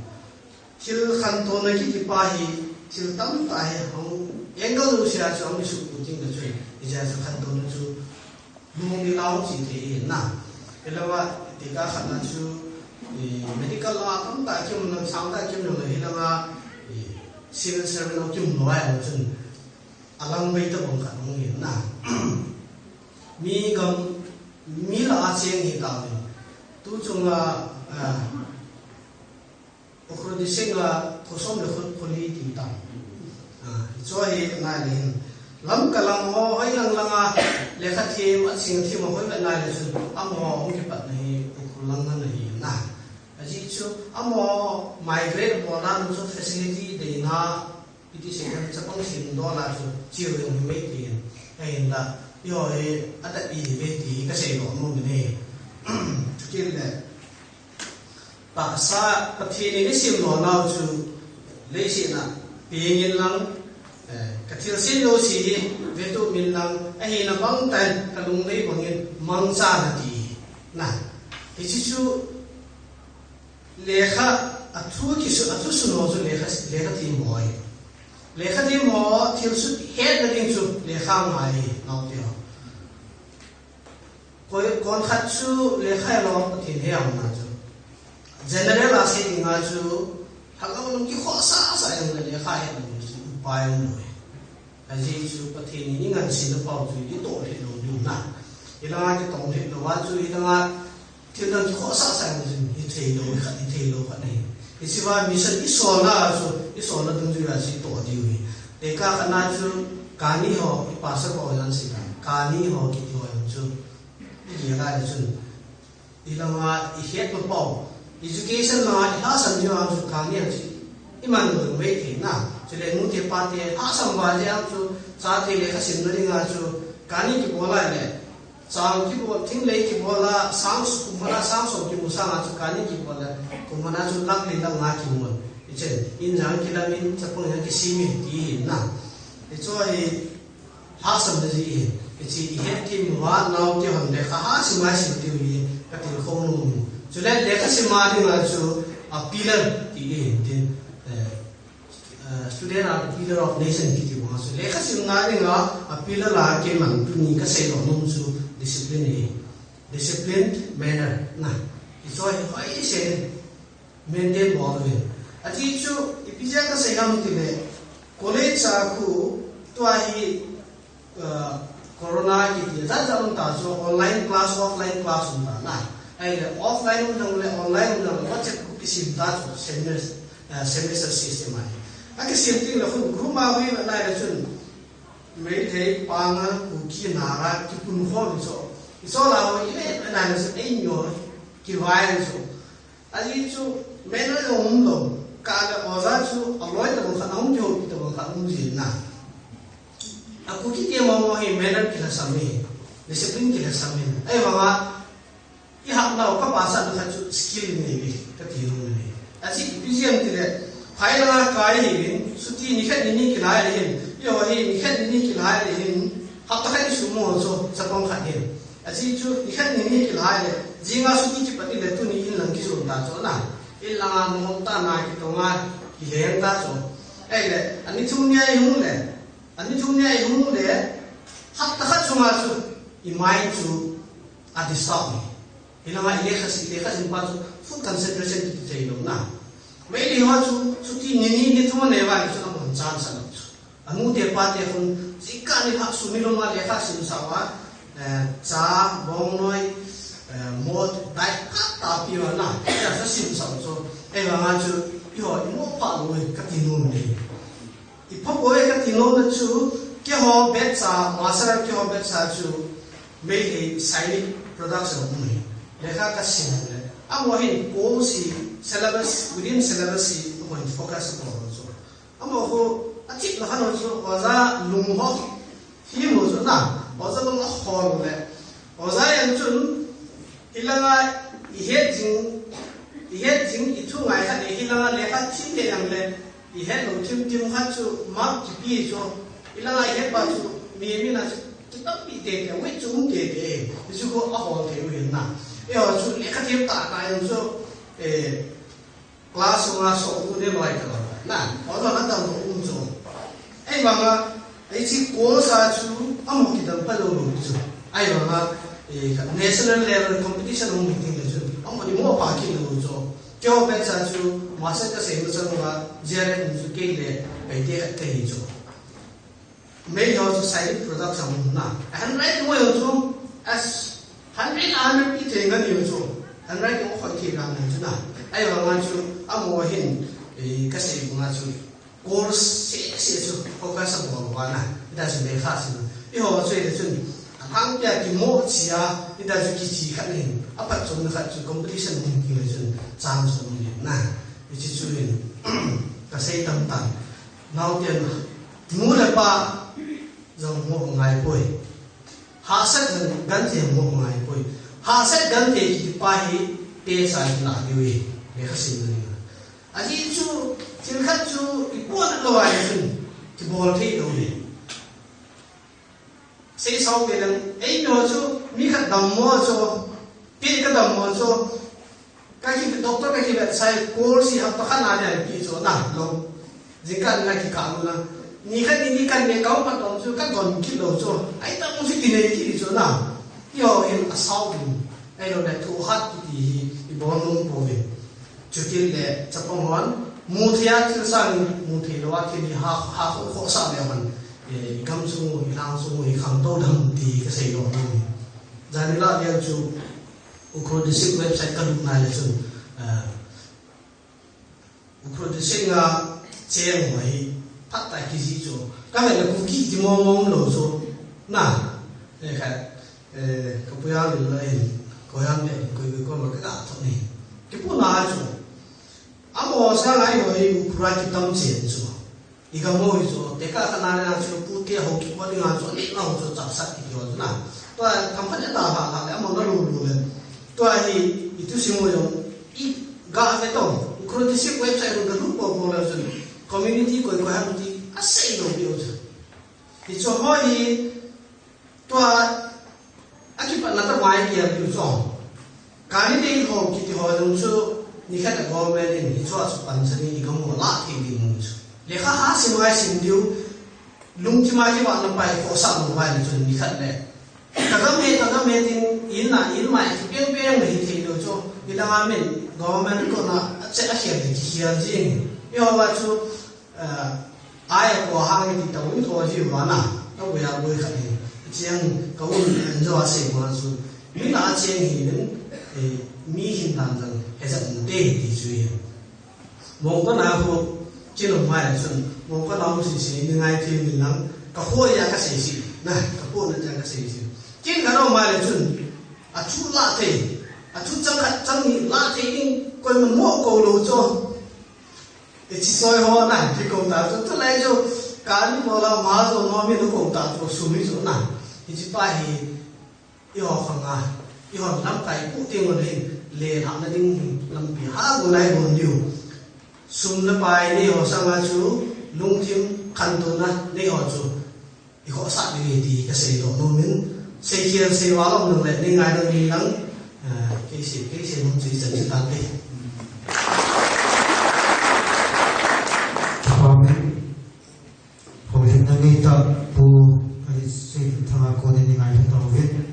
Thil khantona kiti pa hi, thil tamtah hi hung, angle jouse a chu hung kisuhbut ding ka chu, hijeh a chu khantona chu, lung ni lau chi thei na. Hilanga, tika khat na chu, eh, medical a tamtah kium na, sangtah kium na, hilanga, eh, civil servant a kium lou a chun, alang vei tabang khat hung hi na. Mi gam, mi lah a cheng hi tauvin. Tu chunga, ah, Ukhrul district a kho som le kho, kho li ti tam. Ah, chu hi ngai le hin. Lamka lang ho, hoi lang lang a, lekha them, a ching them, hoi vet nai le chun, amaho hung kipatna hi, Ukhrul lang ngan ahi na. Ajeh chu, amaho migrate bol a, nu chu facility deina, P T C kan chapang sim dola chu, chiu jong hi mai tin. Ahinla, eiho hi, atat ihi ve ti, kasei nom nom in ahi. Chukit le, Tahsa Pathen in eisemlou nau chu leiset a peng in lang, eh, ka thilse jouse hi vetup in lang, ahina bang tah in ka lungdei bang in mangcha in ati. Na, hiche chu lekha, athu kisu, athu sun ho chu lekha, lekha them ho ahi. Lekha them ho thilse hetna ding chu lekha ngai ahi, naote ho. Koi, kon khat chu lekha hilou, Pathen he aumna chu. General a sei dinga chu, lhagao lam kikhohsah sah jongle lekha het lou chu upai umlou e. Ajeh chu Pathen in eingansena pau chu itoh lhit lou ding na. Hilanga kitong lhit lou a chu, hilanga thil dang kikhohsah sah jongle chu hithei lou khat, hithei lou khat ahi. Hiche va mission isolna chu, Isol na dungjui a chu itoh diu hi. Tekah khat na chu kani ho, i pastor pa ho jong si ka. Kani ho kiti ho jong chu. I gel a le chun. I langa i het ma pau. Education langa i lhahsam diu a chu kani ho chu. I man lou mei thei na. Chule nu te pa te lhahsam val jeh a chu chate lekha simna dinga chu kani kibol a le. Chang kibol, thinglei kibol a, sang kum khat a, sang som kimu sang a chu kani kibol a, kum khat a chu lakh li lakh nga kimu. Hichun, in jong kilam in, chapang jong kisem in ti hi na. Hichu hi lhahsamna jeh hi. Hichu i het kim uva, naote hon lekha ha sim ngai sim diu hi, ka tilkhou nom. Chule lekha sim a dinga chu, a pillar ti hi tin, eh, Uh, student are the pillar of nation kiti bang a chu. Lekha simna dinga, a pillar a keiman tuni ka seidoh nom chu discipline hi. Disciplined manner na. Hichu hi hoisel in maintain bol uvin. Ajeh chu, ipi jeh a ka sei ham tile, college a khu, tua hi, uh, corona kiti, jat jat um ta chu online class, offline class um ta na. Ahile offline um jongle, online um jongle, WhatsApp group kisim ta chu, semester, uh, semester system a hi. Akisim teng le khun group a hui na nai le chun, Meitei, Pangal, Kuki, Naga, kipun khom chu. Ichol a ho, i le, na nai le chun, ei nyo, kivai chu. Ajeh chu, manner jong um lou, ka le oja chu, aloi tabang khat, ahung kihoupi tabang khat um jin na. A Kuki te momo hi manner kilhasam hi, discipline kilhasam hi. Ahivanga, i hap nau ka pasal khat chu skill nei hi, ka ti nom hi. Ajeh ipi jeh ham tile, phai langa kai hi hin, chuti nikhat nini kilhai le hin, eiho hi nikhat nini kilhai le hin, hapta khat i sum u chu, chapang khat hin. Ajeh chu, nikhat nini kilhai le, jinga chuti kipat le tuni in lang kijon ta chu na. In langa nom tah na kitong a, kilheng ta chu. Ahile, ani thum ni a i hung le, ani thum ni a i hung le, hapta khat chunga chu, i mind chu, a disturb hi. Hilanga i lekha si, lekha sim pa chu, full concentration ti thei lou na. Meitei ho chu, chuti ni ni ni thum a nei uva chu, amahon chance alou chu. Anu te pa te khun, jingkah nilhah sung nilum a lekha simsah uva, eh, cha, bongnoi, eh, malt, dai, khat tapi uva na, lekha simsah u chu, ahivanga chu, eiho, i mo pha lou, ka ti nom e. I pha poi ka ti nom na chu, keiho batch a, master keiho batch a chu, Meitei Sainik production um hi. Lekha ka sim le. Amaho hin course hi syllabus, within syllabus hi amaho hin focus abol u chu. Amaho khu achip na khan u chu oja lung ho. Hi mu chu na. Oja lung a khol le. Oja jong chun hilanga i het jing, i het jing i thu ngai khat le hilanga lekha thim te jong le. I het lou thim thim khat chu mark kipe chu, i langa i het pa chu, mi, mi na chu, kitampi tete, weight chu um tete, hichu khu ahol thei u hin na. Eiho chu lekha thim tah tah jong chu, eh, class sunga sohtu ne loi ta lou. Na, oja na dang lou um chu. Ahivanga, Hiche course a chu amaho kidang pa lou lou chu. Ahivanga, eh, national level competition hung meeting le chu. Amaho i mo pha kit lou chu. Keiho batch a chu master ka sei masang uva J R F chu kei le Paite khat kahi chu. Meitei ho chu side product sam na. Handwriting mo jong chu as hundred a hundred pi thei ngan jong chu. Handwriting mo khoi thei ngan jong chu na. Ahivanga chu amaho hin, eh, ka sei banga chu. Course seh seh chu focus abol uva na, ita chu lekha sim. Eiho chu ile chun, alhangpia kimo chia, ita chu kichi khat in, aphatchomna khat chu competition hung kile chun, chance um le na. Hiche chu hin, ka sei tam tan. Naoten, nu le pa, jong mo ngai poi. Hahsat jong genthei mo ngai poi. Hahsat genthei kiti pa hi, te sa la diu hi, lekha sim na ni. Ajeh chu, thil khat chu i pon lou a chun, kibol thei lou hi. Sei sao ve leng, eimi ho chu, mi khat dammo chu, pi ka dammo chu, ka ki doctor ka kivetsah, course hi hapta khat na dia pi chu na lou. Jingkah na kikah lou na. Ni khat ni ni kan me kau pat dom chu, ka don kit lou chu. Ai tam mu si ti nei kit chu na. Eiho hin asao ding. Ahilouleh thohhat kiti hi i bol nom pouve. Chuti le chapang hon, mu thei a thil sangin, mu thei lou a thil hi ha, ha kho kho sah le hon, eh, i gamsung u, i langsung u, i khangtou dam ti ka sei nom nom. Janila lian chu, Ukhrul District website ka lut na le chun, eh, Ukhrul District a cheng ho hi phat ta kijih chu. Ka vet le Kuki ti mong mong lo chu. Na, eh, kha, eh, ka pu Yanglen le hin, ko Yanglen, koi koi ko lo ka ga tho ni. Kipu na chu. Amo sa lai ho hi Ukhrul a kitam chen chu. I gam ho hi chu, tekah khat na le na chu, pute ho kipo ding a chu, ani na ho chu, chapsat kiti ho chu na. Tua, tham khat le ta ha, ha le, amo na lu lu le. Tua hi, i thusim ho jong, i ga ve tong. Ukhrul district website ron ka lut po po le chun, community koi koi ham ti, a sei lo pi ho chu. Hi chu ho hi, Tua, a kipatna tah mai kia piu chu. Candidate ho kiti ho jong chu, nikhat a government in hichu a chu pansan in i gam u lah thei ding u chu. Lekha ha sim ngai sim diu, lungthim a kivahna pai khohsah lou vai le chun nikhat le. Ka gam e, ka gam e tin, in na, in mai, kipiang piang le hi thei lou chu. Hilanga min, government kona, a che a hial le kihial jing. Eiho va chu, Eh, ai ko hang ti tau in tho ji wa na, ka bu ya bu khat ni. Chiang ka un en jo a se ma chu. Mi na chiang hi nin, eh, mi hin dan dan he sa te ti chu hi. Mong ko na ho, kin lo mai chun, mong ko na ho si si ni ngai ti min lang, ka ho ya ka se si, na, ka ho na ja ka se si. Kin ka lo mai chun, a thu la te, a thu chang khat chang ni la te in, koi man mo ko lo cho. Hichi soi ho na, hi kong ta chu, tu lai chu, ka ni mo la ma zo no mi nu kong ta chu, su mi chu na. Hichi pa hi, i ho khang a, i ho lam kai pu ting le, le na na ding lampi ha gu lai gon diu. Sum le pai nei ho sang a chu, lungthim khantouna nei ho chu. I khohsah ding ahi ti ka seidoh nom in, seikhel seival um nung le, nei ngaidam in lang, ah, kei sei, kei sei nom chu i chan chu tan te. Amen. Houlimna nei tah Pu Alisei Thanga kon in nei ngaidam tauvin.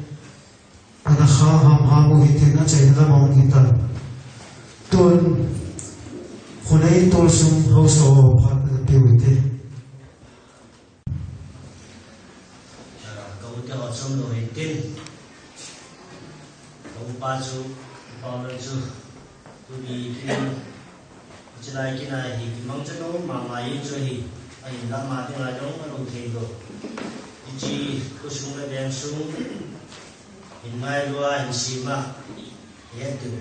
Ana kha ham ham u hitin, achaina lam a um hitan. Tun, khonei tolsung haosa ho phat ana pe u hite. Ah, ka u te ho chom lou hin tin. Ka u pa chu, u pa lou chu, tuni kin, chulai kin a hi kimang chanu mama in chu hi, a in lam a ding a jong a lou thei lou. Hichi khosung le veng sung, hin ngailua, hin sima, het diu.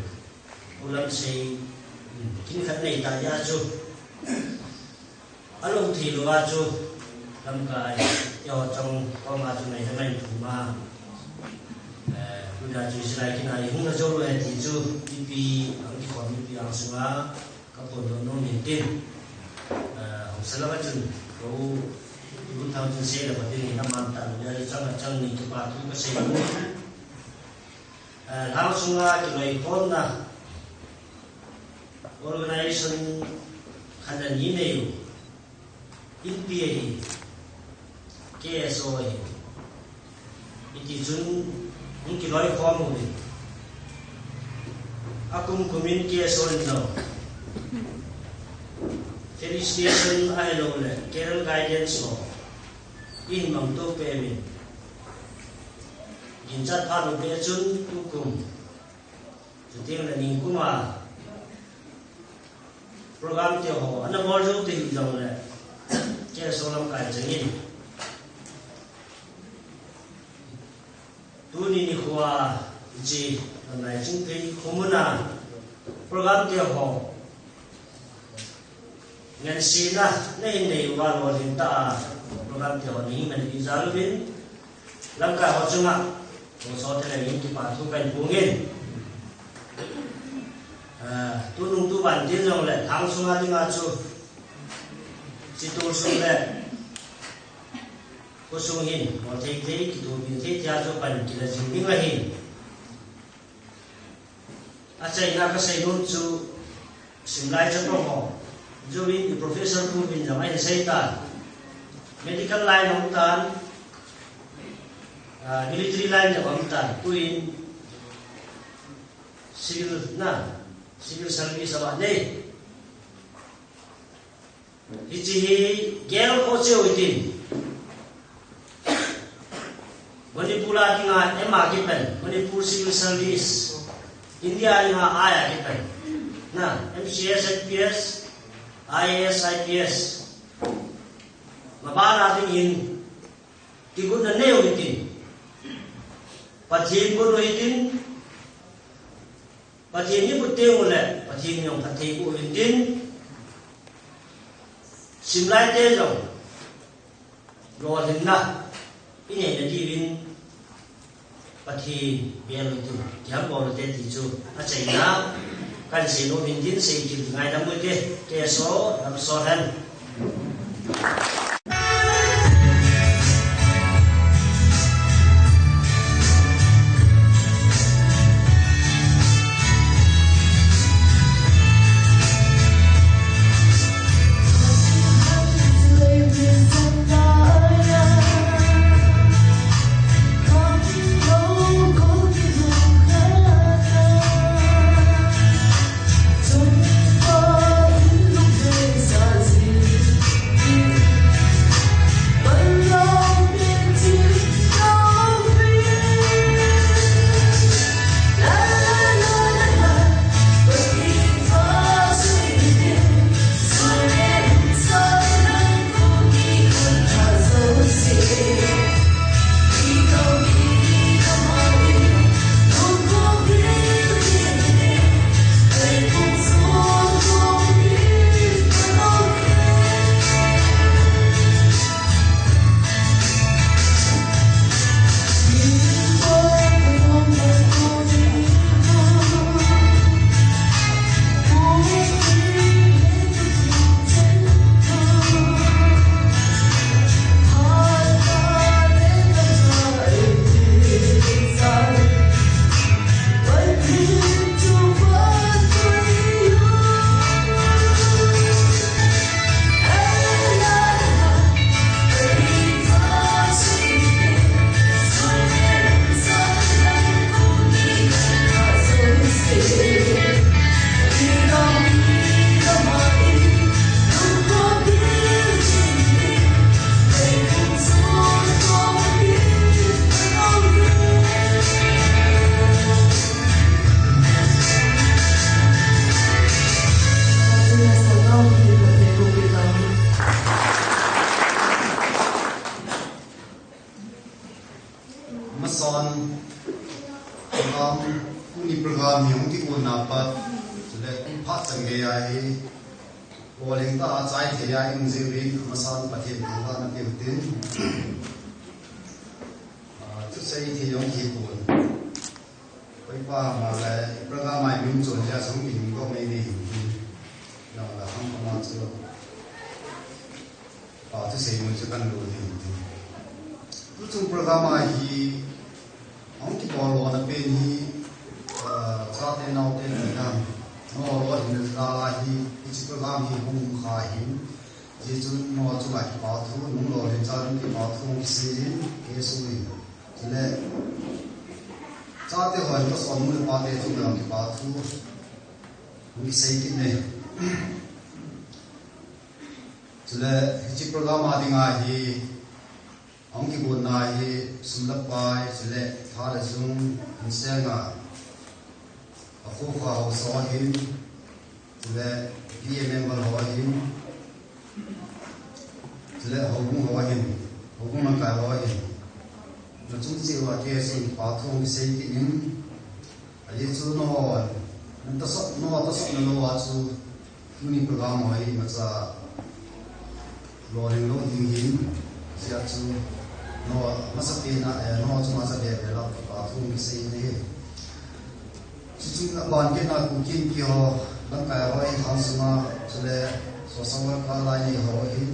U Lamsei, kin khat nei ta ya chu. A lou thei lou a chu, lamkai, eiho chong, koma chu nei ta mai thum a. Eh, tuna chu silai kin a i hung na jo lou e ti chu, mipi, ang kikhom mipi ang sunga, ka phondoh nom in tin. Eh, hung sa lou a chun, ko, i bu thang chun sei lou a tin, i na man ta lou a, chang a chang ni kipa thu ka sei lou. Eh, lhang sunga kiloikhomna organization khat ani nei u. Inpi ahi. K S O ahi. Hiti chun hung kiloikhom uvin. A kum kum in K S O in lou. Felicitation ahilou le, career guidance ho. I hin mang to peh uvin. Ginchat phat lou peh chun tukum. Chuteng le ningkum a program te ho, ana bol jou te hi jong le, K S O lamkai chang in. Tuni nikho a, hichi, Lamlai Chingphei khomun a, program te ho, ngansena, nei hin nei uva lolhing tah a, program te ho, nei hin ngansena uvin, lamkai ho chunga, Pu Sothenglai in kipa thu kahin phong in. Ah, tunung tuvan tin jong le, lhang sunga dinga chu, hichi tolsung le, khosung hin, bol thei thei, kitupi thei thei a chu pan kila jing ding ahi. Achaina ka sei nom chu, simlai chapang ho, jouvin i professor pu vin jong ahin sei tan. Medical line a um tan, ah, military line jong a um tan, tuin civil na, civil service a um nei. Hichi hi gel kho cheu hitin. Manipur a dinga M A kipen, Manipur Civil Service, India a dinga I A kipen. Na, M C S, M P S, I A S, I P S, mabana dingin kigotna neiu hitin, Pathen got u hitin, Pathen hi got teng uleh Pathen jong phatthei boh u hitin, simlaite jong lolhinna inei nadiuvin Pathen bel u hitin, kihambol u hite ti chu achaina kahin seinom in tin, seikit ngaidam u hite. Keso, lamsol hen. Amasan, program, tuni program hi hung kigotna pat, chule phat chang geiya hi, lolhing tah a chai thei a i um jiuvin, amasan Pathen thangvahna peu hitin, ah, thusei thei jong kipon. Koi pa ma le, program a i um chon jeh a sung in ko mai nei hin. Na la ham pa ma chu. Pa thusei mun chu kan lo ding. Tuchung program a hi, hung kibol lona pen hi, ah, chate naote ni dan. Nangho lolhin jal a hi, hiche program hi hung um kha hin. Hijeh chun nangho chunga kipa thu, nung lolhin jal in kipa thu hung kisei in, K S O in. Chule, chate ho in, ka son nu le pate chunga kipa thu hung kisei kit in. Chule, hiche program a dinga hi, ahung kigotna hi, sum le pai, chule, tha le jung, insung a, akhofa haosa ho hin, chule, P A member ho hin, chule, houbung ho hin, houbung lamkai ho hin, nachung cheh uva K S O in kipa thu hung kisei kit in, ajeh chu nangho, natahsan, nangho tahsan nalou a chu, tuni program ho hi imacha lolhing lou ding ahin, hijeh chun nangho masapen a, eh, nangho chunga chabe be la kipa thu kisei in ahi. Chuchung aban kit na Kuki Inpi ho, lamkai ho hi khang sunga, chule social worker lai nei ho hin,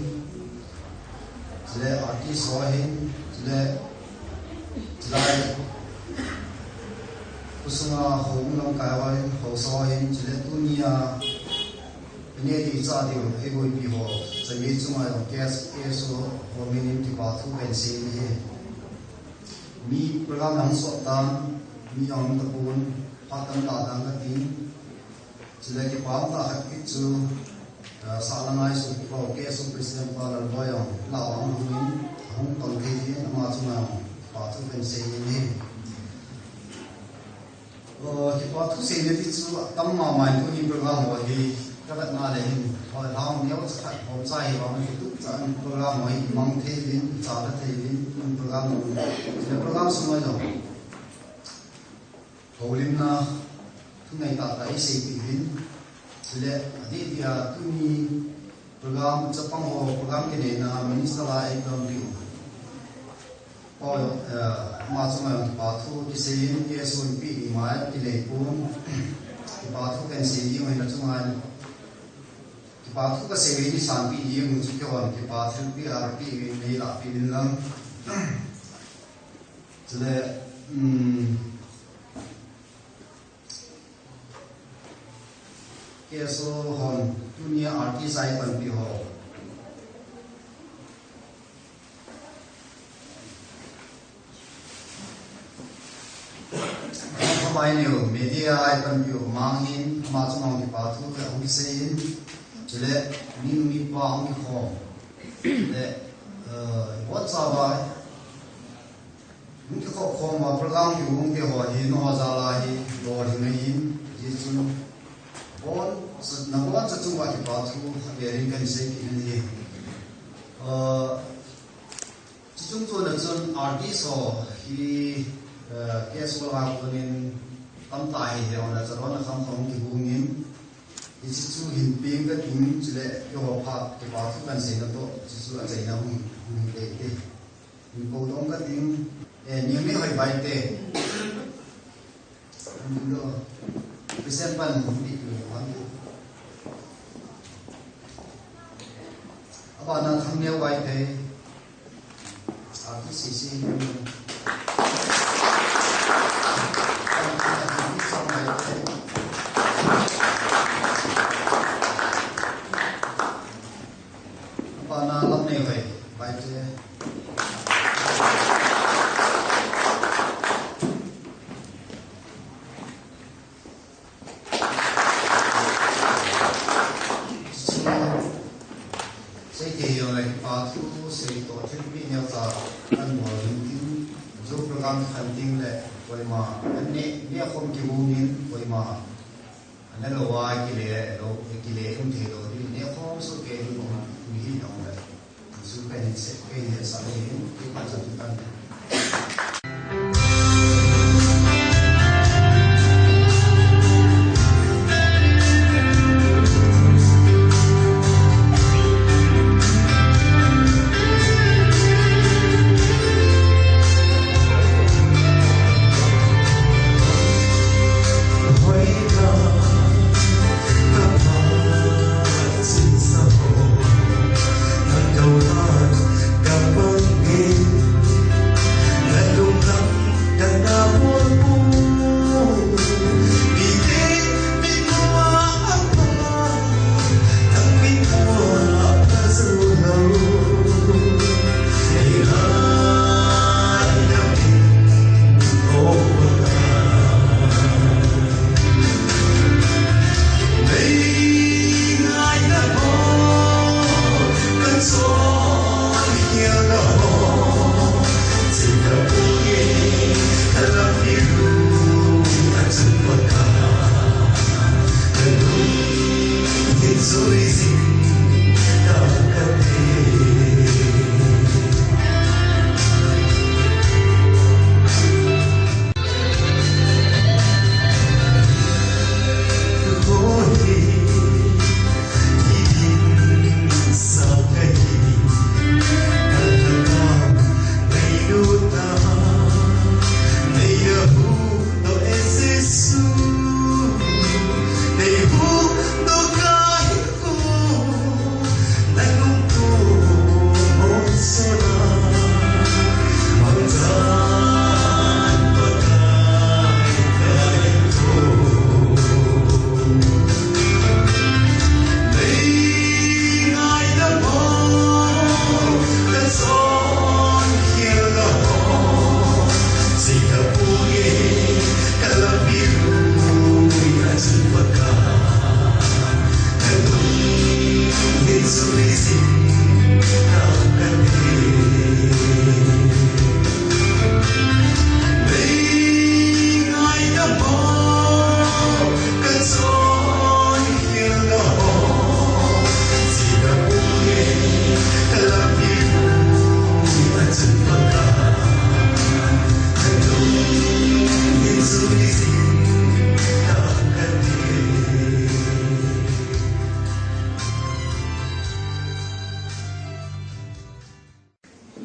chule artist ho hin, chule lai khosunga houbung lamkai ho hin, haosa ho hin, chule tunia inei ding cha diu eiboipi ho, chami chunga jong K S O ho min in kipa thu kahin sei in ahi. Mi program ahung sot tan, mi ahung tapon, phat kahin lah dan katin. Chule kipa tah khat kit chu, ah, sahlang a i sopipa K S O President pa Lalboi jong, lah a ahung in, ahung tong thei in, ama chunga jong kipa thu kahin sei in ahi. Oh, kipa thu seina ti chu atam mama in tuni program ho hi, Ka vet na le hin, hoi hang neo cha khat hom cha hi vang, tu cha an program hoi mang thei vin, cha la thei vin, program, program sung hoi lo. Holimna, thunei tah tah i seipeh uvin. Chule, adeh dia tuni program chapang ho program kineina minister la eipanpiu. Paul, eh, ama chunga kipa thu kiseiyin, K S O inpi ni mai kilei pon. Kipa thu kahin sei ding ahin achunga. Kipa thu kasei hi sanpeh ding chu kihon kipa thilpeh arpeh uvin neilahpeh uvin lang. Chule, um, K S O hon, tunia artist a eipanpi ho. Khamai neo, media a eipanpi ho, mangin, ama chunga kipa thu kahung seiyin. Chule, mi nu mipa hung kikhom. Chule, uh, WhatsApp a, hung kikhop khom a program kihung te ho hi, nangho jal a hi, lolhing ahin, hijeh chun, bon, naboncha chunga kipa thu, avelin kahin seipeh in ahi. Ah, chuche chungchon a chun artist ho hi, ah, K S O a konin tamtah hi, hijeh a chun, chalouna kham kham kihungin, hiche chu hin peng kating, chule, keiho phat, kipa thu kahin seina toh, hiche chu achaina hung, hung te te. Min ko dong kating, eh, Niangneihoi Baite. Min lo, Christian pan min ti tu wan tu. Abana Thangneo Baite. Artist C C. Abana Lamneihoi Baite. Seithei jongle kipa thu seitoh thilpeh neocha kahin bol ding tin, chu program khan ding le koima, an ne, ne khom kihungin koima. Ana lou a, kile lou, kile um thei lou, ti ne khom soh kei ding um, mi hi nong le. Su kahin se, kahin se sa le, ti pa sa tu tan.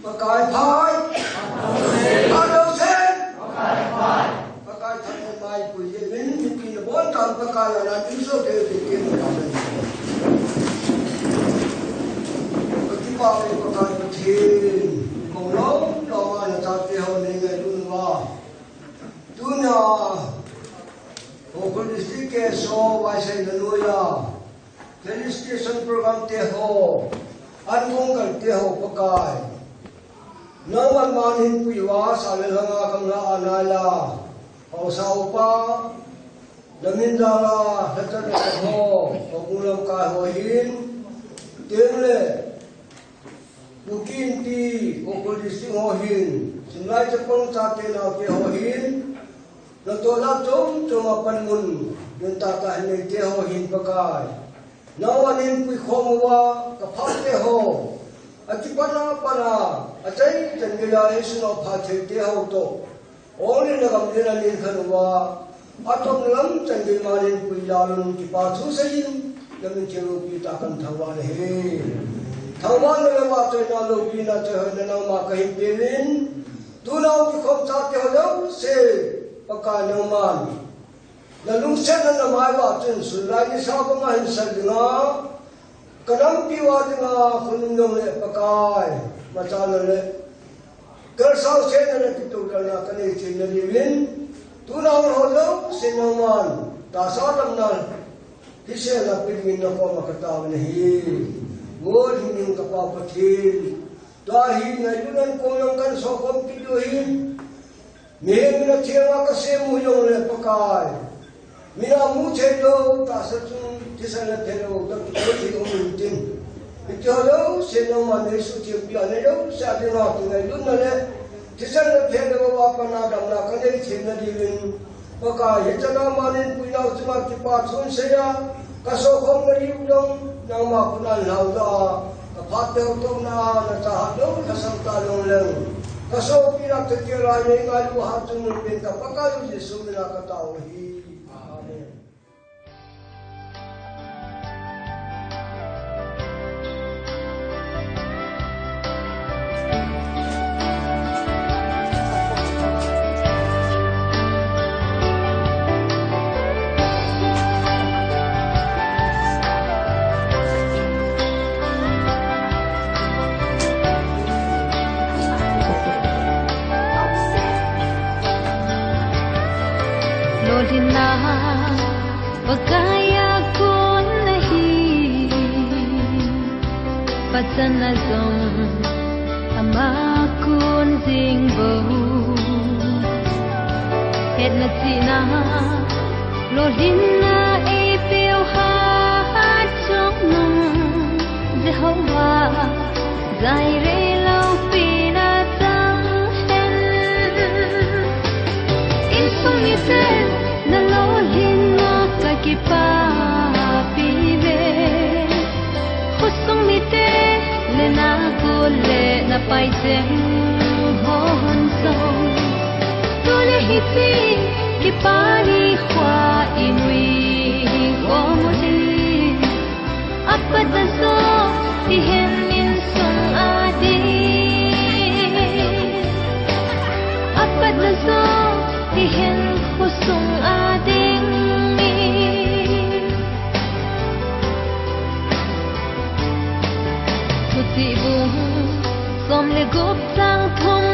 Pakai phai. Pakai thangvah in puijin, mipi nabon tan Pakai a na inso ke ke ke na. Pakai pa Pakai Pathen, mong long long a nachate ho nei ngailutna. Tuna, Ukhrul District K S O, Vaiseina noiya, Felicitation Program te ho, an kong kal te ho Pakai. Nangman man hin puiva, sa le lhanga kam la anaiya, haosa upa, namin dala, hachana ho, Pakai ho hin, teng le, Kuki Inpi, Ukhrul District ho hin, Sunglai Chapang chate naote ho hin, natohna chom chom a panmun, nuntakna hin neite ho hin Pakai. Nangman hin puikhom uva, kaphat te ho. Akipana pana, achai chan geiya Jesu nao phat thei te ho toh. Ong le nagam le namin khan uva, atop lam chan gei man in puija lun kipa thu seiyin, namin thil loupi tah kan thangvah nahi. Thangvahna le vahchoina loupina choi hoina nangma kahin peuvin, tuna hung kikhom chate ho jouse, Pakai nangman. Nalungsetna namai uva chun sunlai nisa banga hin sal dinga, kanampi uva dinga, khonung jong le Pakai, machana le, kalsao sena le kitoh kalna kanei theina diuvin, tuna hung ho jouse nangman, tahsa damna, hisena pe dingin nakoma kataovin ahi. Ngol hing hing kapa Pathen, tua hi ngailutna kong jong kan sokhom kit u ahi. Mihem in athenga kasem u jongle Pakai, mina mu thei lou, tahsa chung thisan le phelou, tah kithei um intin. Hiti ho jouse nangman Jesu thempi a nei jouse a dinga kingailutna le thisan le phelou a pat a damna kanei theina diuvin, Pakai, hichana man in puinau chunga kipa thu seiya, kasokhom nadiu jong, nangma khut a lhau da, kaphat teu tona, nachahat lou, lhasam ta jongleng, kasopina thei kei lai nei ngailu hat chun nunpen ka Pakai Jesu mina katao ahi. Amen. Lolhinna Pakai a kon ahi, pachatna jong ama kon jing bou. Hetna chihna, lolhinna eipeu hat chungnung Jehovah, Jireh loupina chang hen. Insung mite nalolhinna kakipapi ve. Khosung mite le nagol le napai jeng hon jong, tule hiche kipa nikho a imui khom u hi. Apatna joh hihen insung a ding, apatna joh hihen khosung a ding. Thuchih bung som le gup chang thum